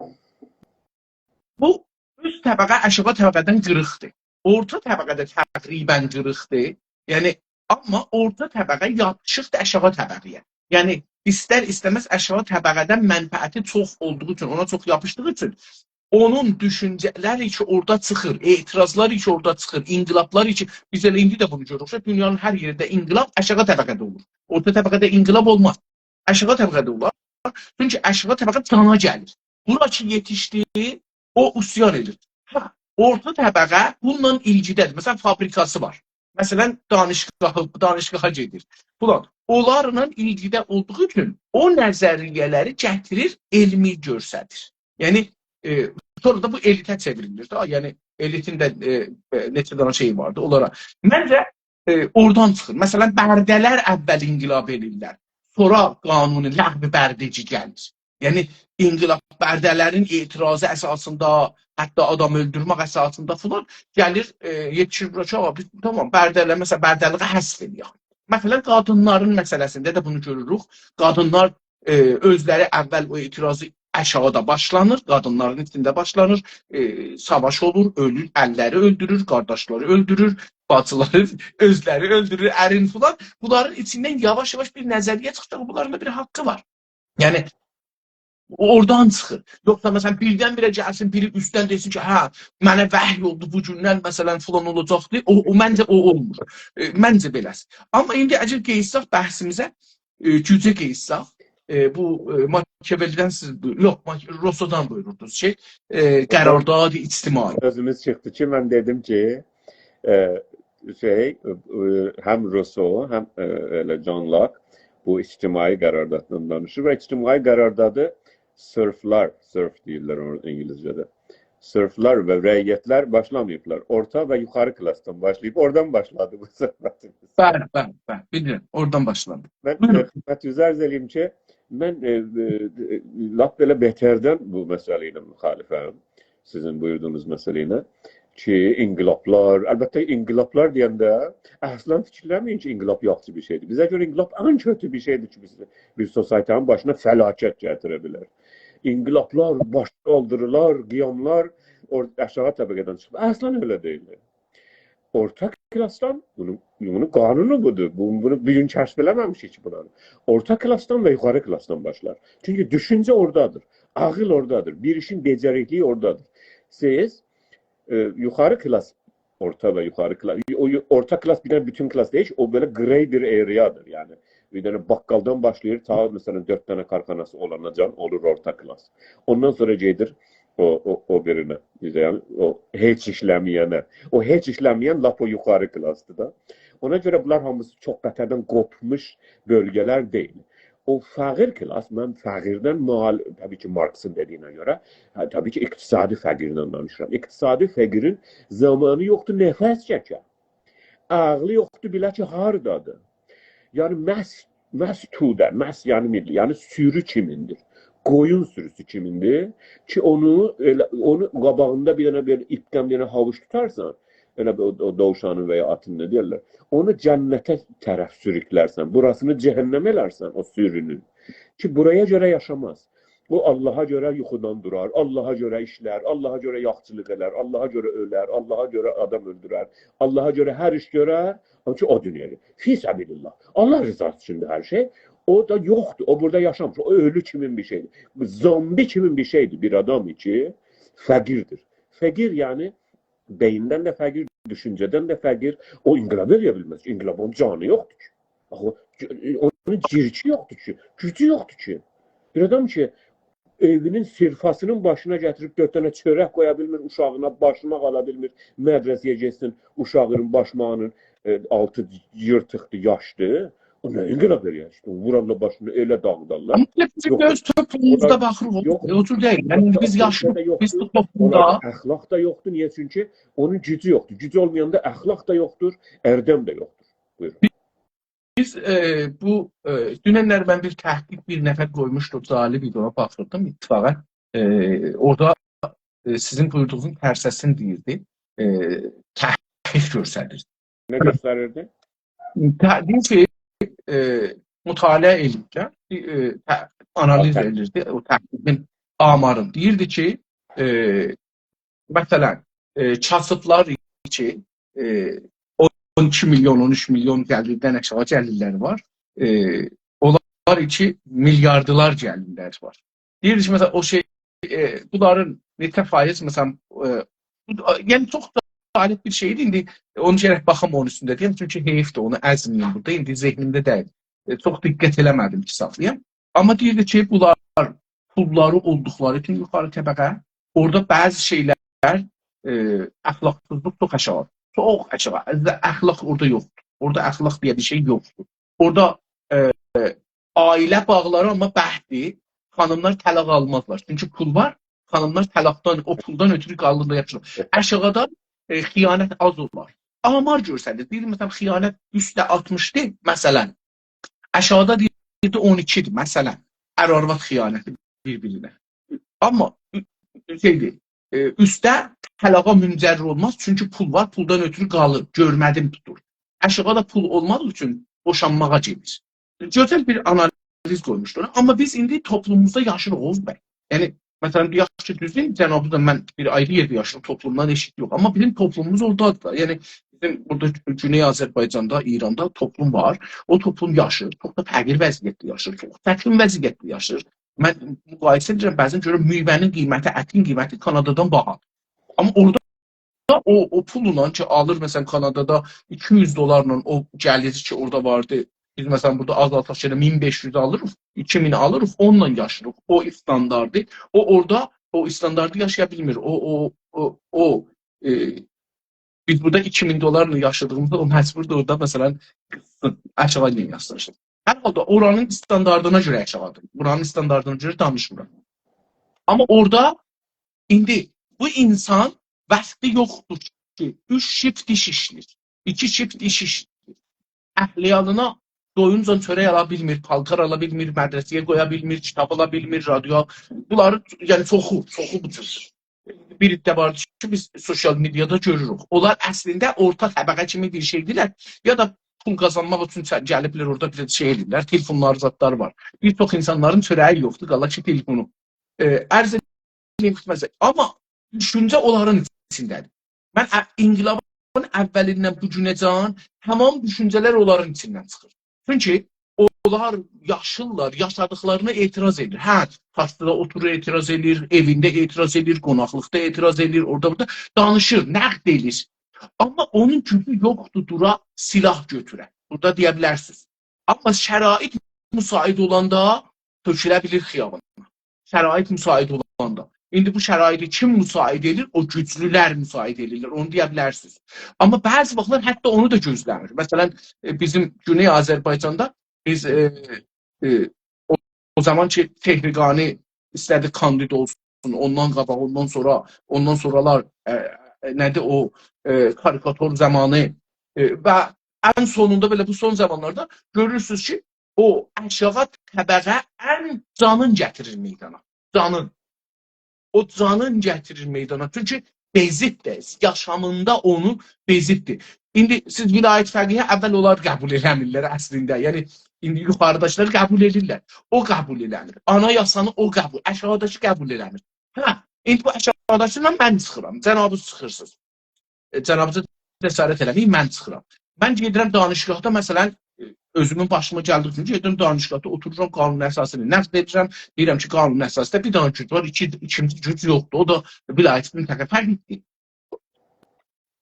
بو اوست طبقه آشاغی طبقه‌دن قیریقدیر. اورتا طبقه ده تقریبا قیریقدیر. یعنی، آمما اورتا طبقه یاپیشیقدیر آشاغی طبقه‌یه. یعنی، ایستر-ایسته‌مز آشاغی طبقه‌دن منفعتی چوخ اولدوغو اوچون، اونا چوخ یاپیشدیغی اوچون اونون دوشونجه‌لری کی، اورادا چیخیر، اعتراضلار کی، اورادا چیخیر، انقلابلار کی، بیز ائله ایندی ده بونو گؤروروک کی، دونیانین هر یئرینده انقلاب آشاغی طبقه‌ده اولور. اورتا طبقه‌ده انقلاب اولماز. آشاغی طبقه‌ده اولار. چونکی آشاغی طبقه جانا گلیر. بورا کی یئتیشدی، او عصیان ائدیر. هه، اورتا طبقه بونونلا ایلگیده‌دیر. مثلا، فابریکاسی وار. مثلا، دانشگاهی، دانشگاها گئدیر. فلان. اونلارلا ایلگیده اولدوغو اوچون او نظریه‌لری گتیریر، علمی گؤستریر. یعنی، ائ، سونرا دا بو الیته چئوریلیر ده. یعنی، الیتین ده، ائ، ائ، نئچه دنه شئی واردی اونلارا. منجه، ائ، اورادان چیخیر. مثلا، برده‌لر اول انقلاب ائله‌ییرلر. سونرا قانون لغو بردگی گلیر. یعنی، انقلاب برده‌لرین اعتراضی اساسیندا، حتی آدام اؤلدورمک اساسیندا فلان گلیر، ائ، یئتیشیر بورا کی، «آغا، بیز، تامام، برده‌لر، مثلا، برده‌لیگی حذف ائله‌یک.» مثلا، قادینلارین مسئله‌سینده ده بونو گؤروروک. قادینلار، ائ، اؤزلری اول او اعتراضی آشاغیدا باشلانیر، قادینلارین ایچینده باشلانیر، ائ، ساواش اولور، اؤلور، ارلری اؤلدورور، قارداشلاری اؤلدورور، باجیلاری اؤزلری اؤلدورور، ارین فلان. بونلارین ایچیندن یاواش-یاواش بیر نظریه چیخاجاق، بونلارین دا بیر حاققی وار. یعنی، او اورادان چیخیر. یوخسا، مثلا، بیردن-بیره گلسین، بیری اوستدن دئسین کی، «هه، منه وحی اولدو، بو گوندن، مثلا، فلان اولاجاقدی.» او، او، منجه او اولمور. ائ، منجه بئله‌سی. آمما ایندی اگر قئییتسک بحثیمیزه، ائ، گوجه قئییتسک، ائ، بو، ائ، ماکیاوللی‌دن سیز بو-، یوخ، ماکی-، روسودان بویوروردونوز کی، ائ، قرارداد اجتماعی. سؤزوموز چیخدی کی، من دئدیم کی، ائ، شئی، ائ، هم روسو، هم، ائ، ائله جان لاک بو اجتماعی قرارداددان دانیشیر و اجتماعی قراردادی سرفلر، سرف دئییرلر اونو اینگیلیسجه‌ده، سرفلر و رعیتلر باشلاماییبلار. اورتا و یوخاری کلاسدان باشلاییب، اورادان باشلادی بو صحبتیمیز. بلی، بلی، بلی، بیلیرم. اورادان باشلادی. من، بویورون. ائ، خدمتینیزه عرض ائله‌ییم کی، من، ائ، ائ، ائ، لاپ بئله بتردن بو مسئله ایله مخالفم. سیزین بویوردوغونوز مسئله ایله کی، انقلابلار، البته، انقلابلار دئینده اصلا فیکیرلنمه‌یین کی، انقلاب یاخشی بیر شئیدیر. بیزه گؤره انقلاب ان کؤتو بیر شئیدیر کی، بیز، بیر سوسایتی‌نین باشینا فلاکت گتیره بیلر. انقلابلار، باش قالدیریلار، قیاملار اور-، آشاغی طبقه‌دن چیخیب. اصلا ائله دئییل. اورتا کلاسدان، بونون، بونون قانونو بودور. بو-، بونو بیر گون کشف ائله‌مه‌میشیک کی، بونلاری. اورتا کلاسدان و یوخاری کلاسدان باشلار. چونکی دوشونجه اورادادیر، عاغیل اورادادیر، بیر ایشین بئجریکلیگی اورادادیر. سیز، ائ، یوخاری کلاس، اورتا و یوخاری کلاس، او یو-، اورتا کلاس بیر دنه بوتون کلاس دئییل کی، او بئله گری بیر اریادیر، یعنی. بیر دنه باققالدان باشلاییر، تا، مثلا، دؤرد دنه کارخاناسی اولاناجان اولور اورتا کلاس. اوندان سونرا گئدیر او، او، او بیرینه، بیزه، یعنی، او هئچ ایشله‌مه‌ینه. او هئچ ایشله‌مه‌ین لاپ او یوخاری کلاسدیر دا. اونا گؤره بونلار هامیسی چوخ بتردن قوپموش بؤلگه‌لر دئییل. او فقیر کلاس، من فقیردن مال-، طبیعی کی، مارکسین دئدیگینه گؤره، هه، طبیعی کی، اقتصادی فقیردن دانیشیرام. اقتصادی فقیرین زامانی یوخدور نفس چکه. عاغلی یوخدور، بیله کی، هاردادیر. یعنی، مس-، مس توده، مس یعنی میللی، یعنی سورو کیمیندیر. قویون سوروسو کیمیندیر کی، اونو ائله، اونو قاباغیندا بیر دنه بئله ایپدن بیر دنه هاووش توتارسان، ائله بیر او، او دووشانین و یا آتین، نه دئیرلر، اونو جنته طرف سوروکلرسن، بوراسینی جهنم ائلرسن او سورونون. کی، بورایا گؤره یاشاماز. او، آللاها گؤره یوخودان دورار، آللاها گؤره ایشلر، آللاها گؤره یاخچیلیق ائلر، آللاها گؤره اؤلر، آللاها گؤره آدام اؤلدورر، آللاها گؤره هر ایش گؤرر، آمما کی، او دونیادا. فی سبیل الله. آللاه رضاسی اوچوندور هر شئی. او دا یوخدور، او بورادا یاشامیر. او اؤلو کیمین بیر شئیدیر. زامبی کیمین بیر شئیدیر بیر آدام کی، فقیردیر. فقیر، یعنی، بئییندن ده فقیر، دوشونجه‌دن ده فقیر، او انقلاب ائله‌یه بیلمز. انقلاب، اونون جانی یوخدور کی. آخی، اونون گیرکی یوخدور کی، گوجو یوخدور کی. بیر آدام کی، ائوینین سیرفاسینین باشینا گتیریب دؤرد دنه چؤرک قویا بیلمیر اوشاغینا، باشماق آلا بیلمیر، مدرسه‌یه گئتسین، اوشاغینین باشماغینین، ائ، آلتی ییرتیقدیر، یاشدیر. او نه انقلاب ائله‌یه‌جک؟ اونو وورارلار باشینا، ائله داغیدارلار. آمما بیزیم یوخدور. اؤز توپلوموموزدا اونلار باخیریق، او، یوخدور. او جور دئییل. یعنی، اونلار بیز یاشلی، اؤلکه‌ده یوخدور. بیز توپلومدا. اونلاردا اخلاق دا یوخدور. نییه؟ چونکی اونون گوجو یوخدور. گوجو اولمایاندا اخلاق دا یوخدور، اردم ده یوخدور. بویورون. بیز، ائ، بو، ائ، دوننلری من بیر تحقیق، بیر نفر قویموشدو، جالب ایدی، اونا باخیردیم اتفاقا. ائ، اورادا، ائ، سیزین بویوردوغونوزون ترسه‌سینی دئییردی. ائ، تحقیق گؤستریردی. نه گؤستریردی؟ ته-، دئییر کی، ائ، مطالعه ائله‌ییرلر، ائ، ته-، آنالیز آها. ائله‌ییردی او تحقیقین آمارینی. دئییردی کی، ائ، مثلا، ائ، کاسیبلار کی، ائ، اون ایکی میلیون، اون اوچ میلیون گلیردن آشاغی گلیرلری وار. ائ، اونلار کی، میلیاردلار گلیرلری وار. دئییر کی، مثلا، او شئی، ائ، بونلارین نئچه فایز، مثلا، ائ، بو، یعنی، چوخ جالب بیر شئیدیر. ایندی اونو گرک باخام اونون اوستونده دئیم، چونکی حئیفدیر، اونو ازمه‌ییم بورادا. ایندی ذهنیمده دئییل. ائ، چوخ دقت ائله‌مه‌دیم کی، ساخلایام. آمما دئییردی کی، بونلار پوللاری اولدوقلاری اوچون یوخاری طبقه، اورادا بعضی شئیلر، ائ، اخلاقسیزلیق چوخ آشاغی. چوخ آشاغی. اخلاق اورادا یوخدور. اورادا اخلاق دئیه بیر شئی یوخدور. اورادا، ائ، عائله باغلاری آمما برکدیر. خانیملار طلاق آلمازلار. چونکی پول وار. خانیملار طلاقدان، او پولدان اؤترو قالیرلار، یاخشی. آشاغیدا، ائ، خیانت آز اولار. آمار گؤستریر. دئییر، مثلا، خیانت اوسته آلتمیشدیر، مثلا. آشاغیدا دئییردی اون ایکیدیر، مثلا. ار-آرواد خیانتی بیر-بیرینه. آمما، ائ، شئیدیر، ائ، اوسته طلاقا منجر اولماز، چونکی پول وار، پولدان اؤترو قالیر، گؤرمه‌دیم توتور. آشاغیدا پول اولمادیغی اوچون بوشانماغا گئدیر. گؤزل بیر آنالیز قویموشدو اونا. آمما بیز ایندی توپلوموموزدا یاشیریق، اوغوز بی. یعنی، مثلا، دئیک کی، دوزدور، جنابیزلا من بیر آیری یئرده یاشاییرام، توپلومدان ائشیک یوخ. آمما بیزیم توپلوموموز اوردادیر دا. یعنی، بیزیم بورادا گونئی آذربایجاندا، ایراندا توپلوم وار. او توپلوم یاشیر، چوخ دا فقیر وضعیتده یاشیر، چوخ چتین وضعیتده یاشیر. من مقایسه ائدیرم، بعضا گؤرورم میوه‌نین قیمتی، اتین قیمتی کانادادان باها. آمما اورادا او، او پوللا کی آلیر، مثلا، کانادادا ایکی یوز دلارلا او گلیری کی اورادا واردی، بیز، مثلا، بورادا آزالتساق، یئنه مین بئش یوز آلیریق، ایکی مین آلیریق، اونونلا یاشاییریق. او استانداردی. او اورادا او استانداردی یاشایا بیلمیر. او، او، او، او، ائ، بیز بورادا ایکی مین دلارلا یاشادیغیمیزدا او مجبوردور اورادا، مثلا، آشاغی ایله یاشاسین. هر حالدا اورانین استانداردینا گؤره آشاغیدیر. بورانین استانداردینا گؤره دانیشمیرام. آمما اورادا ایندی بو اینسان وقتی یوخدور کی اوچ شیفت ایش ایشله‌ییر، ایکی شیفت ایش ایشله‌ییر. اهل عیالینا دویونجا چؤرک آلا بیلمیر، پالتار آلا بیلمیر، مدرسه‌یه قویا بیلمیر، کیتاب آلا بیلمیر، رادیو. بونلاری، یعنی، چوخو، چوخو بو جور. بیر عده وار کی، بیز سوسیال مئدیادا گؤروروک. اونلار اصلینده اورتا طبقه کیمی بیر شئیدیرلر. یا دا پول قازانماق اوچون چه-، گلیبلر اورادا بیر شئی ائدیرلر. تلفونلاری، زادلاری وار. بیر چوخ اینسانلارین چؤره‌یی یوخدور، قالا کی تلفونو. ائ، عرض ائدیم خدمتینیزه. آمما دوشونجه اونلارین ایچینده‌دیر. من ا-، انقلابین اولیندن بو گونه‌جن تمام دوشونجه‌لر اونلارین ایچیندن چیخیر. چونکی اونلار یاشیرلار، یاشادیقلارینا اعتراض ائدیر. هه، تاکسیده اوتورور، اعتراض ائدیر، ائوینده اعتراض ائدیر، قوناقلیقدا اعتراض ائدیر، اورادا بورادا دانیشیر، نقد ائدیر. آمما اونون گوجو یوخدور دورا سلاح گؤتوره. بورادا دئیه بیلرسینیز. آمما شرایط مساعد اولاندا تؤکوله بیلیر خیابانا. شرایط مساعد اولاندا. ایندی بو شرایطی کیم مساعد ائدیر؟ او گوجلولر مساعد ائدیرلر. اونو دئیه بیلرسینیز. آمما بعضی واختلار حتی اونو دا گؤزله‌میر. مثلا، ائ، بیزیم گونئی آذربایجاندا بیز، ائ، ائ، او، او زامان کی تهرگانی ایسته‌دی کاندید اولسون، اوندان قاباق، اوندان سونرا، اوندان سونرالار، ائ، ائ، نه‌دیر او، ائ، کاریکاتور زامانی، ائ، و ان سونوندا بئله بو سون زامانلاردا گؤرورسونوز کی، او آشاغی طبقه ان جانین گتیریر میدانا. جانین. او جانین گتیریر میدانا. چونکی بئزیبدیر. یاشامیندا اونو بئزیبدیر. ایندی سیز ولایت فقیهی اول اونلار قبول ائله‌میرلر اصلینده. یعنی، ایندی یوخاریداکیلار قبول ائدیرلر. او قبول ائله‌میر. آنایاسانی او قبول، آشاغیداکی قبول ائله‌میر. هه، ایندی بو آشاغیداکیلا من چیخیرام، جنابیز چیخیرسینیز. ائ، جنابیزا جسارت ائله‌مه‌یین، من چیخیرام. من گئدیرم دانشگاهدا، مثلا، ائ، اؤزومون باشیما گلدیگی اوچون گئدیرم دانشگاهدا اوتورورام، قانون اساسینی نقد ائدیرم. دئییرم کی، قانون اساسی‌ده بیر دنه گوج وار، ایکی، ایکینجی گوج یوخدور. او دا ولایت منطقه فرقلی‌دیر.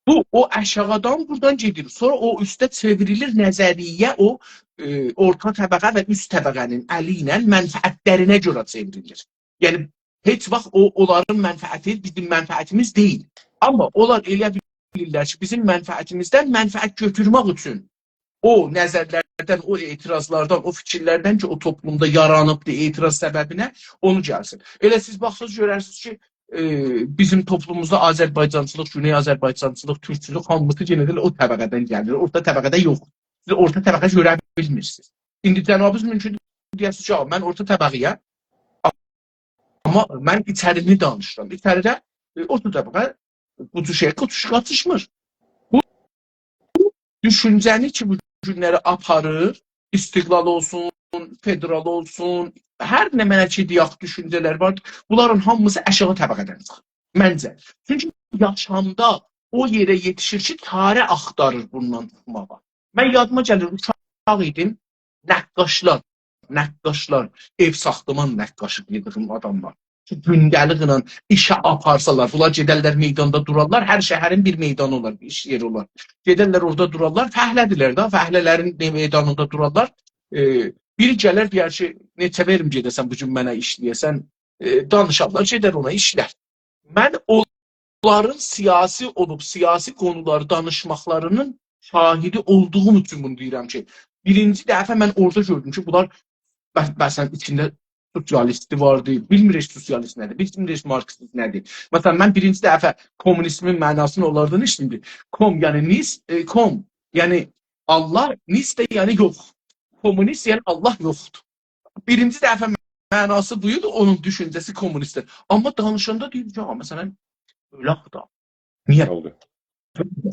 بو، او آشاغیدان بورادان گئدیر. سونرا او اوسته چئوریلیر نظریه، او، ائ، اورتا طبقه و اوست طبقه‌نین الی ایله منفعتلرینه گؤره چئوریلیر. یعنی، هئچ واخت او، اونلارین منفعتی بیزیم منفعتیمیز دئییل. آمما اونلار ائلیه بیلیرلر کی، بیزیم منفعتیمیزدن منفعت گؤتورمک اوچون او نظرلردن، او اعتراضلاردان، او فیکیرلردن کی، او توپلومدا یارانیبدیر اعتراض سببینه، اونو گلسین. ائله سیز باخساز گؤررسینیز کی، ائ، بیزیم توپلوموموزدا آذربایجانچیلیق، گونئی آذربایجانچیلیق، تورکچولوک هامیسی یئنه ده او طبقه‌دن گلیر. اورتا طبقه‌ده یوخ. سیز اورتا طبقه گؤره بیلمیرسینیز. ایندی جنابیز مومکون دئیه‌سینیز کی، «آ، من اورتا طبقه‌یم.» آمما من ایچری‌نی دانیشیرام. ایچریده، ائ، اورتا طبقه بو جور شئی قاتیش-، قاتیشمیر. بو دوشونجه‌نی کی، بو گونلری آپاریر، استقلال اولسون، فدرال اولسون، هر نمنه کی، دئیک، دوشونجه‌لر وار، بونلارین هامیسی آشاغی طبقه‌دن چیخیر. منجه. چونکی یاشامدا او یئره یئتیشیر کی، چاره آختاریر بوندان چیخماغا. من یادیما گلیر، اوشاق ایدیم، نقاشلار، نقاشلار، ائو ساختمان نقاشی دئدیگیم آداملار کی، گونده‌لیکله ایشه آپارسالار، بونلار گئدرلر میداندا دورارلار، هر شهرین بیر میدانی اولار، بیر ایش یئری اولار. گئدرلر اورادا دورارلار، فعله‌دیرلر ده، فعله‌لرین میدانیندا دورارلار. ائ، بیری گلر، دئیر کی، «نئچه وئریم گئده‌سن، بو گون منه ایشله‌یه‌سن؟» ائ، دانیشارلار، گئدر اونا ایشلر. من اونلارین سیاسی اولوب، سیاسی قونولاری دانیشماقلارینین شاهدی اولدوغوم اوچون بونو دئییرم کی، بیرینجی دفعه من اورادا گؤردوم کی، بونلار، م-، مثلا، ایچینده سوسیالیستی واردی، بیلمیر هئچ سوسیالیست نه‌دیر، بیلمیر هئچ مارکسیست نه‌دیر. مثلا، من بیرینجی دفعه کمونیزمین معناسینی اونلاردان ائشیتدیم. کم، یعنی نیست، ائ، کم، یعنی الله، نیست ده، یعنی یوخ. کمونیست، یعنی الله یوخدور. بیرینجی دفعه معناسی بو ایدی، اونون دوشونجه‌سی کمونیستدیر. آمما دانیشاندا دئییر کی، «آ، مثلا، بئله دا. نییه؟ نه اولدو؟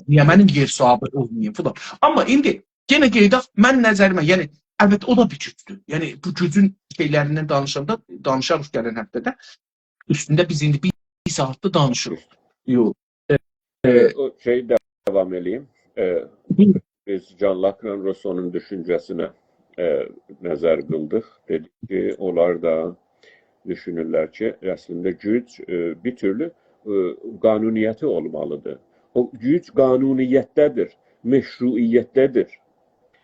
نییه منیم یئر صاحیبی اولماییم؟» فلان. آمما ایندی یئنه قاییداق، من نظریمه، یعنی، البته، او دا بیر گوجدور. یعنی، بو گوجون شئیلریندن دانیشاندا، دانیشاریق گلن هفته‌ده. اوستونده بیز ایندی بیر ساعاتدیر دانیشیریق. یوخ. ائ، او شئیی داوام ائله‌ییم. ائ، بیز جان لاکان روسونون دوشونجه‌سینه، ائ، نظر قیلدیق. دئدیک کی، اونلار دا دوشونورلر کی، اصلینده گوج، ائ، بیر تورلو، ائ، قانونیتی اولمالیدیر. او گوج قانونیتده‌دیر، مشروعیتده‌دیر.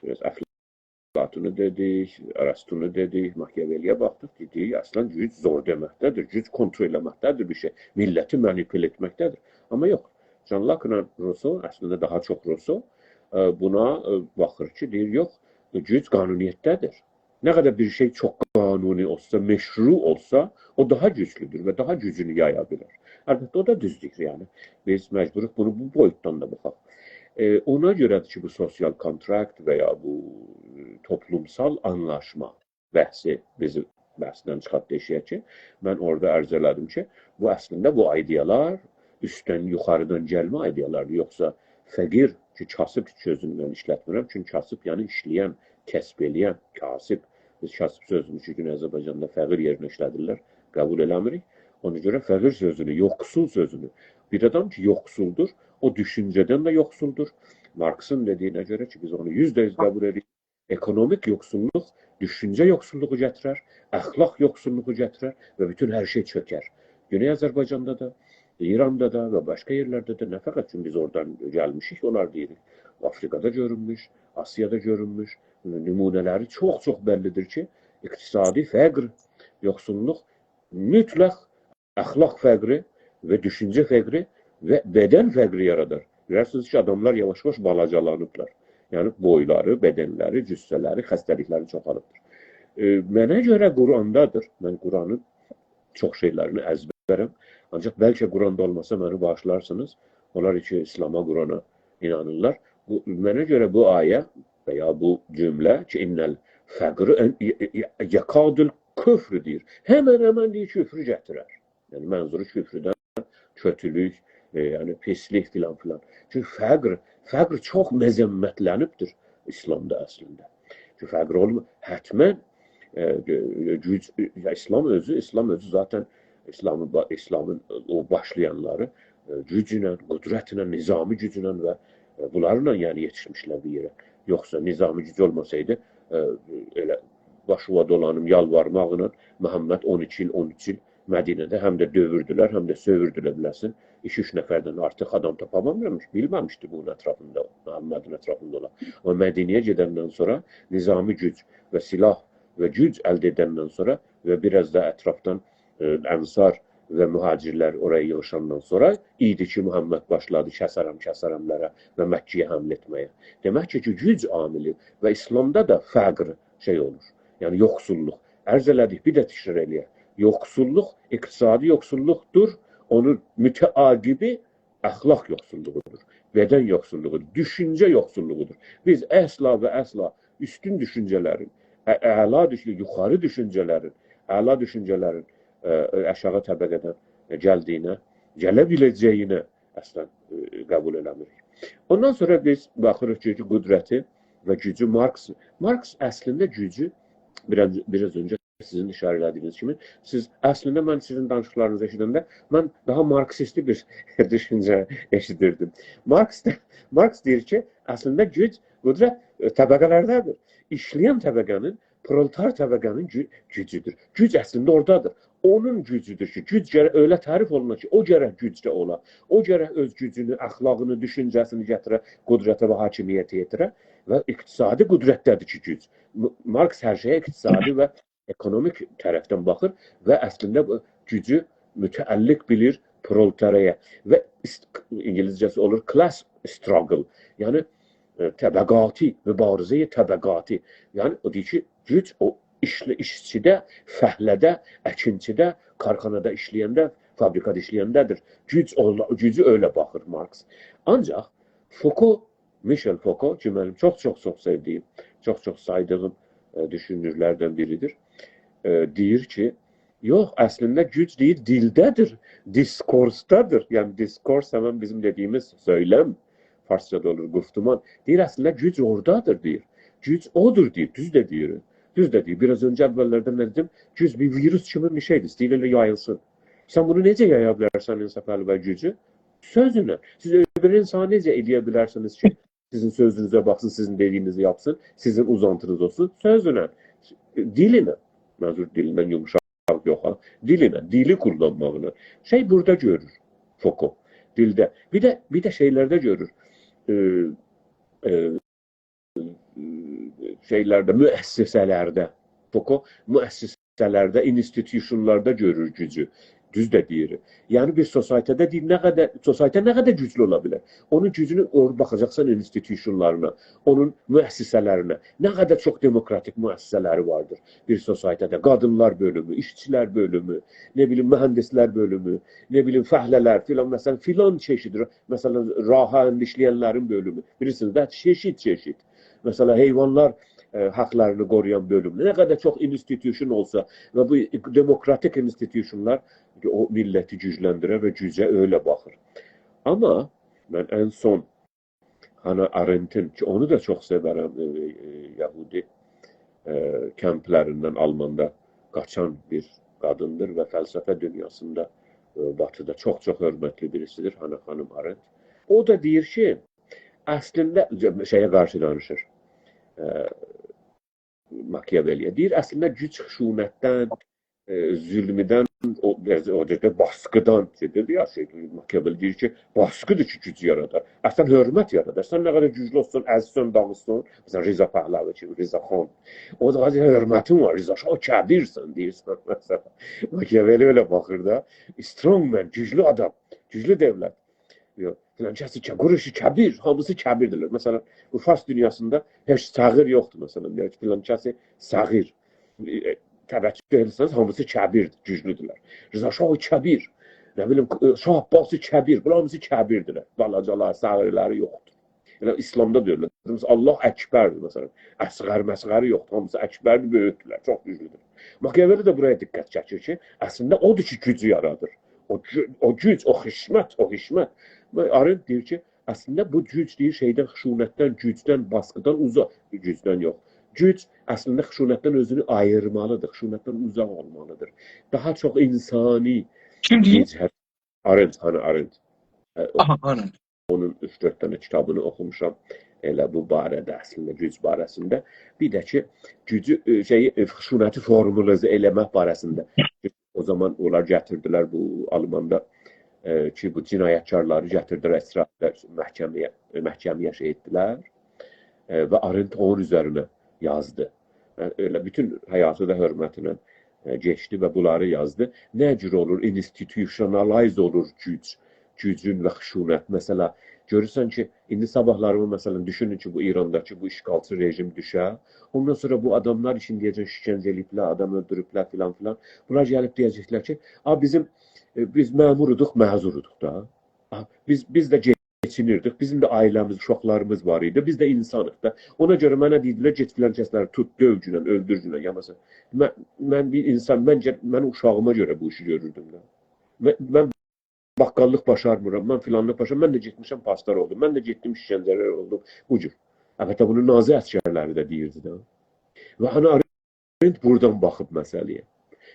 بیر آز افلاطونو دئدیک، ارسطونو دئدیک، ماکیاولی‌یه باخدیق کی، دئییر، اصلا گوج زور دئمکده‌دیر، گوج کنترل ائله‌مکده‌دیر بیر شئی، میللتی مانیپوله ائتمکده‌دیر. آمما یوخ، جان لاکان روسو، اصلینده داها چوخ روسو، ائ، بونا، ائ، باخیر کی، دئییر، یوخ، گوج قانونیتده‌دیر. نه قدر بیر شئی چوخ قانونی اولسا، مشروع اولسا، او داها گوجلودور و داها گوجونو یایا بیلر. البته، او دا دوز دئییر، یعنی. بیز مجبوروق بونو بو بویوتدان دا باخاق. ائ، اونا گؤره‌دیر کی، بو سوسیال کونتراکت و یا بو، ائ، توپلومسال آنلاشما بحثی بیزی بحثدن چیخارتدی ائشییه کی، من اورادا عرض ائله‌دیم کی، بو اصلینده بو ایده‌یالار اوستدن، یوخاریدان گلمه ایده‌یالاردیر. یوخسا فقیر کی، کاسیب سؤزونو من ایشلتمیرم. چونکی کاسیب، یعنی ایشله‌ین، کسب ائله‌ین، کاسیب. بیز کاسیب سؤزونو کی، گونئی آذربایجاندا فقیر یئرینه ایشله‌دیرلر، قبول ائله‌میریک. اونا گؤره فقیر سؤزونو، یوخسول سؤزونو، بیر آدام کی، یوخسولدور، او دوشونجه‌دن ده یوخسولدور. مارکسین دئدیگینه گؤره کی، بیز اونو یوزده یوز قبول ائدیریک. اکونومیک یوخسوللوق دوشونجه یوخسوللوغو گتیرر، اخلاق یوخسوللوغو گتیرر و بوتون هر شئی چؤکر. گونئی آذربایجاندا دا، ایراندا دا و باشقا یئرلرده ده، نه فقط چونکی بیز اورادان گلمیشیک، اونلار دئییریک. آفریقادا گؤرونموش، آسیادا گؤرونموش، نمونه‌لری چوخ-چوخ بللیدیر کی، اقتصادی فقر، یوخسوللوق مطلق اخلاق فقری و دوشونجه فقری و بدن فقری یارادار. گؤررسینیز کی، آداملار یاواش-یاواش بالاجالانیبلار. یعنی بویلاری، بدنلری، جثه‌لری، خسته‌لیکلری چوخالیبدیر. ائ، منه گؤره قرآندادیر. من قرآنین چوخ شئیلرینی ازبرم. آنجاق بلکه قرآندا اولماسا منی باغیشلارسینیز. اونلار کی، ایسلاما، قرآنا اینانیرلار. بو، منه گؤره بو آیه و یا بو جمله کی، «إن الفقر ي-، ي-، ي-، يكاد الكفر» دئییر. همن-همن دئییر، کفرو گتیرر. یعنی، منظورو کفردن کؤتولوک، ائ، یعنی پیسلیک فلان فلان. چونکی فقر، فقر چوخ مذمتلنیبدیر ایسلامدا اصلینده. چونکی فقر اولما-، حتماً، ائ، گو-، گوج، یا ایسلام اؤزو، ایسلام اؤزو ذاتاً ایسلامی با-، ایسلامین او باشلایانلاری، ائ، گوجله، قدرتله، نظامی گوجله و، ائ، بونلارلا، یعنی، یئتیشمیشلر بیر یئره. یوخسا نظامی گوج اولماسایدی، ائ، ائله باشیوا دولانیم یالوارماقلا محمد اون ایکی ایل، اون اوچ ایل مدینه‌ده هم ده دؤیوردولر، هم ده سؤیوردولر، بیله‌سین. ایکی-اوچ نفردن آرتیق آدام تاپا بیلمه‌میش-، بیلمه‌میشدی بونون اطرافیندا، محمدین اطرافیندا اولان. آمما مدینه‌یه گئدندن سونرا نظامی گوج و سلاح و گوج الده ائدندن سونرا و بیر آز دا اطرافدان، ائ، انصار و مهاجرلر اورایا ییغیشاندان سونرا ایدی کی، محمد باشلادی «کسرم، کسرم‌لره» و مکه‌یه حمله ائتمه‌یه. دئمک کی، گوج عاملی و ایسلامدا دا فقر شئی اولور. یعنی، یوخسوللوق. عرض ائله‌دیک، بیر ده تکرار ائله‌یک. یوخسوللوق، اقتصادی یوخسوللوقدور. اونون متعاقبی اخلاق یوخسوللوغودور. بدن یوخسوللوغودور. دوشونجه یوخسوللوغودور. بیز اصلا و اصلا اوستون دوشونجه‌لرین، ا-، اعلا دوشون-، یوخاری دوشونجه‌لرین، اعلا دوشونجه‌لرین، ائ، ائ، آشاغی طبقه‌دن، ائ، گلدیگینه، گله بیله‌جه‌یینه اصلا، ائ، قبول ائله‌میریک. اوندان سونرا بیز باخیریق کی، قدرتی و گوجو مارکس، مارکس اصلینده گوجو، بیر آز، بیر آز اؤنجه سیزین ایشاره ائله‌دیگینیز کیمی، سیز، اصلینده من سیزین دانیشیقلارینیزی ائشیدنده من داها مارکسیستی بیر دوشونجه ائشیدیردیم. مارکس دا، مارکس دئییر کی، اصلینده گوج، قدرت، ائ، طبقه‌لرده‌دیر. ایشله‌ین طبقه‌نین، پرولتار طبقه‌نین گو-، گوجودور. گوج اصلینده اورادادیر. اونون گوجودور کی، گوج گرک ائله تعریف اولونا کی، او گرک گوجده اولا. او گرک اؤز گوجونو، اخلاقینی، دوشونجه‌سینی گتیره، قدرته و حاکمیته یئتیره و اقتصادی قدرتده‌دیر کی، گوج. م-، مارکس هر شئیه اقتصادی و اکونومیک طرفدن باخیر و اصلینده بو گوجو متعلق بیلیر پرولتاریایا و ایس-، اینگیلیسجه‌سی اولور class struggle. یعنی، ائ، طبقاتی، مبارزه‌ی طبقاتی. یعنی، او دئییر کی، گوج او ایشله-، ایشچیده، فعله‌ده، اکینچیده، کارخانادا ایشله‌ینده، فابریکادا ایشله‌ینده‌دیر. گوج اولا-، گوجو ائله باخیر مارکس. آنجاق فوکو، میشل فوکو کی، منیم چوخ-چوخ، چوخ سئودیگیم، چوخ-چوخ سایدیغیم، ائ، دوشونورلردن بیریدیر. ائ، دئییر کی، یوخ، اصلینده گوج، دئییر، دیلده‌دیر، دیسکورسدادیر. یعنی، دیسکورس همن بیزیم دئدیگیمیز سؤیلم، فارسجادا اولور گفتمان. دئییر، اصلینده گوج اورادادیر، دئییر. گوج اودور، دئییر، دوز ده دئییر. دوز ده دئییر. بیر آز اؤنجه اوللرده من دئدیم، گوج بیر ویروس کیمی بیر شئیدیر، ایسته‌ییر ائله یاییلسین. سن بونو نئجه یایا بیلرسن انصافعلی بی گوجو؟ سؤزونله. سیز اؤبور اینسانی نئجه ائله‌یه بیلرسینیز کی، سیزین سؤزونوزه باخسین، سیزین دئدیگینیزی یاپسین، سیزین اوزانتینیز اولسون؟ سؤزونله. دیلینن. منظور دیلیندن یوموشاق یوخ ها. دیلینن، دیلی قوللانماغینان. شئی بورادا گؤرور فوکو. دیلده. بیر ده، بیر ده شئیلرده گؤرور. ائ، ائ، شئیلرده، مؤسسه‌لرده، فوکو مؤسسه‌لرده، institutionلاردا گؤرور گوجو. دوز ده دئییر. یعنی بیر societyده دئییر، نه قدر، society نه قدر گوجلو اولا بیلر؟ اونون گوجونو، اورا باخاجاقسان institutionلارینا، اونون مؤسسه‌لرینه. نه قدر چوخ دموکراتیک مؤسسه‌لری واردیر بیر societyده. قادینلار بؤلومو، ایشچیلر بؤلومو، نه بیلیم، مهندسلر بؤلومو، نه بیلیم، فعله‌لر فلان، مثلا، فلان چئشید، مثلا، راحا اندیشله‌ینلرین بؤلومو. بیلیرسینیز ده، چئشید-چئشید. مثلا، حیوانلار، ائ، حاقلارینی قورویان بؤلوم. نه قدر چوخ institution اولسا و بو دموکراتیک institutionلار، او میللتی گوجلندیرر و گوجه ائله باخیر. آمما من ان سون هانا آرنتین، کی، اونو دا چوخ سئورم، ائ، ائ، یهودی، ائ، کمپلریندن آلماندا قاچان بیر قادیندیر و فلسفه دونیاسیندا، ائ، باتیدا چوخ-چوخ حؤرمتلی بیریسیدیر، هانا خانیم آرنت. او دا دئییر کی، اصلینده، شئیه قارشی دانیشیر، ائ، ماکیاولی‌یه. دئییر، اصلینده گوج خشونتدن، ائ، ظلمدن، او، او، او، باسقیدان، شئی دئدی یا، شئی، ماکیاولی دئییر کی، باسقیدیر کی، گوج یارادار. اصلا حؤرمت یارادار. سن نه قدر گوجلو اولسون، ازسن، داغیتسان، مثلا، رضا پهلوی کیمی، رضا خان. او دا حؤرمتین وار، رضا شاه، او کبیرسن، دئییرسن، مثلا. ماکیاولی ائله باخیر دا، strong man، گوجلو آدام، گوجلو دؤولت. یوخ، فلان کسی که، قوروشی کبیر، هامیسی کبیردیرلر. مثلا، بو فارس دونیاسیندا هئچ صغیر یوخدور، مثلا، دئیک کی، فلان کسی صغیر. ائ، ائ، توجه ائدیرسنیز، هامیسی کبیردیر، گوجلودورلر. رضا شاه کبیر، نه بیلیم، ائ، شاه عباس کبیر، بونلار هامیسی کبیردیرلر. بالاجالار، صغیرلری یوخدور. ائله ایسلامدا دا ائله. مثلا، الله اکبردیر، مثلا. اصغر مصغری یوخدور، هامیسی اکبردیر، بؤیوکدورلر، چوخ گوجلودور. ماکیاولی ده بورایا دقت چکیر کی، اصلینده اودور کی، گوجو یارادیر. او گو-، او گوج، او حکمت، او حکمت. و آرنت دئییر کی، اصلینده بو گوج، دئییر، شئیدن، خشونتدن، گوجدن، باسقیدان اوزاق، گوجدن یوخ. گوج اصلینده خشونتدن اؤزونو آییرمالیدیر، خشونتدن اوزاق اولمالیدیر. داها چوخ اینسانی، کیم دئییر؟ گوج، هه، آرنت، هانا آرنت. ائ، او آها، آرنت. اونون اوچ-دؤرد دنه کیتابینی اوخوموشام. ائله بو باره‌ده، اصلینده گوج باره‌سینده. بیر ده کی، گوجو، ائ، شئیی، ائ، خشونتی فورمالیزه ائله‌مک باره‌سینده. او زامان اونلار گتیردیلر بو آلماندا، ائ، کی، بو جنایتکارلاری گتیردیلر اسرائیلده محکمه‌یه، ائ، محکمه‌یه شئی ائتدیلر. ائ، و آرنت اونون اوزرینه یازدی. و ائله بوتون حیاتی دا حؤرمتینن، ائ، کئچدی و بونلاری یازدی. نه جور اولور، institutionalize اولور گوج، گوجون و خشونت. مثلا، گؤرورسن کی، ایندی صاباحلاری، مثلا، دوشونون کی، بو ایرانداکی بو اشغالچی رژیم دوشه. اوندان سونرا بو آداملار کی، ایندیه‌جن شکنجه ائله‌ییبلر، آدام اؤلدوروبلر فلان فلان. بونلار گلیب دئیه‌جکلر کی، «آ، بیزیم، ائ، بیز مأموردوق، معذوردوق دا. آ، بیز، بیز ده گئچینیردیک، بیزیم ده عائله‌میز، اوشاقلاریمیز وار ایدی، بیز ده اینسانیق دا. اونا گؤره منه دئییردیلر، گئت فلان کسلری توت، دؤوگینن، اؤلدورگینن، یا مثلا، من، من بیر اینسان، من گل-، من اوشاغیما گؤره بو ایشی گؤروردوم ده. من، من باققاللیق باشارمیرام، من فلانلیق باشارمیرام، من ده گئتمیشم پاسدار اولدوم، من ده گئتدیم شکنجه‌لر اولدوم.» بو جور. البته، بونو نازی عسگرلری ده دئییردی ده. و هانا آرنت بورادان باخیب مسئله‌یه.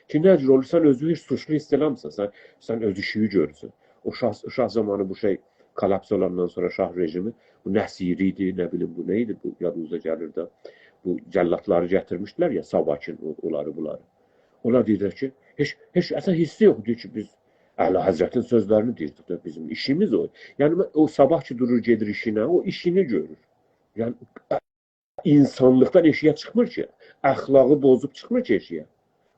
کی، نه جور اولور، سن اؤزونو هئچ سوچلو حیس ائله‌میرسن، سن، سن اؤز ایشیوی گؤرورسن. او شاه، شاه زامانی بو شئی کولاپس اولاندان سونرا شاه رژیمی، بو نصیری ایدی، نه بیلیم، بو نه ایدی، بو یادینیزا گلیر ده، بو جلادلاری گتیرمیشدیلر یا، ساواکین، او-، اونلاری، بونلاری. اونلار دئییرلر کی، هئچ، هئچ اصلا حیسی یوخ، دئییر کی، بیز اعلیحضرتین سؤزلرینی دئییردیک ده، بیزیم ایشیمیز او. یعنی، او صاباح کی دورور، گئدیر ایشینه، او ایشینی گؤرور. یعنی، اینسانلیقدان ائشییه چیخمیر کی، اخلاقی بوزوب چیخمیر کی ائشییه.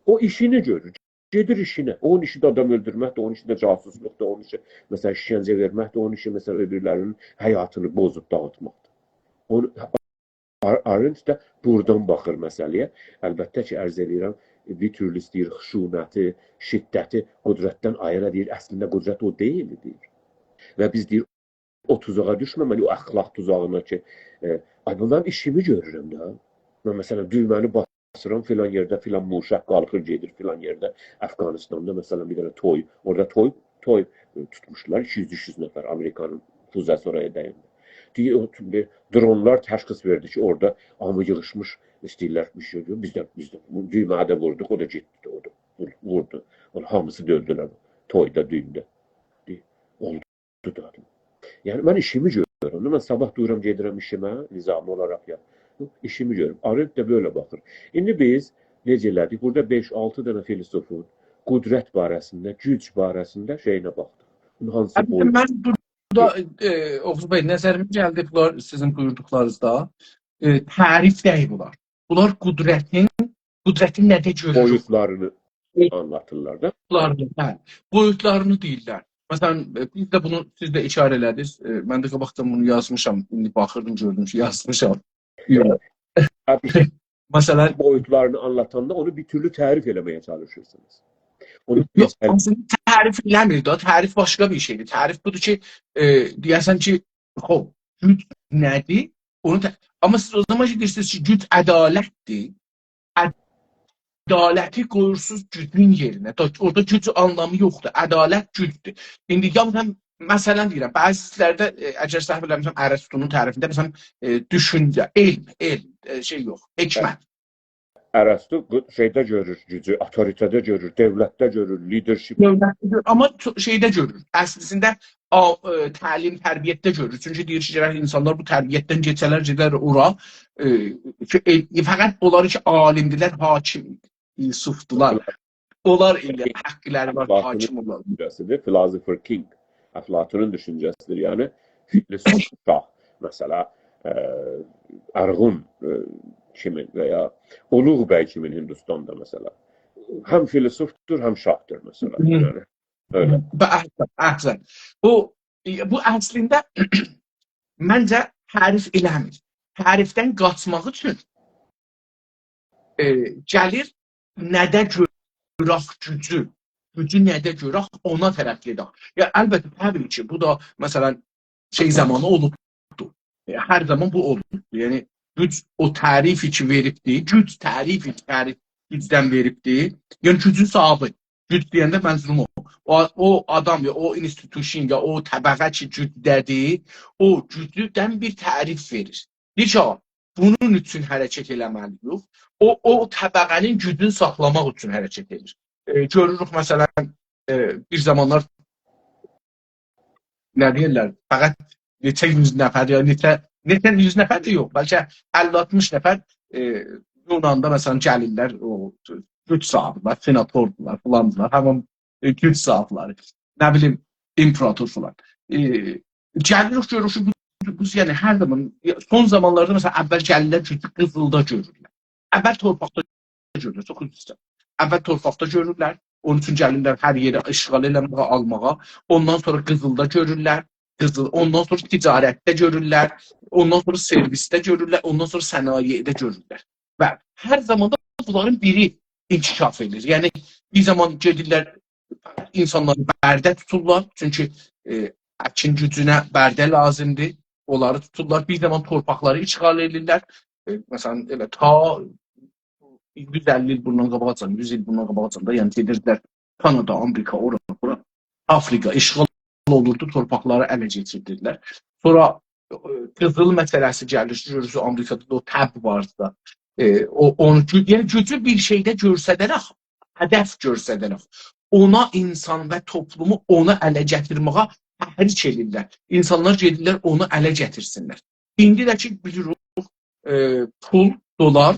او ایشینی گؤرور، گئدیر ایشینه. اونون ایشی ده آدام اؤلدورمکدیر، اونون ایشی ده جاسوسلوقدور، اونون ایشی، مثلا، شکنجه وئرمکدیر، اونون ایشی، مثلا، اؤبورلرینین حیاتینی بوزوب داغیتماقدیر. اونو، آر-، آرنت ده بورادان باخیر مسئله‌یه. البته کی، عرض ائله‌ییرم، ویتورلیس دئییر، خشونتی، شدتی قدرتدن آییرا، دئییر، اصلینده قدرت او دئییل، دئییر. و بیز، دئییر، او توزاغا دوشمه‌مه‌لی‌ییک، او اخلاق توزاغینا کی، ائ، آی، بو منیم ایشیمی گؤرورم ده. من، مثلا، دویمه‌نی باسیرام، فلان یئرده فلان موشک قالخیر، گئدیر فلان یئرده، افغانستاندا، مثلا، بیر دنه توی، اورادا توی، توی، ائ، توتموشدولار، ایکی یوز، اوچ یوز نفر آمریکانین فوزه‌سی اورایا دَینده. دئییر، او، بیر درونلار تشخیص وئردی کی، اورادا هامی ییغیشمیش، ایسته‌ییرلر بیر شئی، بیز ده، بیز ده بو دویمه‌یه ده ووردوق، او دا گئتدی، او دا وور-، ووردو. اونلار هامیسی دا اؤلدولر. تویدا، دویونده. دئییر، اولدو دا. یعنی، من ایشیمی گؤرورم. من صاباح دورورام، گئدیرم ایشیمه، نظامی اولاراق یا. ایشیمی گؤرورم. آرنت ده بئله باخیر. ایندی بیز نئجه ائله‌دیک؟ بورادا بئش-آلتی دنه فیلسوفون قدرت باره‌سینده، گوج باره‌سینده شئیینه باخدیق. بونون هانسی البته، بویو؟ من بورادا، ائ، اوغوز بی، نظریمه گلدی، بونلار سیزین بویوردوقلارینیزدا، ائ، تعریف دئییل بونلار. بونلار قدرتین، قدرتی نه‌ده گؤروروک؟ بویوتلارینی ائ، آنلاتیرلار دا. بویوتلارینی، هه. بویوتلارینی دئییرلر. مثلا، ائ، بیز ده بونو، سیز ده ایشاره ائله‌دینیز. ائ، من ده قاباقدان بونو یازمیشام. ایندی باخیردیم، گؤردوم کی، یازمیشام. یوخ. هه، بیر شئی، مثلا، بویوتلارینی آنلاتاندا اونو بیر تورلو تعریف ائله‌مه‌یه چالیشیرسینیز. اونو یوخ، بیز اصلینده تعریف ائله‌میر ده. تعریف باشقا بیر شئیدیر. تعریف بودور کی، ائ، دئیه‌سن کی، خوب، گوج نه‌دیر؟ اونو ته-، آمما سیز او زامان کی، دئییرسینیز کی، گوج عدالتدیر. عدالتی قویورسونوز گوجون یئرینه. دا-، اورادا گوج آنلامی یوخدور. عدالت گوجدور. ایندی یالنیز من مثلا دئییرم، بعضی‌لرده، ائ، اگر سهو ائله‌میرم، ارسطونون تعریفینده، مثلا، ائ، دوشونجه، علم، علم، ائ، شئی یوخ، حکمت. ارسطو بو شئیده گؤرور گوجو، اوتوریته‌ده گؤرور، دؤولتده گؤرور، لیدرشیپ. دؤولتده گؤرور، آمما چو-، شئیده گؤرور. اصلینده آ-، ائ، تعلیم، تربیتده گؤرور. چونکی دئییر کی، گرک اینسانلار بو تربیتدن کئچه‌لر، گئده‌لر اورا، ائ، کی، ائ، فقط اونلار کی، عالیمدیلر، حاکم، فیلسوفدولار. اونلار ایله حقلری وار، افلاطونون حاکم اولار. دوشونجه‌سیدیر، philosopher king. افلاطونون دوشونجه‌سیدیر، یعنی فیلسوف شاه، مثلا، ائ، ارغون، ائ، کیمین و یا اولوغ بی کیمین هندوستاندا، مثلا. هم فیلسوفدور، هم شاهدیر، مثلا. هی. یعنی، ائله. به، احسن، احسن. بو، بو اصلینده منجه تعریف ائله‌میر. تعریفدن قاچماق اوچون، ائ، گلیر نه‌ده گؤرک گوجو. گوجو نه‌ده گؤرک، اونا طرف گئدک. یا، البته، طبیعی کی، بو دا، مثلا، شئی زامانی اولوبدور. ائ، هر زامان بو اولوبدور. یعنی، گوج او تعریفی کی، وئریبدیر، گوج تعریفی کی، تعریف گوجدن وئریبدیر. یعنی، گوجون صاحیبی. گوج دئینده منظوروم او. او، او آدام یا او institution یا او طبقه کی، گوجده‌دیر، او گوجدن بیر تعریف وئریر. دئییر کی، بونون اوچون حرکت ائله‌مه‌لی‌ییک. او، او طبقه‌نین گوجونو ساخلاماق اوچون حرکت ائدیر. ائ، گؤروروک، مثلا، ائ، بیر زامانلار، نه دئییرلر، فقط نئچه یوز نفر، یا نئچه، نئچه یوز نفر ده یوخ، بلکه اللی آلتمیش نفر، ائ، یوناندا، مثلا، گلیرلر، او گوج صاحیبی‌لر، سناتوردولار، فلاندیلار، همین، ائ، گوج صاحیبی‌لری، نه بیلیم، ایمپراتور فلان. ائ، گلیریک، گؤروروک کی، بو، بو، یعنی، هر زامان، سون زامانلاردا، مثلا، اول گلیرلر، گوجو قیزیلدا گؤرورلر. اول تورپاقدا گؤرورلر، چوخ عذر ایسته‌ییرم. اول تورپاقدا گؤرورلر، اونون اوچون گلیرلر، هر یئری اشغال ائله‌مه‌یه، آلماغا. اوندان سونرا قیزیلدا گؤرورلر، قیزیل، اوندان سونرا تجارتده گؤرورلر، اوندان سونرا سرویسده گؤرورلر، اوندان سونرا صنایعده گؤرورلر. و هر زامان دا بونلارین بیری انکشاف ائدیر. یعنی، بیر زامان گئدیرلر، اینسانلاری برده توتورلار، چونکی، ائ، اکین گوجونه برده لازیمدیر، اونلاری توتورلار. بیر زامان تورپاقلاری اشغال ائدیرلر. ائ، مثلا، ائله تا یوز اللی ایل بوندان قاباقجان، یوز ایل بوندان قاباقجان دا، یعنی، گئدیردیلر کانادا، آمریکا، اورا، بورا، آفریقا اشغال اولوردو، تورپاقلاری اله کئچیردیردیلر. سونرا، ائ، قیزیل مسئله‌سی گلیر، گؤرورسونوز، آمریکادا دا او تب واردی دا. ائ، او، اونو گو-، یعنی، گوجو بیر شئیده گؤستره‌رک، هدف گؤستره‌رک، اونا اینسان و توپلومو اونا اله گتیرمه‌یه تحریک ائدیرلر. اینسانلار گئدیرلر، اونو اله گتیرسینلر. ایندی ده کی، بیلیریک، ائ، پول، دلار،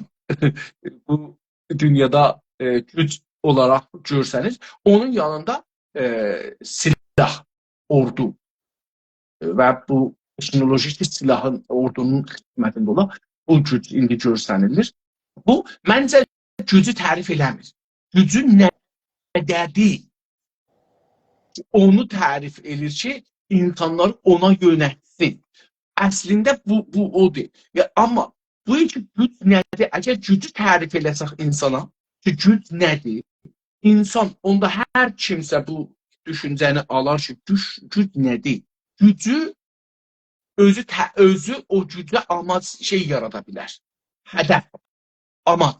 بو دونیادا، ائ، گوج اولاراق گؤرسنیز، اونون یانیندا، ائ، سلاح، اوردو، ائ، و بو تکنولوژی کی، سلاحین، اوردونون خدمتینده اولا، بو گوج ایندی گؤرسنیلیر. بو، منجه، گوجو تعریف ائله‌میر. گوجو نه‌ده‌دیر؟ اونو تعریف ائله‌ییر کی، اینسانلاری اونا یؤنلتسین. اصلینده بو، بو اودور. یا، آمما بو کی، گوج نه‌دیر؟ اگر گوجو تعریف ائله‌سک اینسانا، کی، گوج نه‌دیر؟ اینسان، اوندا هر کیمسه بو دوشونجه‌نی آلار کی، گوج، گوج نه‌دیر؟ گوجو اؤزو ته-، اؤزو او گوجه آماج شئی یارادا بیلر. هدف، آماج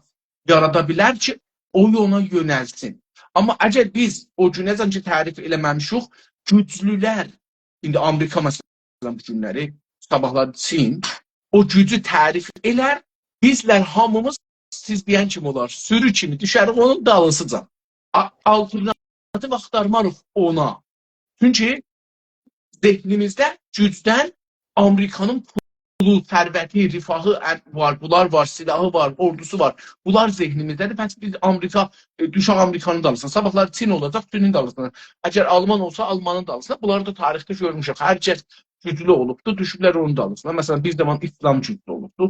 یارادا بیلر کی، او یولا یؤنلسین. آمما اگر بیز او گونه‌جن کی، تعریف ائله‌مه‌میشیک، گوجلولر، ایندی آمریکا، مثلا، بو گونلری، صاباحلار چین، او گوجو تعریف ائلر، بیزلر هامیمیز سیز دئین کیمی اولار، سورو کیمی دوشریک اونون دالیسیجا. آ-، آلتینا آلترناتیو آختارماریق اونا. چونکی ذهنیمیزده گوجدن آمریکانین پولو، ثروتی، رفاهی ا-، وار، بونلار وار، سلاحی وار، اوردوسو وار. بونلار ذهنیمیزده‌دیر. پس بیز آمریکا، ائ، دوشک آمریکانین دالیسینا. صاباحلار چین اولاجاق، چینین دالیسینا. اگر آلمان اولسا، آلمانین دالیسینا. بونلاری دا تاریخده گؤرموشوک. هر کس گوجلو اولوبدور، دوشوبلر اونون دالیسینا. مثلا، بیر زامان ایسلام گوجلو اولوبدور.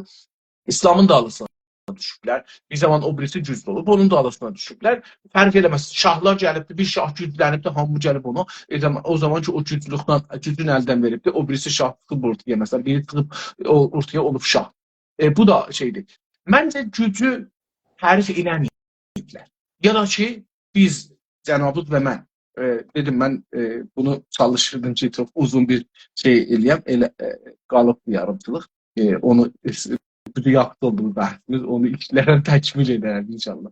ایسلامین دالیسینا دوشوبلر. بیر زامان او بیریسی گوجلو اولوب، اونون دالیسینا دوشوبلر. فرق ائله‌مز. شاهلار گلیبدی، بیر شاه گوجلنیبدی، هامی گلیب اونو. ائ، زامان، او زامان کی، او گوجلوکدن، گوجون الدن وئریبدی، او بیریسی شاه چیخیب اورتایا، مثلا، بیری چیخیب او، اورتایا اولوب شاه. ائ، بو دا شئیدیر. منجه، گوجو تعریف ائله‌مه‌ییبلر. یا دا کی، بیز، جنابیز و من، ائ، دئدیم، من، ائ، بونو چالیشیردیم کی، چوخ اوزون بیر شئی ائله‌یم، ائله، ائ، قالیب یاریمچیلیق. ائ، اونو، بوتون یاخشی اولدو بو بحثیمیز، اونو ایشلرم تکمیل ائده‌رم انشاءالله.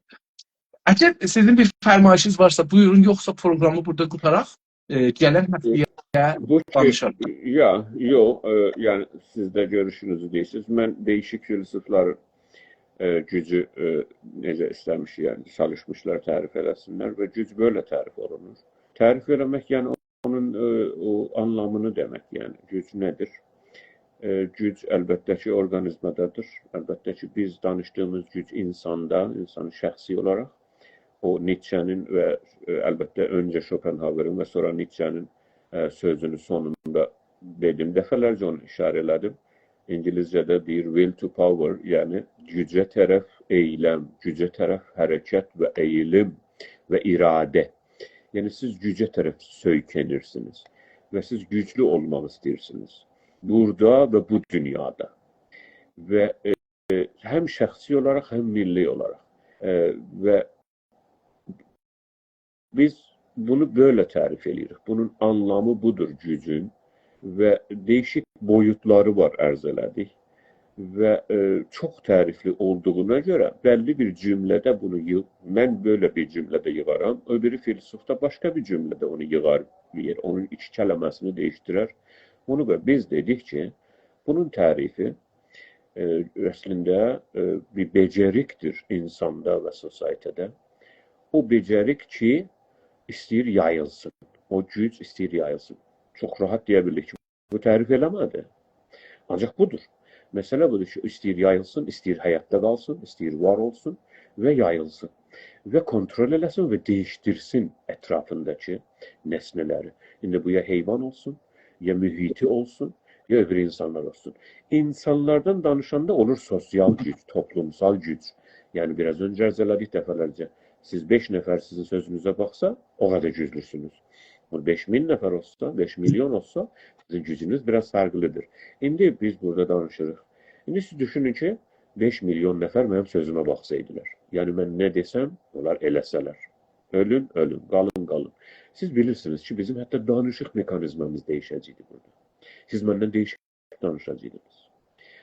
اگر سیزین بیر فرمایشینیز وارسا، بویورون، یوخسا پروگرامی بورادا قوتاراق، ائ، گلن هفته‌یه بو کی، دانیشاریق. یا، یوخ، ائ، یعنی سیز ده گؤروشونوزو دئییرسینیز. من دییشیک فیلسوفلارین، ائ، گوجو، ائ، نئجه ایسته‌میش، یعنی چالیشمیشلار تعریف ائله‌سینلر و گوج بئله تعریف اولونور. تعریف ائله‌مک، یعنی اونون، ائ، او آنلامینی دئمک، یعنی گوج نه‌دیر؟ ائ، گوج البته کی، اورقانیزمادادیر. البته کی، بیز دانیشدیغیمیز گوج اینساندا، اینسان شخصی اولاراق، او نیتچه‌نین و، ائ، البته اؤنجه شوپنهاورین و سونرا نیتچه‌نین، ائ، سؤزونو سونوندا دئدیم، دفعه‌لرجه اونو ایشاره ائله‌دیم. اینگیلیسجه‌ده دئییر will to power، یعنی گوجه طرف ائیلم، گوجه طرف حرکت و ائییلیم و اراده. یعنی سیز گوجه طرف سؤیکنیرسینیز و سیز گوجلو اولماق ایسته‌ییرسینیز. بورادا و بو دونیادا. و، ائ، هم شخصی اولاراق، هم میللی اولاراق. ائ، و بیز بونو بئله تعریف ائله‌ییریک. بونون آنلامی بودور گوجون و دییشیک بویوتلاری وار، عرض ائله‌دیک. و، ائ، چوخ تعریفلی اولدوغونا گؤره بللی بیر جمله‌ده بونو ییغ-، من بئله بیر جمله‌ده ییغارام، او بیری فیلسوف دا باشقا بیر جمله‌ده اونو ییغار بیر یئر، اونون ایکی کلمه‌سینی دییشدیرر. اونو دا بیز دئدیک کی، بونون تعریفی، ائ، اصلینده، ائ، بیر بئجریکدیر اینساندا و سوسایتی‌ده. او بئجریک کی، ایسته‌ییر یاییلسین. او گوج ایسته‌ییر یاییلسین. چوخ راحت دئیه بیلریک کی، بو تعریف ائله‌مه‌دی. آنجاق بودور. مسئله بودور کی، ایسته‌ییر یاییلسین، ایسته‌ییر حیاتدا قالسین، ایسته‌ییر وار اولسون و یاییلسین. و کنترل ائله‌سین و دییشدیرسین اطرافینداکی نسنه‌لری. ایندی بو یا حیوان اولسون، یا محیطی اولسون، یا او بیری اینسانلار اولسون. اینسانلاردان دانیشاندا اولور سوسیال گوج، توپلومسال گوج. یعنی، بیر آز اؤنجه عرض ائله‌دیک دفعه‌لرجه. سیز بئش نفر سیزین سؤزونوزه باخسا، او قدر گوجلوسونوز. بو بئش مین نفر اولسا، بئش میلیون اولسا، سیزین گوجونوز بیر آز فرقلیدیر. ایندی بیز بورادا دانیشیریق. ایندی سیز دوشونون کی، بئش میلیون نفر منیم سؤزومه باخسایدیلار. یعنی، من نه دئسم، اونلار ائله‌سه‌لر. اؤلون، اؤلون، قالین، قالین. سیز بیلیرسینیز کی، بیزیم حتی دانیشیق مکانیزمامیز دییشه‌جکدی بورادا. سیز مندن دییشیک دانیشاجاقدینیز.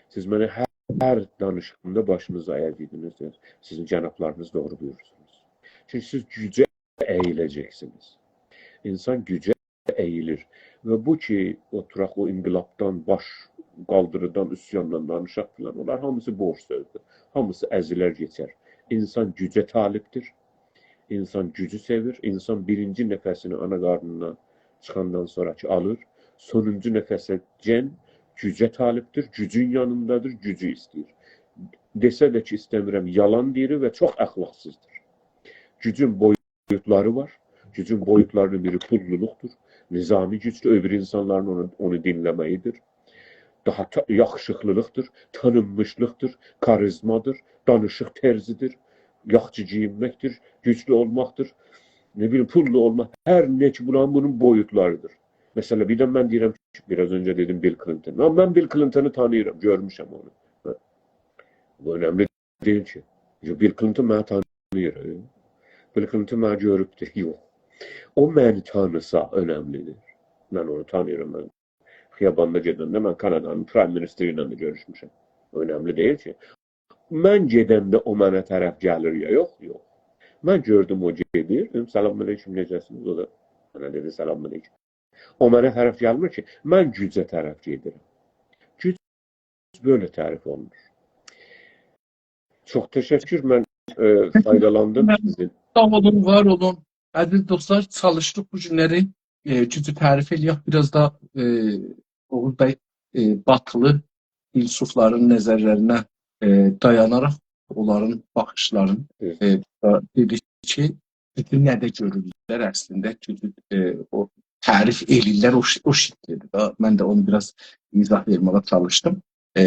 سیز منه هر، هر دانیشیغیمدا باشینیزی اَیه‌جکدینیز. سیزین جنابلارینیز دوغرو بویورورسونوز. چونکی سیز گوجه اییله‌جکسینیز. اینسان گوجه اییلیر. و بو کی، اوتوراق او انقلابدان، باش قالدیریدان، عصیاندان دانیشاق فلان، اونلار هامیسی بوش سؤزدور. هامیسی ازیلر کئچر. اینسان گوجه طالبدیر. اینسان گوجو سئویر. اینسان بیرینجی نفسینی آنا قارنیندان چیخاندان سونرا کی آلیر، سونونجو نفسه‌جن گوجه طالبدیر، گوجون یانیندادیر، گوجو ایسته‌ییر. دئسه ده کی، ایسته‌میرم، یالان دئییر و چوخ اخلاقسیزدیر. گوجون بویوتلاری وار. گوجون بویوتلارینین بیری پوللولوقدور، نظامی گوجدور، او بیری اینسانلارین اونو، اونو دینله‌مه‌ییدیر. داها تا-، یاخشیلیقدیر، تانینمیشلیقدیر، کاریزمادیر، دانیشیق طرزیدیر، یاخشی گئیینمکدیر، گوجلو اولماقدیر، نه بیلیم، پوللو اولماق، هر نه کی، بونلارین، بونون بویوتلاریدیر. مثلا، بیر ده من دئییرم کی، بیر آز اؤنجه دئدیم بیل کلینتون. آمما من بیل کلینتونو تانیییرام، گؤرموشم اونو. هه. بو اؤنملی دئییل کی. یوخ، بیل کلینتون منی تانیییر. هه. بیل کلینتون منی گؤروبدور، یوخ. او منی تانیسا اؤنملیدیر. من اونو تانیییرام، من خیاباندا گئدنده من کانادانین پرایم مینیستری ایله ده گؤروشموشم. اؤنملی دئییل کی. من گئدنده او منه طرف گلیر یا یوخ، یوخ. من گؤردوم او گئدیر، دئدیم، «سلام علیکم، نئجه‌سینیز؟» او دا منه دئدی، «سلام علیکم.» او منه طرف گلمیر کی، من گوجه طرف گئدیرم. گوج بئله تعریف اولونور. چوخ تشکر، من، ائ، فایدالاندیم سیزین. ساغ اولون، وار اولون. عزیز دوستلار، چالیشدیق بو گونلری، ائ، گوجو تعریف ائله‌یک. بیر آز دا، ائ، اوغوز بی، ائ، باتیلی فیلسوفلارین نظرلرینه، ائ، دایاناراق اونلارین باخیشلارین، ائ، دا دئدی کی، گوجو نه‌ده گؤرورلر اصلینده، گوجو، ائ، او تعریف ائله‌ییرلر، او ش-، او شکیلده‌دیر دا. من ده اونو بیر آز ایضاح وئرمه‌یه چالیشدیم. ائ،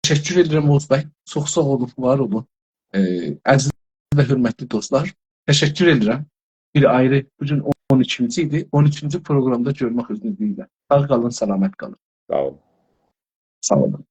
تشکر ائدیرم اوغوز بی. چوخ ساغ اولون، وار اولون. ائ، عزیز و حؤرمتلی دوستلار، تشکر ائدیرم. بیر آیری، بو گون اون ایکینجی ایدی. اون اوچونجو پروگرامدا گؤرمک اوزره‌لیکله. ساغ قالین، سلامت قالین. ساغ اولون. ساغ اولون.